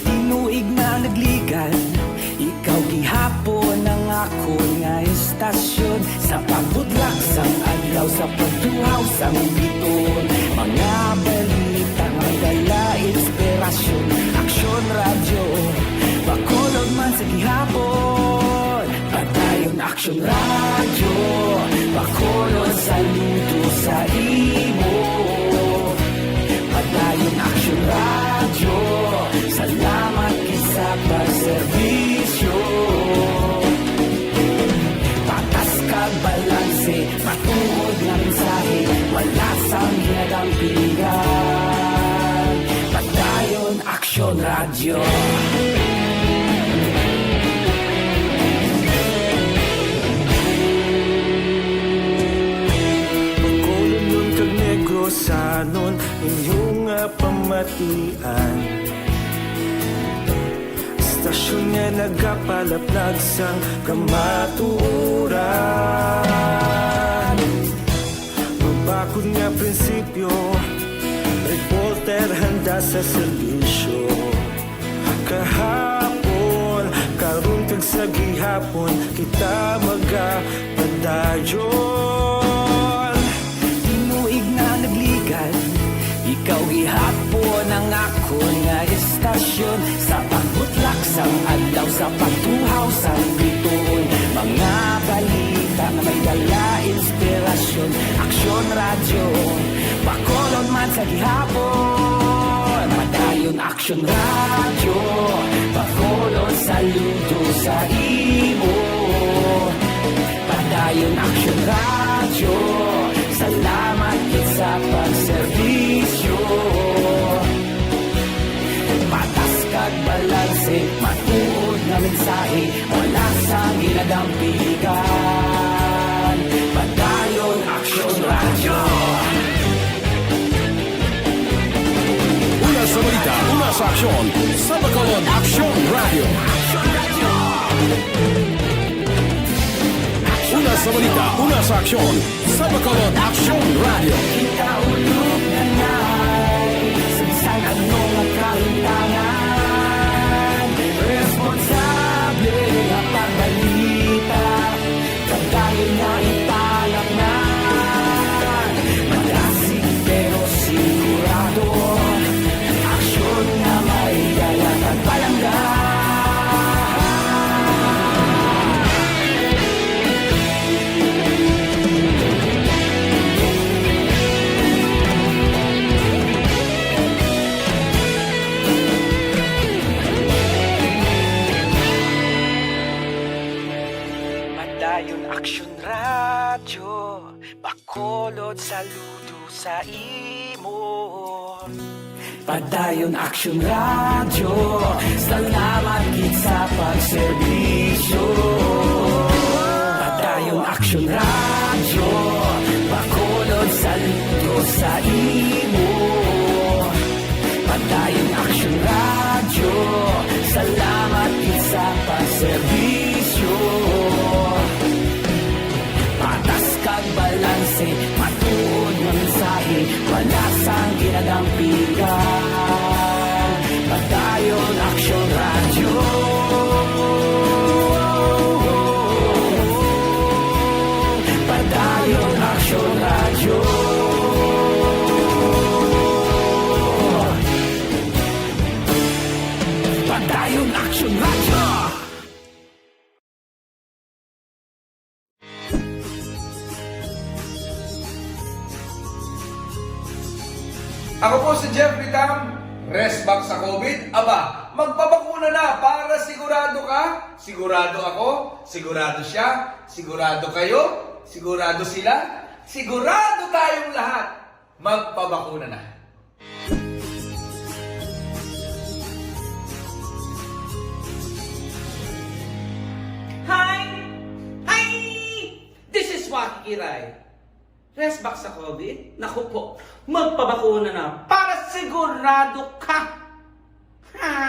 Tinuig na nagligan, ikaw gihapon ang akon nga istasyon. Sa pagbutlak sang adlaw, sa pagtuhaw sang bituon, mga balita may dala inspirasyon. Aksyon Radyo, Bacolod man sa gihapon. Padayon Aksyon Radyo, Bacolod, saludo sa imo. Padayon Aksyon Radyo, salamat gid sa pagserbisyo. Patas kag balanse, matuod nga mensahe, wala sang ginadampigan. Padayon Aksyon Radyo. Bacolodnon kag Negrosanon, inyo nga pamatian. Istasyon nga nagapalaplag sang kamatuoran. Mabakod nga prinsipyo, reporter handa sa serbisyo. Kahapon, karon kag sa gihapon, kita magapadayon. Tinuig na nagligan, ikaw gihapon ang akon nga istasyon. Sa pagbutlak sang adlaw, sa pagtuhaw sang bituon, mga balita nga may dala inspirasyon. Aksyon Radyo, Bacolod man sa gihapon. Padayon Aksyon Radyo, Bacolod, saludo sa imo. Padayon Aksyon Radyo, salamat gid sa pagserbisyo. Patas kag balanse, matuod nga mensahe, wala sang ginadampigan. Padayon Aksyon Radyo. Una sa balita, una sa aksyon, sa Bacolod Aksyon Radyo. Una sa balita, una sa aksyon, sa Bacolod Aksyon Radyo. Kita ulog na nai, sa bisan ano nga kahimtangan, responsable nga pagbalita, kag dayon nga italapnan. Madasig pero sigurado, aksyon nga may dala kag palangga. Padayon Aksyon Radyo, Bacolod, saludo sa imo. Padayon Aksyon Radyo, salamat gid sa pagserbisyo. Padayon Aksyon Radyo, Bacolod, saludo sa imo. Padayon Aksyon Radyo, salamat gid sa pagserbisyo. Patas kag balanse, Dampigan, Padayon Aksyon Radyo. Padayon Aksyon Radyo. Padayon Aksyon Radyo. Ako po si Jeffrey Tam. Rest back sa COVID? Aba, magpabakuna na para sigurado ka. Sigurado ako, sigurado siya, sigurado kayo, sigurado sila, sigurado tayong lahat. Magpabakuna na. Hi! Hi! This is Waki Kiray. Rest back sa COVID? Naku po, magpabakuna na para sigurado ka. Ha?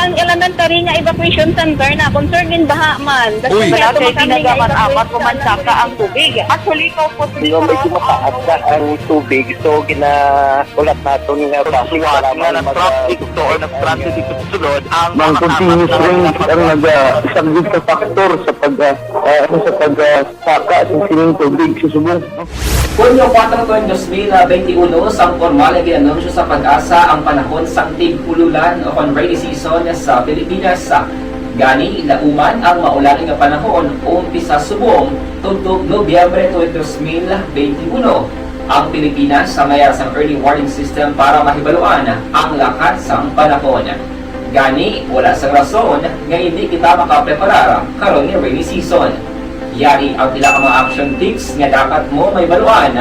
Ang elementary nga evacuation center na concern din baha man. Uy. Wala kay ginagaman apat o mansaka ang tubig. Actually, ikaw po, medyo mataas na ang tubig. So, ginaulat naton nga basi nga nag-traffic to or nag-transit dito sa sulod ang mga continuous rains ang nag-, ah, isang big factor sa pag, ah, ah, ano, sa pag, ah, saka sa sining tubig sa subong. Hunyo kuwatro tuig dos mil benti uno, sang pormal nga gin-anunsyo sa PAGASA ang panahon sang tig-ululan o kon rainy season sa Pilipinas. Gani, lauman ang maulan nga panahon umpisa subong tubtob Nobyembre tuig dos mil benti uno. Ang Pilipinas sa mayar sang early warning system para mahibaluan ang lakat sang panahon. Gani, wala sang rason nga indi kita makapreparar karon nga rainy season. Yari ang pila ka mga action tips nga dapat mo mahibaluan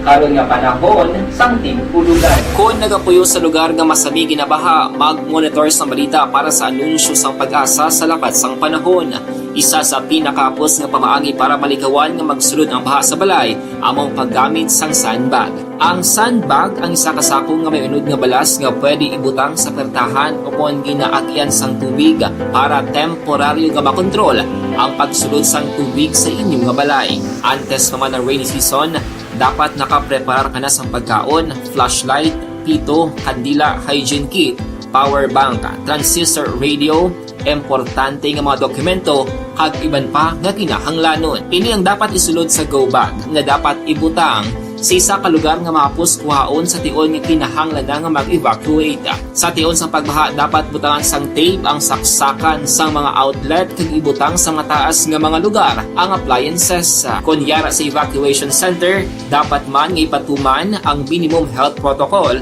karon nga panahon sang tig-ululan. Kon nagapuyo sa lugar nga masami ginabaha, mag-monitor sang balita para sa anunsyo sang PAGASA sa lakat sang panahon. Isa sa pinakahapos nga pamaagi para malikawan nga magsulod ang baha sa balay amo ang paggamit sang sandbag. Ang sandbag ang isa ka sako nga may unod nga balas nga pwede ibutang sa pertahan o kon ginaagyan sang tubig para temporaryo nga makontrol ang pagsulod sang tubig sa inyo nga balay. Antes pa man ang rainy season, dapat nakapreparar ka na sang pagkaon, flashlight, pito, kandila, hygiene kit, power bank, transistor radio, importante nga mga dokumento, kag iban pa nga kinahanglanon. Ini ang dapat isulod sa go bag nga dapat ibutang sa isa ka lugar nga mahapos kuhaon sa tion nga kinahanglan na nga mag-evacuate. Sa tion sang pagbaha, dapat butangan sang tape ang saksakan sang mga outlet kag ibutang sa mataas nga mga lugar ang appliances. Kon yara sa evacuation center, dapat man nga ipatuman ang minimum health protocol.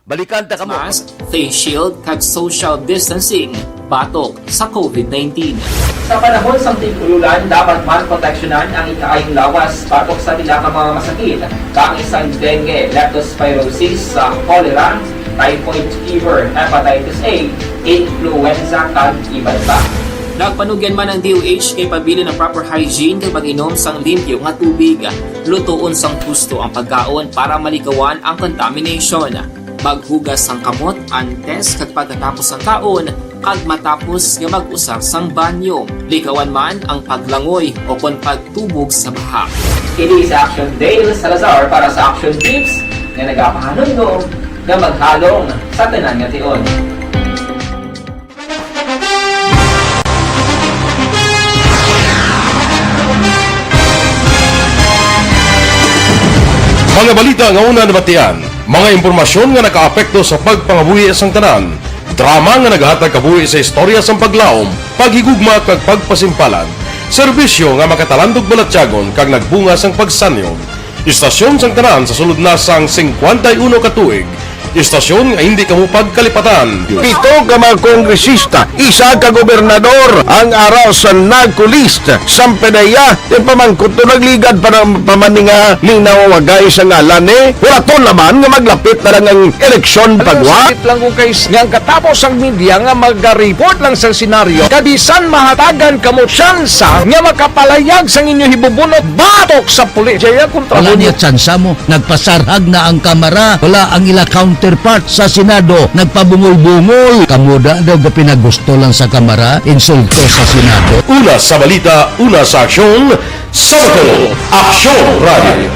Balikan ta kamo. Mask, face shield, kag social distancing batok sa COVID nineteen. Sa panahon sang tig-ululan, dapat man proteksyonan ang ikaayong lawas batok sa pila ka mga masakit, kaangay sang dengue, leptospirosis, sa cholera, typhoid fever, hepatitis A, influenza, kag iban pa. Nagpanugyan man ang D O H nga ipabilin ang proper hygiene kag pag-inom sang limpyo nga tubig. Lutoon sang husto ang pagkaon para malikawan ang contamination. Maghugas sang kamot antes kag pagkatapos sang kaon, kag matapos nga mag-usar sang banyo. Likawan man ang paglangoy o kon pagtubog sa baha. Kini si Action Dale Salazar para sa Action Tips nga nagapahanumdom nga maghalong sa tanan nga tion. Mga balita nga una nabatian, mga impormasyon nga nakaapekto sa pagpangabuhi sang tanan, drama nga naghatag kabuhi sa istorya sang paglaom, paghigugma kag pagpasimpalan, serbisyo nga makatalandog balatyagon kag nagbunga sang pagsanyog. Istasyon sang tanan sa sulod na sang singkwenta y uno ka tuig. Istasyon nga hindi kamo pagkalipatan. Pito ka mga kongresista, isa ka gobernador ang ara sa NAGCO list. Sang PDEA, di pa man kuto nagligad pa ng pamaninga, minaw wagay sa ngalan ni. Wala to naman nga maglapit na lang ang eleksyon pagwa. Sakit lang kung kay nga ang katapos ang media nga magaripot lang sa senaryo. Kabisan mahatagan kamo tsansa nga makapalayag sang inyo hibubunot batok sa pulis. Jaya kontra Wala mo niya tsansa mo. Nagpasarhag na ang Kamara. Wala ang ila counterpart sa Senado. Nagpabungol-bungol. Kamo da daw gapinagusto lang sa Kamara, insulto sa Senado. Una sa balita, una sa aksyon, Sa Bacolod, Aksyon Radio.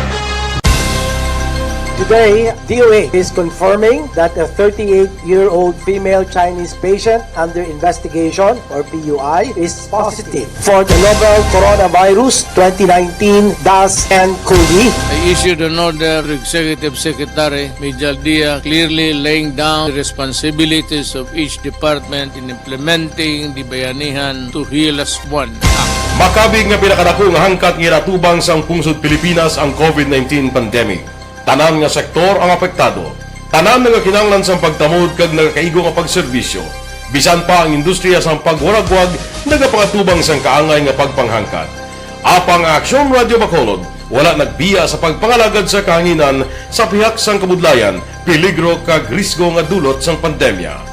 Today, D O A is confirming that a thirty-eight-year-old female Chinese patient under investigation, or P U I, is positive for the novel coronavirus twenty nineteen dash N cov. I issued an order to Executive Secretary Mijal Dia, clearly laying down the responsibilities of each department in implementing the Bayanihan to Heal As One Act. Makabig nga pinakadako nga hangkat nga ginatubang sang pungsod Pilipinas ang covid nineteen pandemic. Tanan nga sektor ang apektado. Tanan nga kinahanglan sang pagtamod kag nagakaigo nga pagserbisyo. Bisan pa ang industriya sang pagwaragwag nagapangatubang sang kaangay nga pagpanghangkat. Apang ang Aksyon Radio Bacolod wala nagbiya sa pagpangalagad sa kahanginan sa pihak sang kabudlayan, peligro kag risgo nga dulot sang pandemya.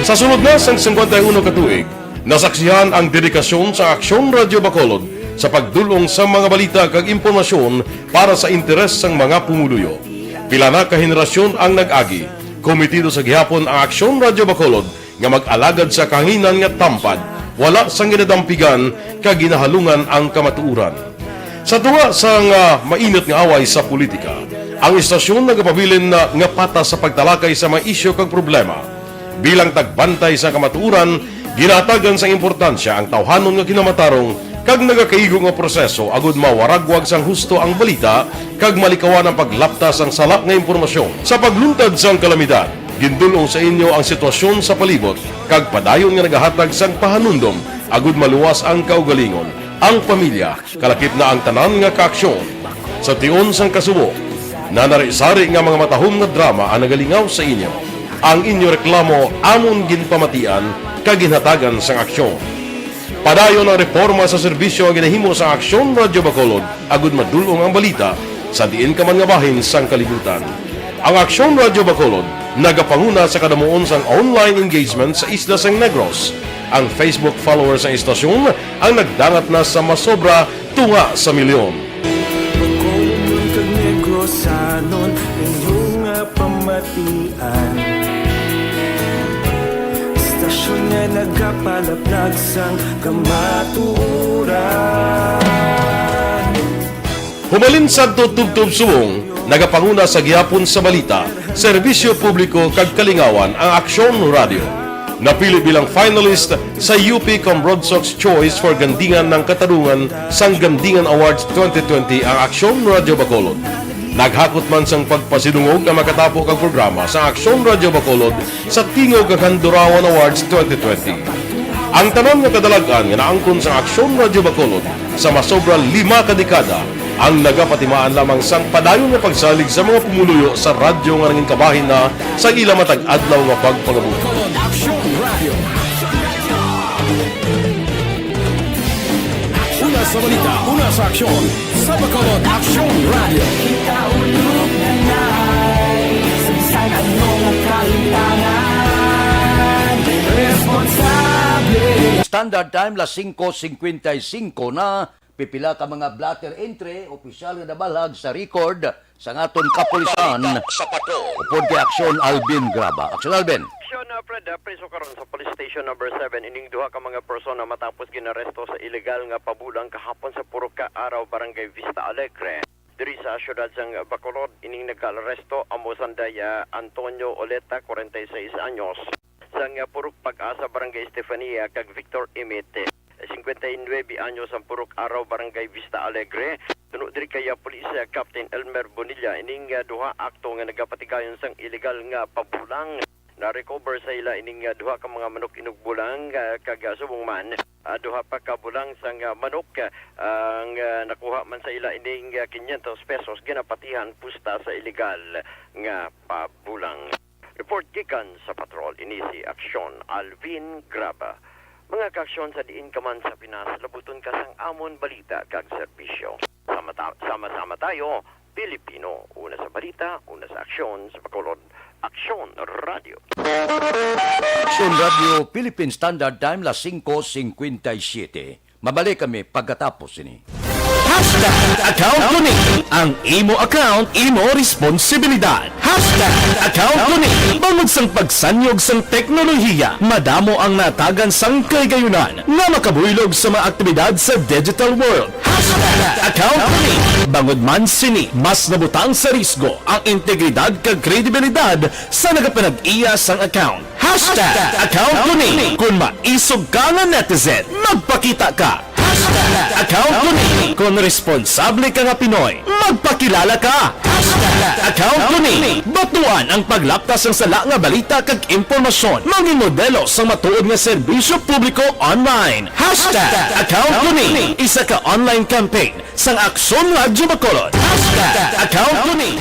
Sa sulod na sang singkwenta y uno ka tuig, nasaksihan ang dedikasyon sa Aksyon Radio Bacolod sa pagdul-ong sa mga balita kag impormasyon para sa interes sang mga pumuluyo. Pila na ka henerasyon ang nag-agi. Komitido sa gihapon ang Aksyon Radio Bacolod nga mag-alagad sa kahanginan nga tampad, wala sang ginadampigan kag ginahalungan ang kamatuoran. Sa tunga sang, ah, mainit nga away sa politika, ang istasyon nagapabilin na nga patas sa pagtalakay sa mga isyu kag problema. Bilang tagbantay sa kamatuoran, ginahatagan sang importansya ang tawhanon nga kinamatarong kag nagakaigo nga proseso agud mawaragwag sang husto ang balita kag malikawan ang paglapta sang sala nga impormasyon. Sa pagluntad sang kalamidad, gindul-ong sa inyo ang sitwasyon sa palibot kag padayon nga nagahatag sang pahanumdom agud maluwas ang kaugalingon, ang pamilya, kalakip na ang tanan nga kaaksyon. Sa tion sang kasubo, nanari-sari nga mga matahom nga drama ang nagalingaw sa inyo. Ang inyo reklamo amon ginpamatian kag ginhatagan sang aksyon. Padayon ang reporma sa serbisyo nga ginahimo sa Aksyon Radyo Bacolod agud madul-ong ang balita sa diin ka man nga bahin sang kalibutan. Ang Aksyon Radyo Bacolod nagapanguna sa kadamuon sang online engagement sa isla sang Negros. Ang Facebook followers sang istasyon ang nagdangat na sa masobra tunga sa milyon. Bacolod kag Negros, sanon inyo nga pamatian. Istasyon nga nagapalaplag sang kamatuoran. Humalin sadto tubtob subong, nagapanguna sa gihapon sa balita, serbisyo publiko kag kalingawan ang Aksyon Radio. Napili bilang finalist sa U P Cambronsox Choice for Gandingan ng Katarungan sang Gandingan Awards twenty twenty ang Aksyon Radio Bacolod. Naghakot man sang pagpasidungog ang makatapo kag programa sa Aksyon Radio Bacolod sa Tingog kag Handurawan Awards twenty twenty. Ang tanan nga kadalag-an nga naangkon sa Aksyon Radio Bacolod sa masobra lima ka dekada ang nagapatimaan lamang sang padayon nga pagsalig sa mga pumuluyo sa radyo nga nangin kabahin na sa ila matag adlaw nga pagpangabuhi. Aksyon Radio. Una sa balita, una sa aksyon, sa Bacolod Aksyon Radio. Kita ulog na nai, sa bisan ano nga kalimtangan, responsable. Standard time, las singko singkwenta y singko na. Pipila ka mga blotter entry, opisyal nga nabalhag sa record sang aton kapulisan. Balita sa Patrol. Upod kay Aksyon Alvin Graba. Aksyon Alvin. Aksyon, uh, Fred, uh, preso karon sa Police Station Number Seven ining duha ka mga persona matapos ginaresto sa iligal nga pabulang kahapon sa purok Kaaraw, Barangay Vista Alegre. Diri sa siyudad sang Bacolod, ining nagkaaresto amo sanday, uh, Antonio Oleta, kwarenta y seis anyos, sang, uh, purok Pag-asa, Barangay Estefania, kag Victor Imit, singkwenta y nuebe anyos, ang purok Araw, Barangay Vista Alegre. Tuno diri kay, ah, Police, ah, Captain Elmer Bonilla, ining, ah, duha akto nga nagapatigayon sang iligal nga pabulang. Na-recover sa ila ining, ah, duha ka mga manok inugbulang, ah, kag, ah, subong man, ah, duha pa ka bulang sang, ah, manok, ah, ang, ah, nakuha man sa ila ining, ah, quinientos pesos ginapatihan pusta sa iligal nga pabulang. Report gikan sa Patrol, ini si Aksyon Alvin Graba. Mga kaaksyon, sa diin ka man sa Pinas, labuton ka sang amon balita kag serbisyo. Sama ta-, sama-sama tayo, Pilipino. Una sa balita, una sa aksyon, sa Bacolod, Aksyon Radio. Aksyon Radio, Philippine Standard Time, las singko singkwenta y siyete. Mabalik kami pagkatapos sini. Hashtag account ko ni. Ang imo account, imo responsibilidad. Hashtag account ko ni. Bangod sang pagsanyog sang teknolohiya, madamo ang natagan sang kahigayunan nga makabuylog sa mga aktibidad sa digital world. Hashtag account ko ni. Bangod man sini, mas nabutang sa risgo ang integridad kag kredibilidad sa nagapanag-iya sang account. Hashtag account ko ni. Kung maisog ka nga netizen, magpakita ka. Hashtag account ko ni. Kung responsable ka nga Pinoy, magpakilala ka. Hashtag account ko ni. Batuan ang paglapta sang sala nga balita kag impormasyon. Mangin modelo sang matuod nga serbisyo publiko online. Hashtag account ko ni. Isa ka online campaign sang Aksyon Radyo Bacolod. Hashtag account ko ni.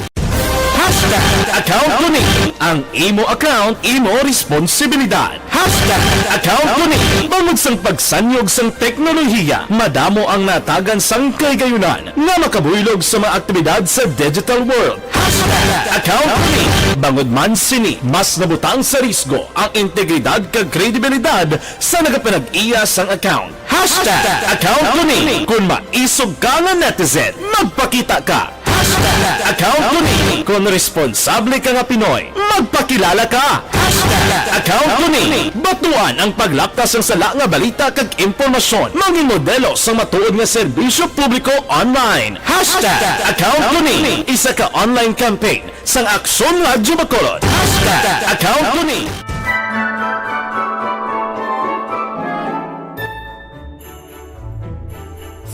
Hashtag account ko ni. Ang imo account, imo responsibilidad. Hashtag account ko ni. Bangod sang pagsanyog sang teknolohiya, madamo ang natagan sang kahigayunan nga makabuylog sa mga aktibidad sa digital world. Hashtag account ko ni. Bangod man sini, mas nabutang sa risgo ang integridad kag kredibilidad sa nagapanag-iya sang account. Hashtag account ko ni. Kung maisog ka nga netizen, magpakita ka. Hashtag account ko ni. Kung responsable ka nga Pinoy, magpakilala ka. Hashtag account ko ni. Batuan ang paglapta sang sala nga balita kag impormasyon. Mangin modelo sang matuod nga serbisyo publiko online. Hashtag account ko ni. Isa ka online campaign sang Aksyon Radyo Bacolod. Hashtag account ko ni.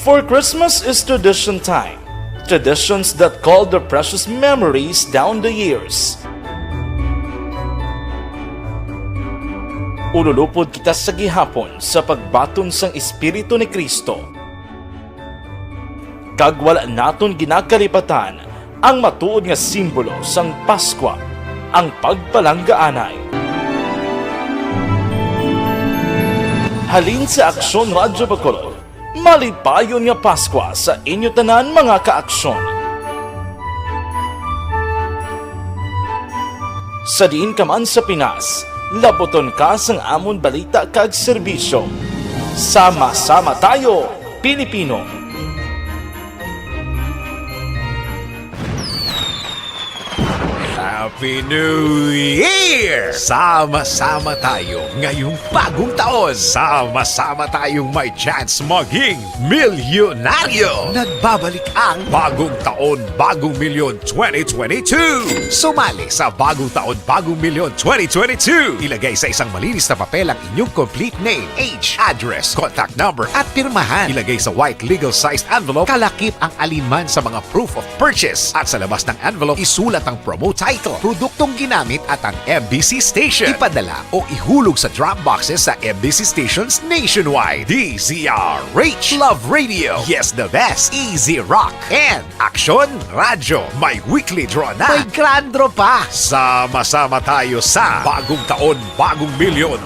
For Christmas is tradition time. Traditions that call the precious memories down the years. Ululupod kita sa gihapon sa pagbaton sang Espiritu ni Cristo. Kag wala naton ginakalipatan ang matuod nga simbolo sang Paskwa, ang pagpalanggaanay. Halin sa Aksyon Radyo Bacolod, malipayon nga Paskwa sa inyo tanan, mga ka-Aksyon. Sa diin ka man sa Pinas, labuton ka sang amon balita kag serbisyo. Sama-sama tayo, Pilipino! Happy New Year! Sama-sama tayo ngayong bagong taon. Sama-sama tayong may chance maging milyonaryo. Nagbabalik ang Bagong Taon, Bagong Milyon twenty twenty-two. Sumali sa Bagong Taon, Bagong Milyon twenty twenty-two. Ilagay sa isang malinis na papel ang inyong complete name, age, address, contact number, at pirmahan. Ilagay sa white legal-sized envelope, kalakip ang alinman sa mga proof of purchase. At sa labas ng envelope, isulat ang promo title, produktong ginamit, at ang M B C station. Ipadala o ihulog sa drop boxes sa M B C stations nationwide. D Z R H, Love Radio, Yes the Best, Easy Rock, and Aksyon Radyo. May weekly draw na. May grand draw pa. Sama-sama tayo sa Bagong Taon, Bagong Milyon